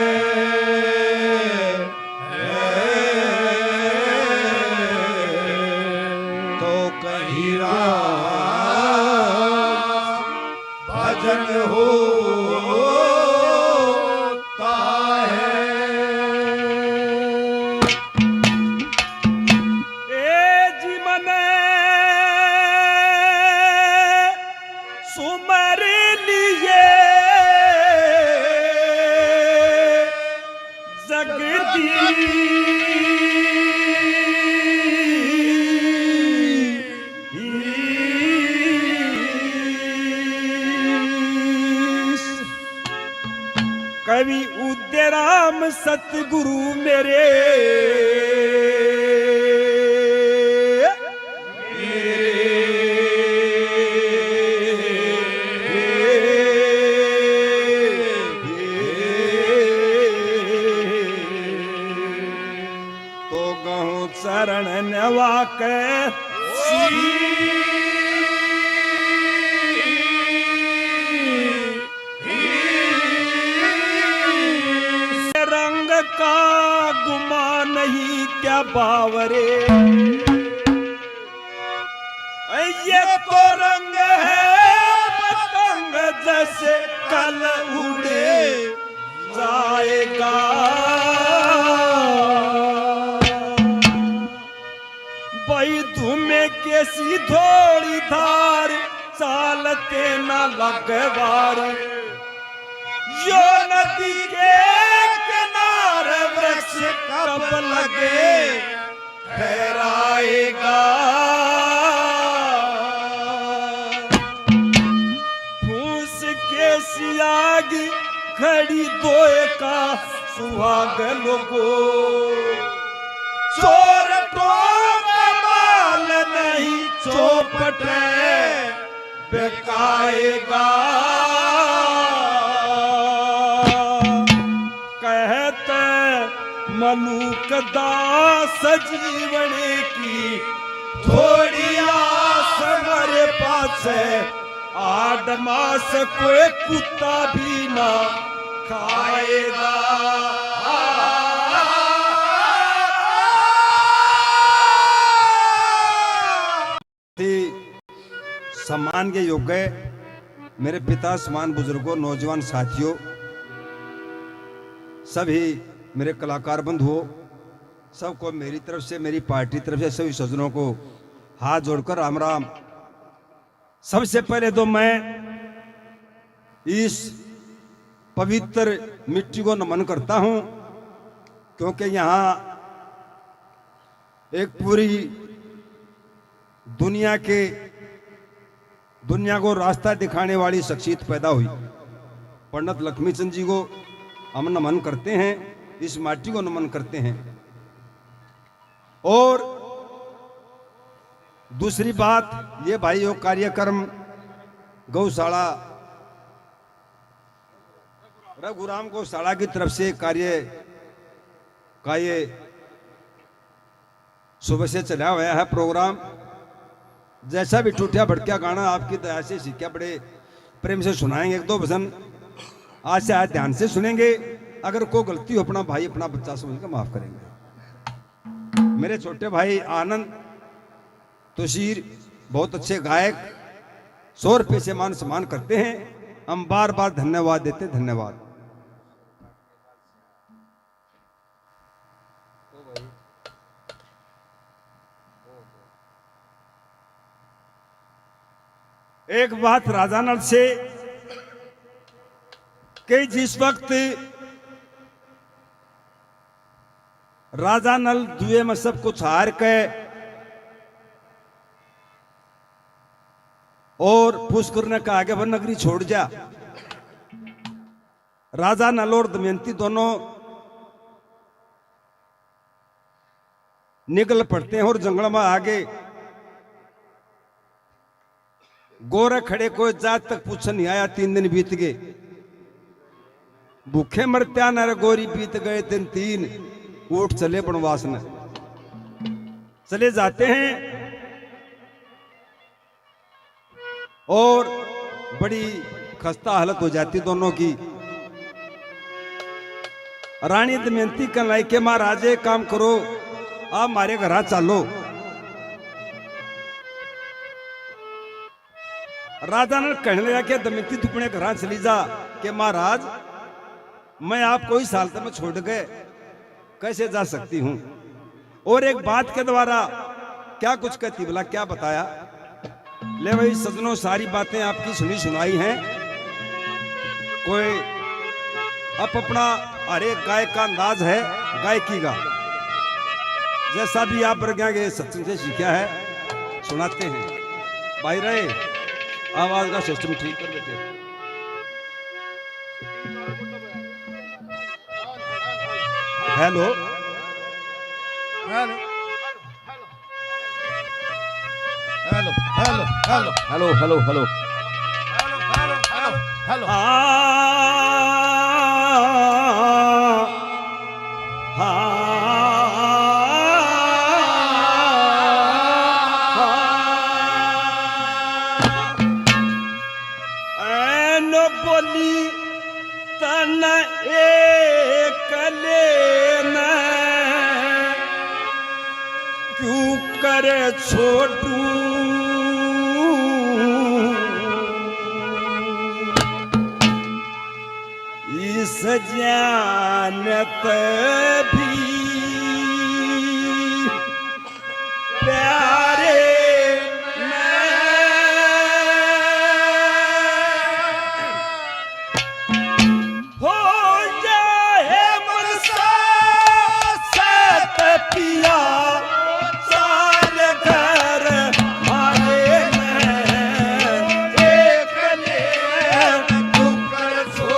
तो कहीं राम भजन होता है। ए जी मने सुमर लिए जगदीश। कवि उदयराम सतगुरु मेरे। तो गहूं चरण नवा के रंग का गुमान नहीं क्या बावरे। ये तो रंग है पतंग जैसे कल उड़े जाएगा। भाई धुमे कैसी धोड़ी धार, चालते ना लगवार। यो नदी के किनारे वृक्ष कब लगे ठहराएगा। फूस के सियाग खड़ी दोए का सुहाग लोगो। चोर टोक माल नहीं चौपट बिकाएगा। कहते मलूक दास जीवन की थोड़ी आस हमारे पास है। आठ मास कोई कुत्ता भी ना खाएगा। सम्मान के योग्य मेरे पिता, समान बुजुर्गों, नौजवान साथियों, सभी मेरे कलाकार बंधुओं, सबको मेरी तरफ से, मेरी पार्टी तरफ से सभी सज्जनों को हाथ जोड़कर राम राम। सबसे पहले तो मैं इस पवित्र मिट्टी को नमन करता हूं, क्योंकि यहाँ एक पूरी दुनिया के, दुनिया को रास्ता दिखाने वाली शख्सियत पैदा हुई। पंडित लक्ष्मी चंद जी को हम नमन करते हैं, इस माटी को नमन करते हैं। और दूसरी बात, ये भाई, यो कार्यक्रम गौशाला, रघुराम गौशाला की तरफ से कार्य का ये सुबह से चला हुआ है प्रोग्राम। जैसा भी टूटिया भड़किया गाना आपकी दया से सीखा, बड़े प्रेम से सुनाएंगे एक दो भजन। आज से आज ध्यान से सुनेंगे। अगर कोई गलती हो, अपना भाई, अपना बच्चा समझ के माफ करेंगे। मेरे छोटे भाई आनंद तोसीर बहुत अच्छे गायक, सौ रुपये से मान सम्मान करते हैं। हम बार बार धन्यवाद देते हैं। धन्यवाद। एक बात राजा नल से कि जिस वक्त राजा नल दुए में सब कुछ हार के और पुष्कर ने कहा कि वह नगरी छोड़ जा, राजा नल और दमयंती दोनों निकल पड़ते हैं और जंगल में आगे गोरे खड़े कोई जात तक पूछन नहीं आया, तीन दिन बीत गए। भूखे मरत्या न रे गोरी, बीत गए दिन तीन, उठ चले बनवास न। चले जाते हैं और बड़ी खस्ता हालत हो जाती दोनों की। रानी दमयंती कहने लगी कि महाराज, एक काम करो, आप हमारे घर चालो। राजा ने कहने लगा कि दमयंती, तू अपने घर चली जा। कि महाराज, मैं आपको इस हालत में छोड़ के कैसे जा सकती हूँ? और एक बात के द्वारा क्या कुछ कहती, भला क्या बताया? ले भाई सज्जनों, सारी बातें आपकी सुनी सुनाई हैं। कोई अप अपना हर एक गायक का अंदाज है गायकी का, जैसा भी आप वर्गिया के सत्संग से सीखा है, सुनाते हैं। भाई रहे, आवाज का सिस्टम ठीक कर देते। Hello. Hello. Hello, hello, hello. Hello, hello, hello. Hello, hello, hello, hello. हाँ। ऐन बोली तन एकले न क्यों करे छोड़ू, इस जानत भी प्यारे ने हो जाए मनसा सत पिया, चाल घर मारे ने एक ले दुकर छोड़ू।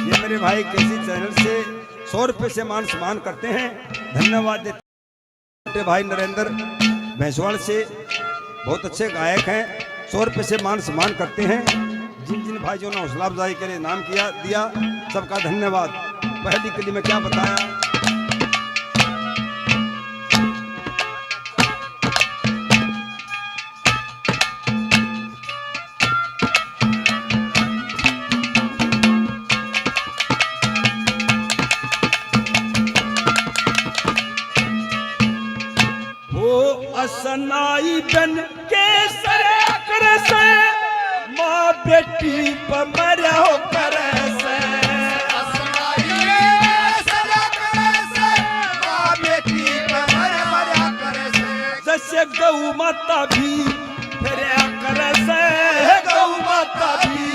ये मेरे भाई केसी चैनल से सौ रुपए से मान सम्मान करते हैं, धन्यवाद देते हैं। छोटे भाई नरेंद्र भैंसवाल से, बहुत अच्छे गायक हैं, सौ रुपए से मान सम्मान करते हैं। जिन जिन भाइयों ने हौसला अफजाई के लिए इनाम किया दिया, सबका धन्यवाद। पहली कली में क्या बताया। हो असनाई बन के सरे करे से, माँ बेटी पर मरा हो करे से। असनाई सरे करे से, माँ बेटी पर मरा, मरा करे से। जैसे गौ माता भी फेरया करे से, गौ माता भी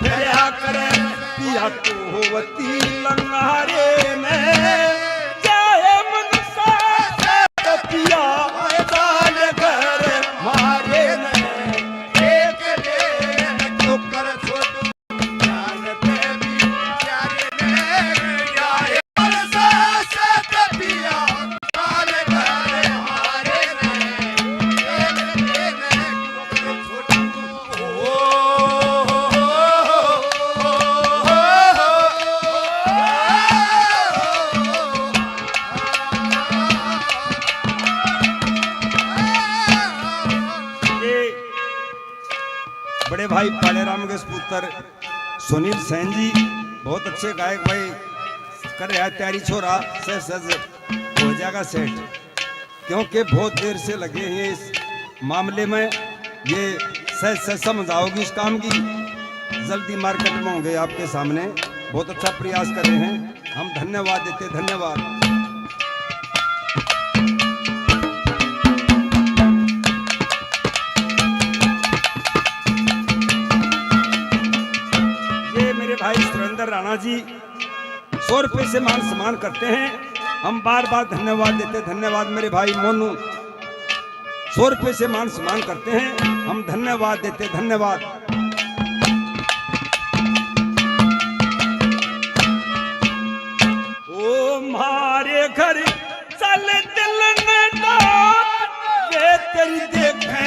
फेरया करे। पिया तो होवती लंगारे में, जाए मन सा पिया चाल घर मारे ने। एक दिन ठोकर छोड़ू जान ते भी प्यारे ने, जाए मन सा पिया चाल घर मारे ने। एक दिन ठोकर छोड़ू। ये बड़े भाई पालेराम के सपूत्र सुनील सैन जी, बहुत अच्छे गायक भाई, कर रहा है तैयारी छोरा, सहज सहज हो जाएगा सेट। क्योंकि बहुत देर से लगे हैं इस मामले में, ये सहज सहज समझ आओगी इस काम की। जल्दी मार्केट में होंगे आपके सामने। बहुत अच्छा प्रयास कर रहे हैं, हम धन्यवाद देते, धन्यवाद। ये मेरे भाई सुरेंद्र राणा जी सौ रुपए से मान सम्मान करते हैं, हम बार बार धन्यवाद देते, धन्यवाद मेरे भाई मोनू। सौ रुपए से मान सम्मान करते हैं हम, धन्यवाद देते, धन्यवाद। ओ म्हारे घर चल दिल ने डाल, वे तेरी देखे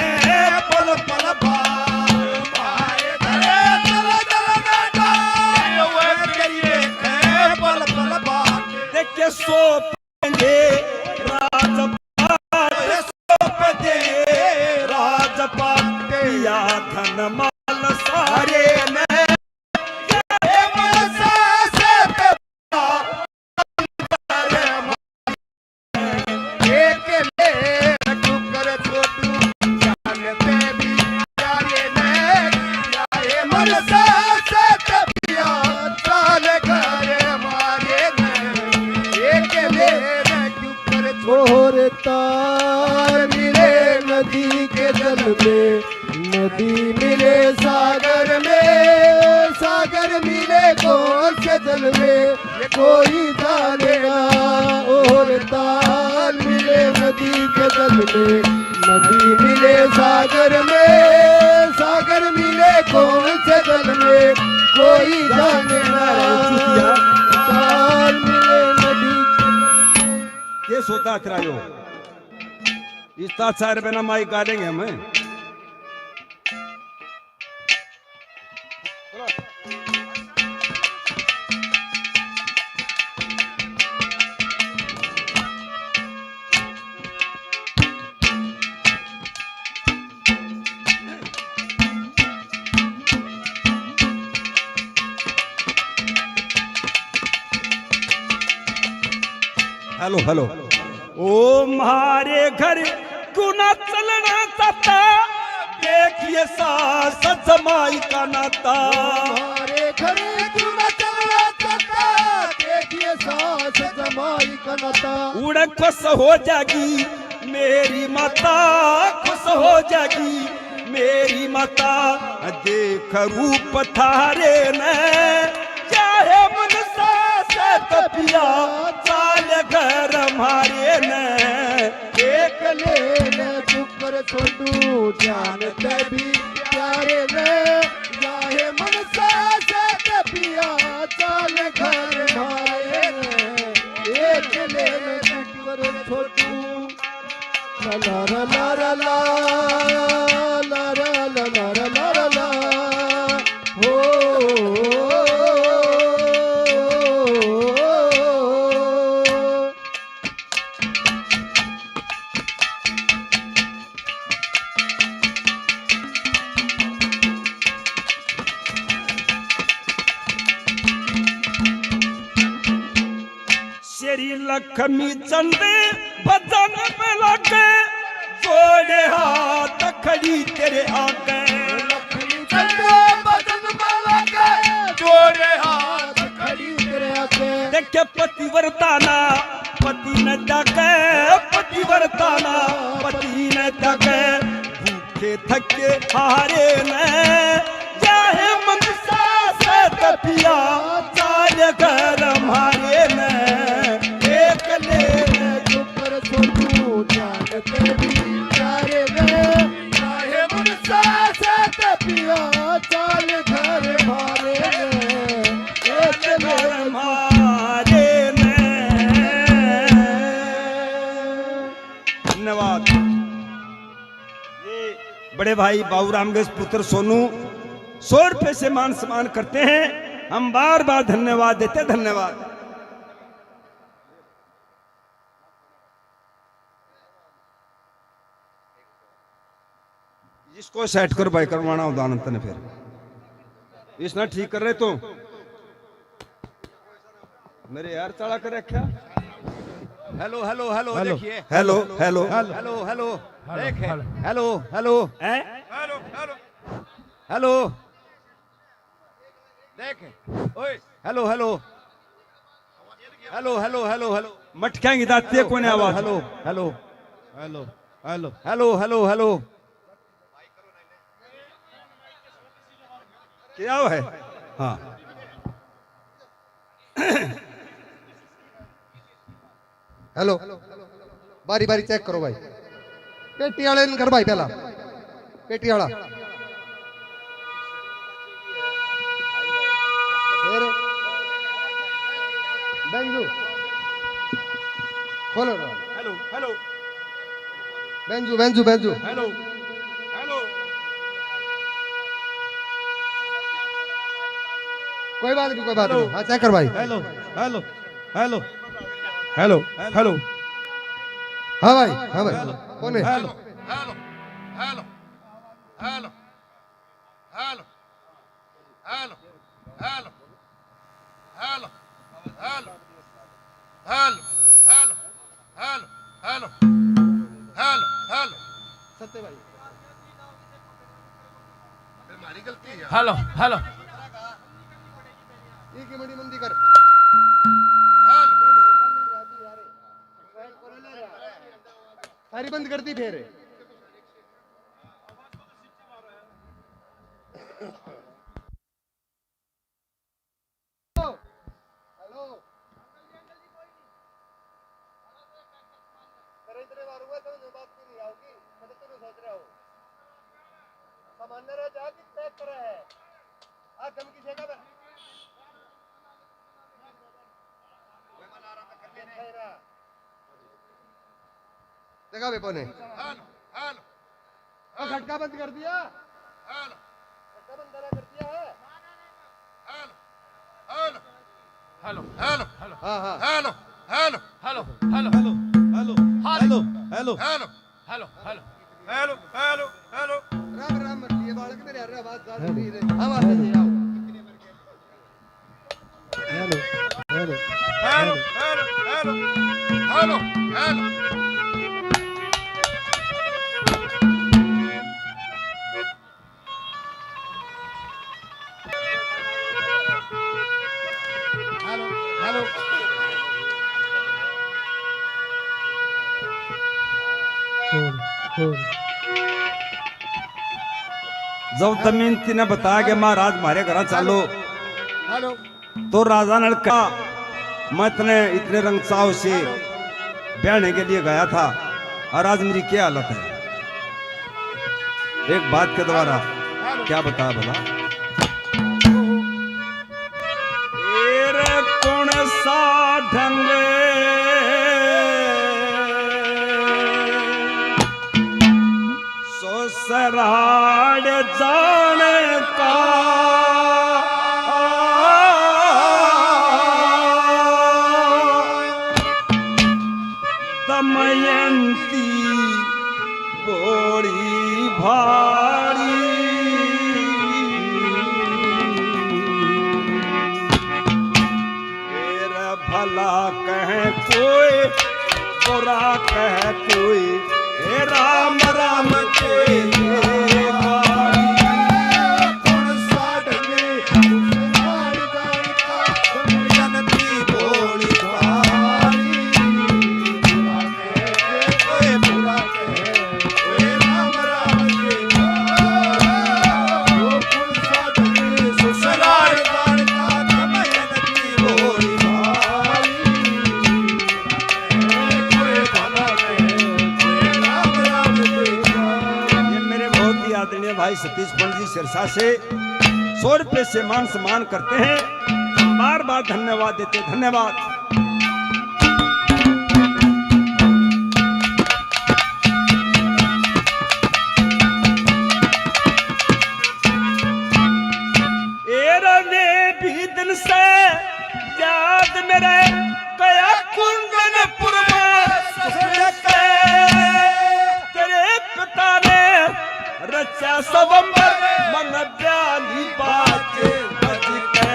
पल पल बात। म्हारे घर चल दिल ने डाल, वे तेरी देखे पल पल बात। देखे सो राजपाट, सौंप दे राजपाट, या धन माल सारे ने। एक ले टुकर छोटू, जान ते भी प्यारे ने। यारे मन सा से तबिया, चाल कर मारे ने। एक ले टुकर छोटू। और तार मिले नदी के जल में, नदी मिले सागर में, सागर मिले कौन से जल में, ये कोई जाने ना। और तार मिले नदी के जल में, नदी मिले सागर में, सागर मिले कौन से जल में, कोई जाने ना। तार मिले नदी के जल में। ये सोता अतरायो। इस ता चार बिना माई गालेंगे हम। Hello, hello. ओ म्हारे घर क्यों ना चलना चाहता, देखिए सास जमाई का नाता। म्हारे घर क्यों ना चलना चाहता, देखिए सास जमाई का नाता। उड़े खुश हो जाएगी मेरी माता, खुश हो जाएगी मेरी माता। देख रूप थारे ने, चाहे मन सा से तपिया, चाल घर मारे ने। एक ले ले टुकर छोटू, जान ते भी प्यारे ने। चाहे मन सा से तपिया, चाल घर मारे ने। एक ले ले टुकर छोटू। ला ला ला ला ला, ला ला ला ला ला ला ला, हो। श्री लक्ष्मी चंद भजन में लागे, जोड़े हाथ खड़ी तेरे आगे। लक्ष्मी चंद भजन में लागे, जोड़े हाथ खड़ी तेरे आगे। देखे पतिव्रता ना पति न जागे, पतिव्रता ना पति न जागे। भूखे थके हारे ने, चाहे मन सा से तपिया, चाल घर मारे ने। एक ले टुकर छोटू, जान ते भी प्यारे ने। चाहे मन सा से तपिया, चाल घर मारे ने। एक ले घर मारे ने। धन्यवाद। ये बड़े भाई बाबूराम के पुत्र सोनू सौ रुपए से मान सम्मान करते हैं, हम बार बार धन्यवाद देते, धन्यवाद। इसको सेट कर भाई, करवाना उदाहरण तने फिर। इसने ठीक कर रहे तो मेरे यार चला कर रखा। हेलो, हेलो, हेलो, हेलो, देखिए। Hello, hello. Hello, hello. Hello, देख। हेलो। Hello, hello. हैं? Hello, hello. हेलो। देख, ओए, hello, hello, hello, hello, hello, hello. मटक्यांगी दाते हेलो, कोने हेलो, आवाज। Hello, hello, hello, hello, hello, hello, hello. क्या है? हाँ। हेलो, बारी बारी चेक करो भाई। पेटी वाले ने कर भाई पहला, पेटी वाला। फिर बेंजू खोलो ना। Hello, hello. बेंजू, बेंजू, बेंजू। Hello, hello. कोई बात नहीं, कोई बात हेलो। नहीं। हाँ, चेक कर भाई। Hello, hello. Hello, hello, hello. हाँ भाई, हाँ भाई। हेलो, कौन है? Hello, hello, hello, hello, hello, hello, hello, hello, hello, hello, hello, hello, hello, hello, hello, hello. सत्य भाई। फिर हमारी गलती है। Hello, hello. एक ही मड़ी मंदी कर। हेलो। सारी बंद कर दी फिर। हेलो। अरे इतने मारूंगा, समझ में बात भी नहीं आओगी। मैं तो तेरे सोच रहा हूँ। सामान्य रह जा कि पैक करा है। आ धमकी देगा मैं। देखा बेपो ने। Hello, hello. तो खटका बंद कर दिया? हेलो। खटका बंद कर दिया है? Hello, hello. Hello, hello, hello. हाँ, हाँ। Hello, hello. Hello, hello. Hello, hello. Hello, hello. Hello, hello. Hello, hello. Hello, hello, hello. Ram, Ram, ये बालक मेरे, अरे, आवाज ज्यादा हेलो। नहीं रही। आवाज हेलो। नहीं आओ। Hello, hello, hello, hello. Hello, hello, hello. Hello, hello. Hello, hello. जब दमयंती ने बताया कि महाराज, म्हारे घर चालो, हेलो। तो राजा ने कहा, मैं इतने, इतने रंग चाव से ब्याहने के लिए गया था, और आज मेरी क्या हालत है। एक बात के द्वारा क्या बता भला। ए रे कौन सा ढंग ससुराल जाने का। दमयंती बोली भारी। तेरा भला कह कोई, बुरा कह कोई, हे राम राम के ये गाली। कौन सा ढंग ससुराल जाने का, दमयंती बोली भारी। ये मेरे बहुत ही आदरणीय भाई सतीश पंडित जी सिरसा से सौ रुपये से मान सम्मान करते हैं। बार बार धन्यवाद देते, धन्यवाद। ए रवे भी दिन से याद मेरे कया कुंदनपुर में ससुर के। तेरे पिता ने रचा स्वयंवर मन ब्याली बाज बज के।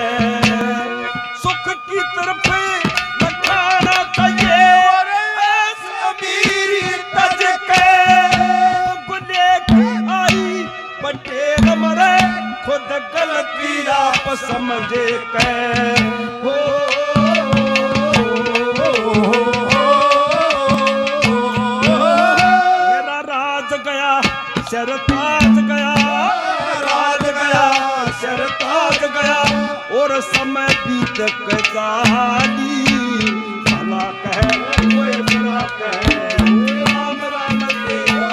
सुख की तरफ जे कै हो, मेरा राज गया, सिर ताज गया, राज गया, सिर ताज गया, और समय बीत के जानी। भला कहे कोई बुरा कहे, राम राम तेरा।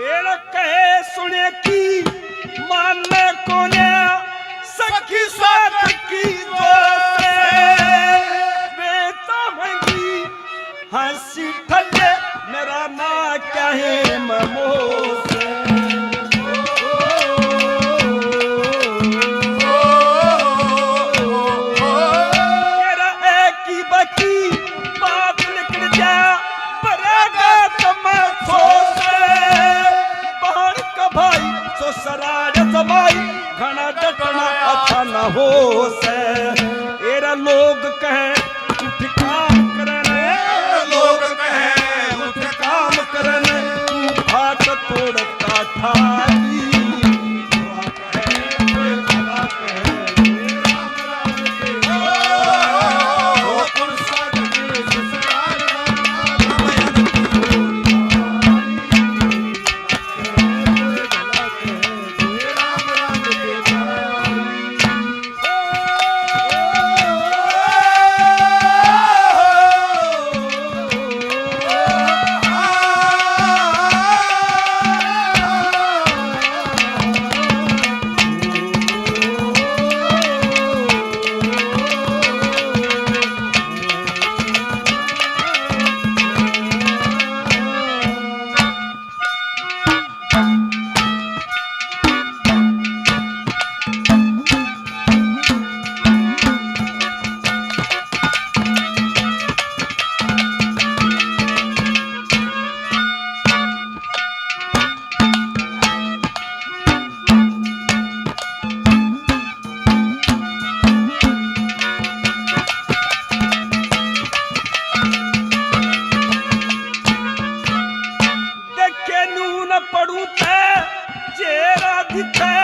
एड़ कहे सुने की माने कोन्या, सखी साथ की दोस्त है। बेटा महंगी हंसी ठल्ले, मेरा ना कहे ममोस। तेरा एक ही बकी बात निकल जा, परागत में ठोस। बाहर का भाई ससुराल जमाई, घना डटना अच्छा न हो से। एरा लोग कहे उठ काम करने, लोग कहे उठ काम करने, तू फाट तोड़ता ठाई। देखे नून पड़ू ते जेरा दिखे,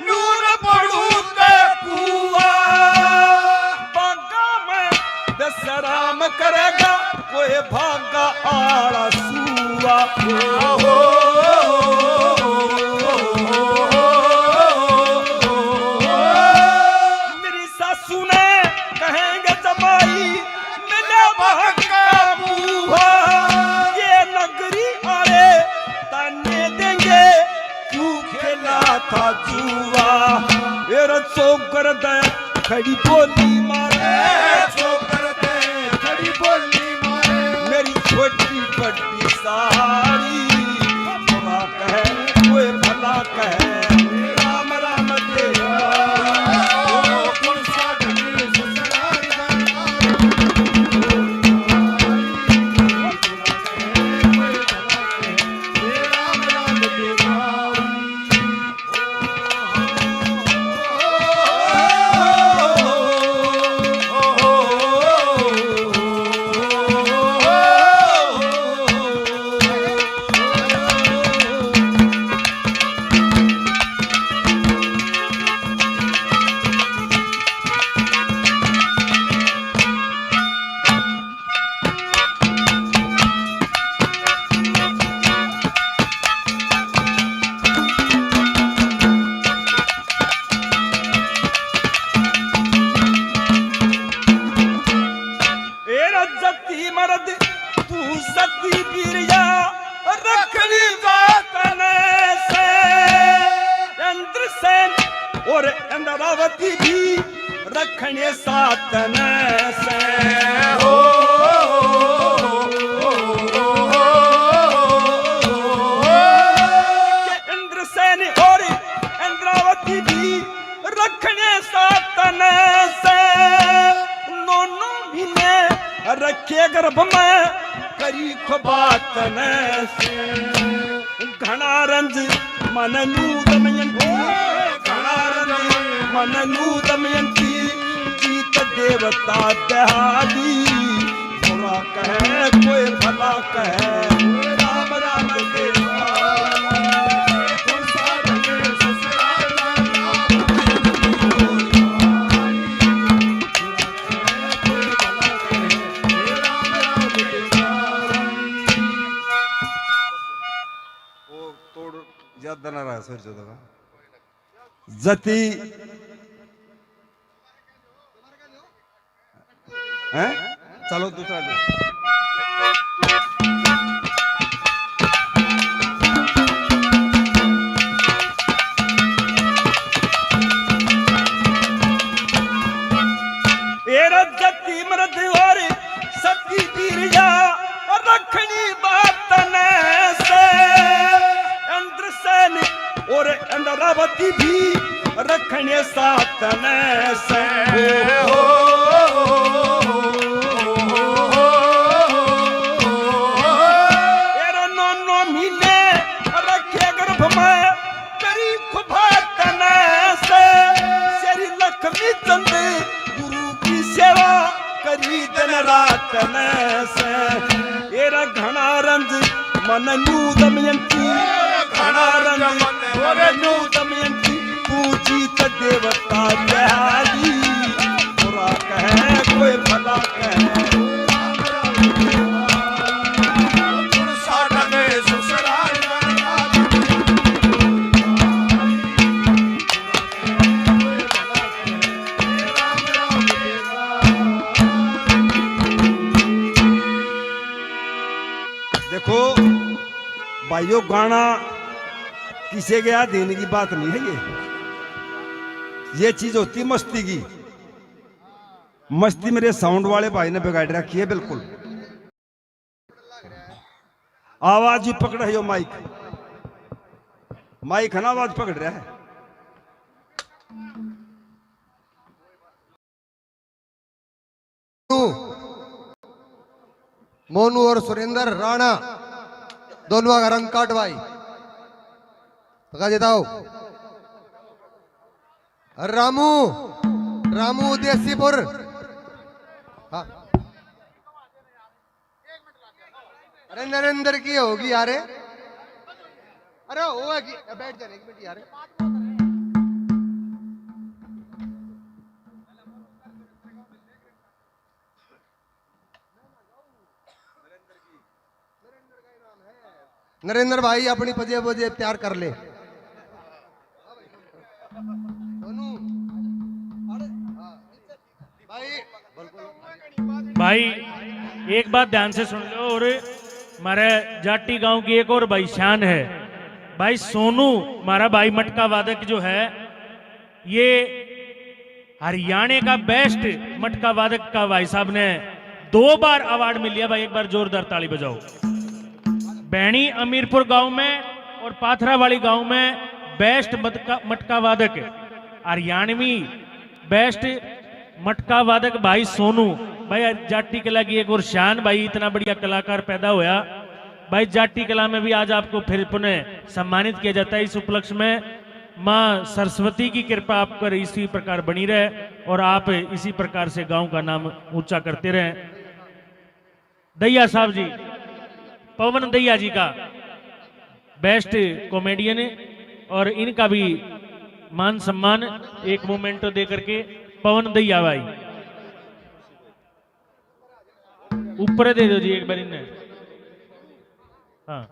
नून पड़ू ते कुआ। बागा में विश्राम करेगा कोई भागा आला सुआ। मेरी सासू ने कहेंगे जमाई, मिला बहका मुहा। ये नगरी आले ताने देंगे, क्यों खेला था जुआ। मेरा चौकर दे खड़ी बोली मारे, चौकर दे खड़ी बोली मारे। मेरी छोटी बड़ी सारी बुरा कहे, कोई भला कहे, राम राम तेरा। ओ, कौन सा ढंग ससुराल जाना? तू सती बीरिया रखनी बातन से, इंद्रसेन और इंद्रावती भी रखने सातन से हो। के इंद्रसेन और इंद्रावती भी रखने सातन से, नौ नौ महीने रखे गर्भ में करी खुबातन से। घना रंज मन नू दमयंती, घना रंज मन नू दमयंती, जीत देवता दहाली। बुरा कहे कोई भला कहे, राम राम के वो तोड़ ज्यादा ना रहा सर, ज्यादा ना। जती हैं? चलो दूसरा लो। ए रजती मृद और सती बीरिया रखनी बातन से, इंद्रसेन और इंद्रावती भी रखने सातन से हो। एरो नौ नौ महीने रखे गर्भ में करी खुबातन से, श्री लक्ष्मी चंद गुरु की सेवा करी दिन रात में से। एरा घना रंज मन नू दमयंती, घना रंज मन नू दमयंती, तू जीत देवता दहाली। बुरा कहे कोई भला कहे, देखो भाइयों, गाना किसे के अधीन की बात नहीं है। ये, ये चीज होती मस्ती की। मस्ती मेरे साउंड वाले भाई ने बिगाड़ रखी है बिल्कुल। आवाज ही पकड़ रही हो, माइक, माइक है ना, आवाज पकड़ रहा है। मोनू और सुरेंद्र राणा दोनों का रंग काट भाई। पका देता हो। रामू, रामू देसीपुर। हाँ। अरे नरेंद्र की होगी यार। अरे वो है कि, बैठ जा रे, एक मिनट यार। नरेंद्र भाई अपनी पजे पजे तैयार कर ले। भाई, एक बात ध्यान से सुन लो, और हमारे जाटी गांव की एक और भाई शान है, भाई सोनू, हमारा भाई मटका वादक जो है, ये हरियाणा का बेस्ट मटका वादक का भाई साहब ने दो बार अवार्ड मिल लिया भाई, एक बार जोरदार ताली बजाओ। बहनी अमीरपुर गांव में और पाथरा वाली गांव में बेस्ट मटका, मटका वादक हरियाणवी बेस्ट मटका वादक भाई सोनू, भाई जाटी कला की एक और शान, भाई इतना बढ़िया कलाकार पैदा होया। भाई जाटी कला में भी आज आपको फिर पुनः सम्मानित किया जाता है। इस उपलक्ष्य में माँ सरस्वती की कृपा आप पर इसी प्रकार बनी रहे और आप इसी प्रकार से गांव का नाम ऊंचा करते रहें। दहिया साहब जी, पवन दहिया जी का बेस्ट कॉमेडियन, और इनका भी मान सम्मान एक मोमेंटो दे करके। पवन दहिया भाई ऊपर दे दो जी एक बार इन्हें। हाँ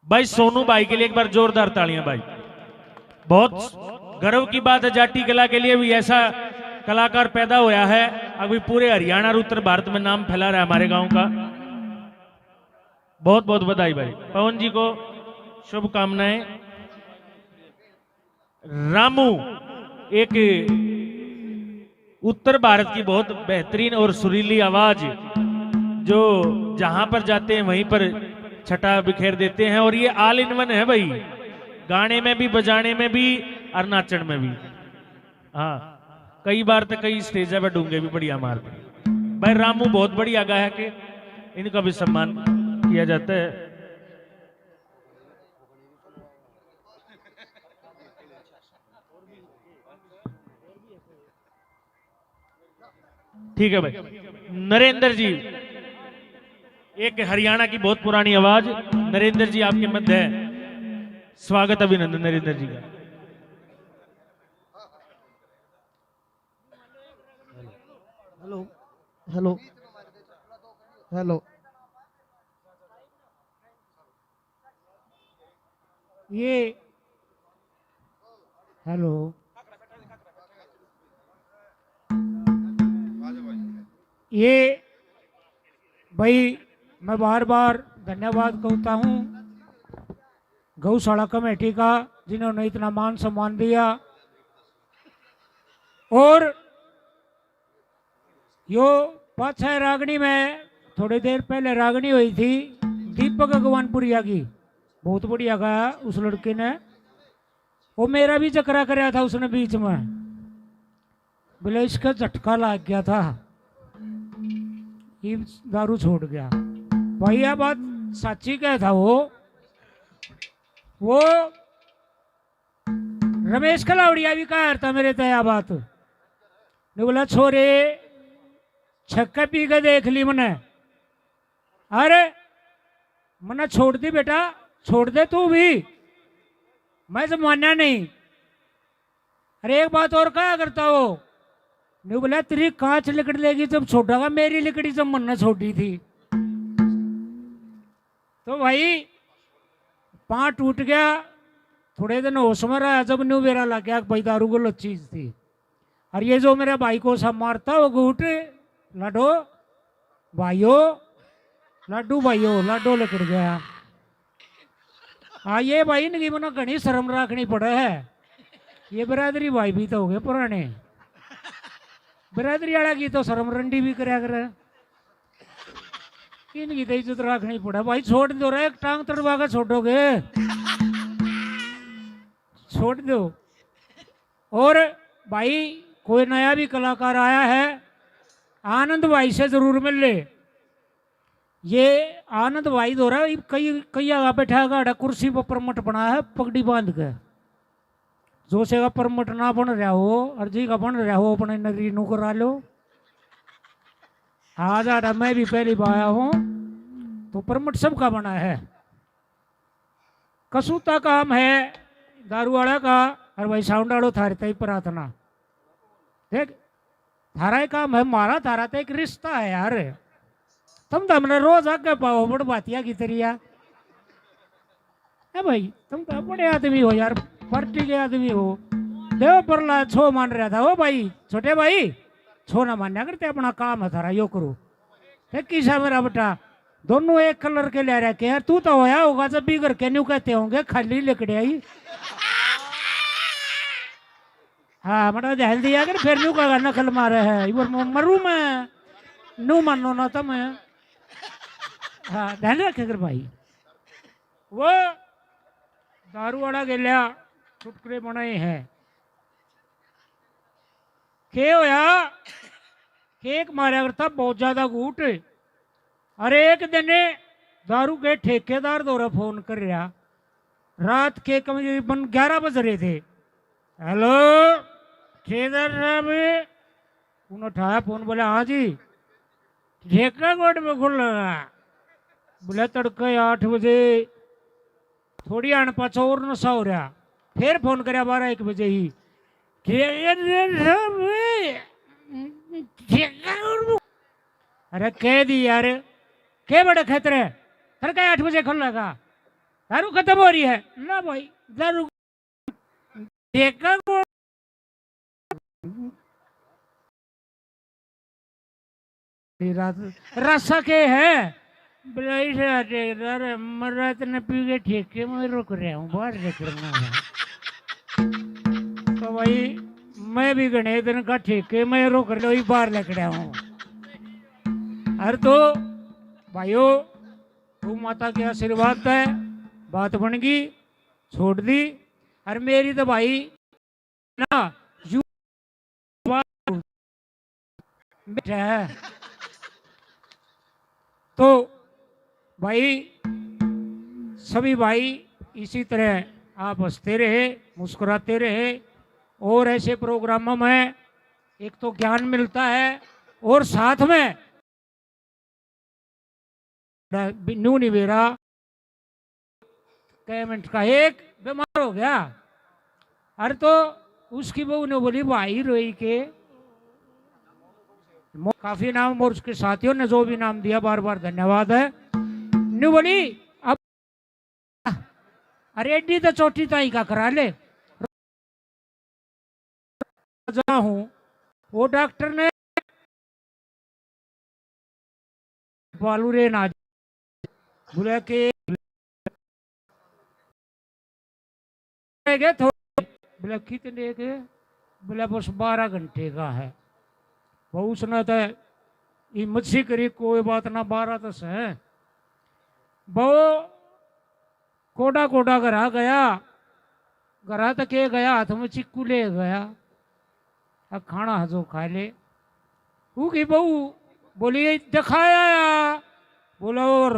भाई, सोनू भाई के लिए एक बार जोरदार तालियां भाई। बहुत गर्व की बात है जाटी कला के लिए भी, ऐसा कलाकार पैदा होया है, अभी पूरे हरियाणा और उत्तर भारत में नाम फैला रहा है हमारे गांव का। बहुत बहुत बधाई भाई, पवन जी को शुभकामनाएं। रामू एक उत्तर भारत की बहुत बेहतरीन और सुरीली आवाज, जो जहां पर जाते हैं वहीं पर छटा बिखेर देते हैं। और ये ऑल इन वन है भाई, गाने में भी, बजाने में भी और नाचण में भी। हाँ, कई बार तो कई स्टेज पे डूंगे भी बढ़िया मारते। भाई रामू बहुत बढ़िया गायक है, इनका भी सम्मान किया जाता है। ठीक है भाई, नरेंद्र जी, एक हरियाणा की बहुत पुरानी आवाज, नरेंद्र जी आपके मध्य है, स्वागत अभिनंदन नरेंद्र जी का। Hello, hello, hello. ये हेलो, ये भाई, मैं बार बार धन्यवाद कहता हूँ गौशाला कमेटी का, जिन्होंने इतना मान सम्मान दिया। और यो पाछा रागनी में थोड़ी देर पहले रागनी हुई थी दीपक अगवानपुरिया की, बहुत बढ़िया गाया उस लड़के ने। वो मेरा भी जकरा करया था उसने बीच में, बोले इसका झटका लग गया था, ये दारू छोड़ गया। भाई, यह बात साची कह था वो। वो रमेश कलावड़िया भी कहा था मेरे तय बात। ने बोला, छोरे, छक्के पी के देख ली मने। अरे, मने छोड़ दी बेटा, छोड़ दे तू भी। मैं तो मान्या नहीं। अरे, एक बात और कहा करता हो, ने बोला, तेरी कांच लिकड़ लेगी जब छोड़ेगा, मेरी लिकड़ी जब मन्ने छोड़ी थी। तो भाई, पाँव टूट गया। थोड़े दिन होश में रहा, जब न्यू बेरा लग गया कि भाई, दारू गलत चीज थी। और ये जो मेरे भाई को सब मारता वो घूट, लाडो भाइयो, लाडू भाइयो, लाडो लिकड़ गया। हाँ, ये भाई, इनकी मना घणी शर्म रखनी पड़े है। ये बिरादरी भाई भी तो हो गए पुराने, बिरादरी वाला की तो शर्म रंडी भी करया करे। इनकी तो इज्जत रखनी पड़े भाई। छोड़ दो रे, एक टांग तड़वा के छोड़ोगे, छोड़ दो। और भाई, कोई नया भी कलाकार आया है, आनंद भाई से जरूर मिल ले। ये आनंद भाई धोरा कई कई आगा बैठा गाड़ा कुर्सी पर परमट बना है पगड़ी बांध के। जो से का परमट ना बन रहा हो और जी का बन रहा हो, अपने नगरी नू करा लो। आज आड़ा मैं भी पहली बार आया हूँ, तो परमट सबका बना है। कसूता काम है दारू वाला का, और भाई साउंड वालों थारे ताई प्रार्थना। देख, थारा ही काम है, मारा थारा तो एक रिश्ता है यार। तुम तो हमने रोज आगे पाओ बड़ बातिया की तरिया। है भाई, तुम तो बड़े आदमी हो यार, पार्टी के आदमी हो। देव प्रहलाद छो मान रहा था, ओ भाई, छोटे भाई, छो ना मान्या करते, अपना काम है थारा, यो करो। फिर किसा मेरा बेटा, दोनों एक कलर के ले रखे यार। तू तो होया होगा जब भी घर के न्यू कहते होंगे, खाली लिकड़े आई। हाँ, मटा ध्यान दिया कर, फिर न्यू कहा नकल मारे है, इवर म-, मरू मैं, न्यू मानो ना तुम। हाँ, ध्यान रखे कर भाई। वो दारू वाला गेल्या छुटकरे बनाए हैं। के होया? केक मारया करता बहुत ज्यादा घूट। अरे एक दिन दारू के ठेकेदार धोरे फोन कर रहा, रात के करीबन ग्यारह बज रहे थे। हेलो, ठेकेदार साहब। उन्हें उठाया फोन, बोला, हाँ जी। ठेका कोट में खुल रहा? बोला, तड़के आठ बजे। थोड़ी आण पाछा और नशा हो रहा। फिर फोन करया बारह एक बजे ही। ठेका कोट में, ठेका कोट में। अरे कह दी यार, के बड़े खतरे, तड़के आठ बजे खुलेगा। दारू खत्म हो रही है ना भाई, दारू देखा को। रात रसा के है। बोला, "इस ठेकेदार, मैं रात ने पी के ठेके में रुक रहा हूँ, बाहर निकलना है।" तो भाई, मैं भी घणे दिन का ठेके में रुक रहा हूँ, बाहर निकला हूँ। अरे तो भाइयों, वो माता के आशीर्वाद तै बात बन गई, छोड़ दी। और मेरी तो भाई ना, यू बैठा है। तो भाई, सभी भाई, इसी तरह आप हंसते रहे, मुस्कुराते रहे, और ऐसे प्रोग्रामों में एक तो ज्ञान मिलता है, और साथ में न्यू नहीं बेरा कै मिनट का एक बीमार हो गया। अरे तो उसकी बहू ने बोली, "भाई रोई के।" मो-, काफी नाम और उसके साथियों ने जो भी नाम दिया, बार बार धन्यवाद है। न्यू बोली, "अब अरे एडी तो चोटी ताई का करा ले।" जा हूँ, वो डॉक्टर ने बालू रे ना बोले के गए थोड़े, बोले, "कितने के?" बोले, "बस बारह घंटे का है।" वो उसने तो हिम्मत सी करी, "कोई बात ना, बारह तो है।" वो कोडा कोडा घरा गया, घरा तक के गया, हाथ में चिक्कू ले गया, "अब खाना है जो खा ले।" उसकी बहू बोली, "दिखाया?" बोला, "और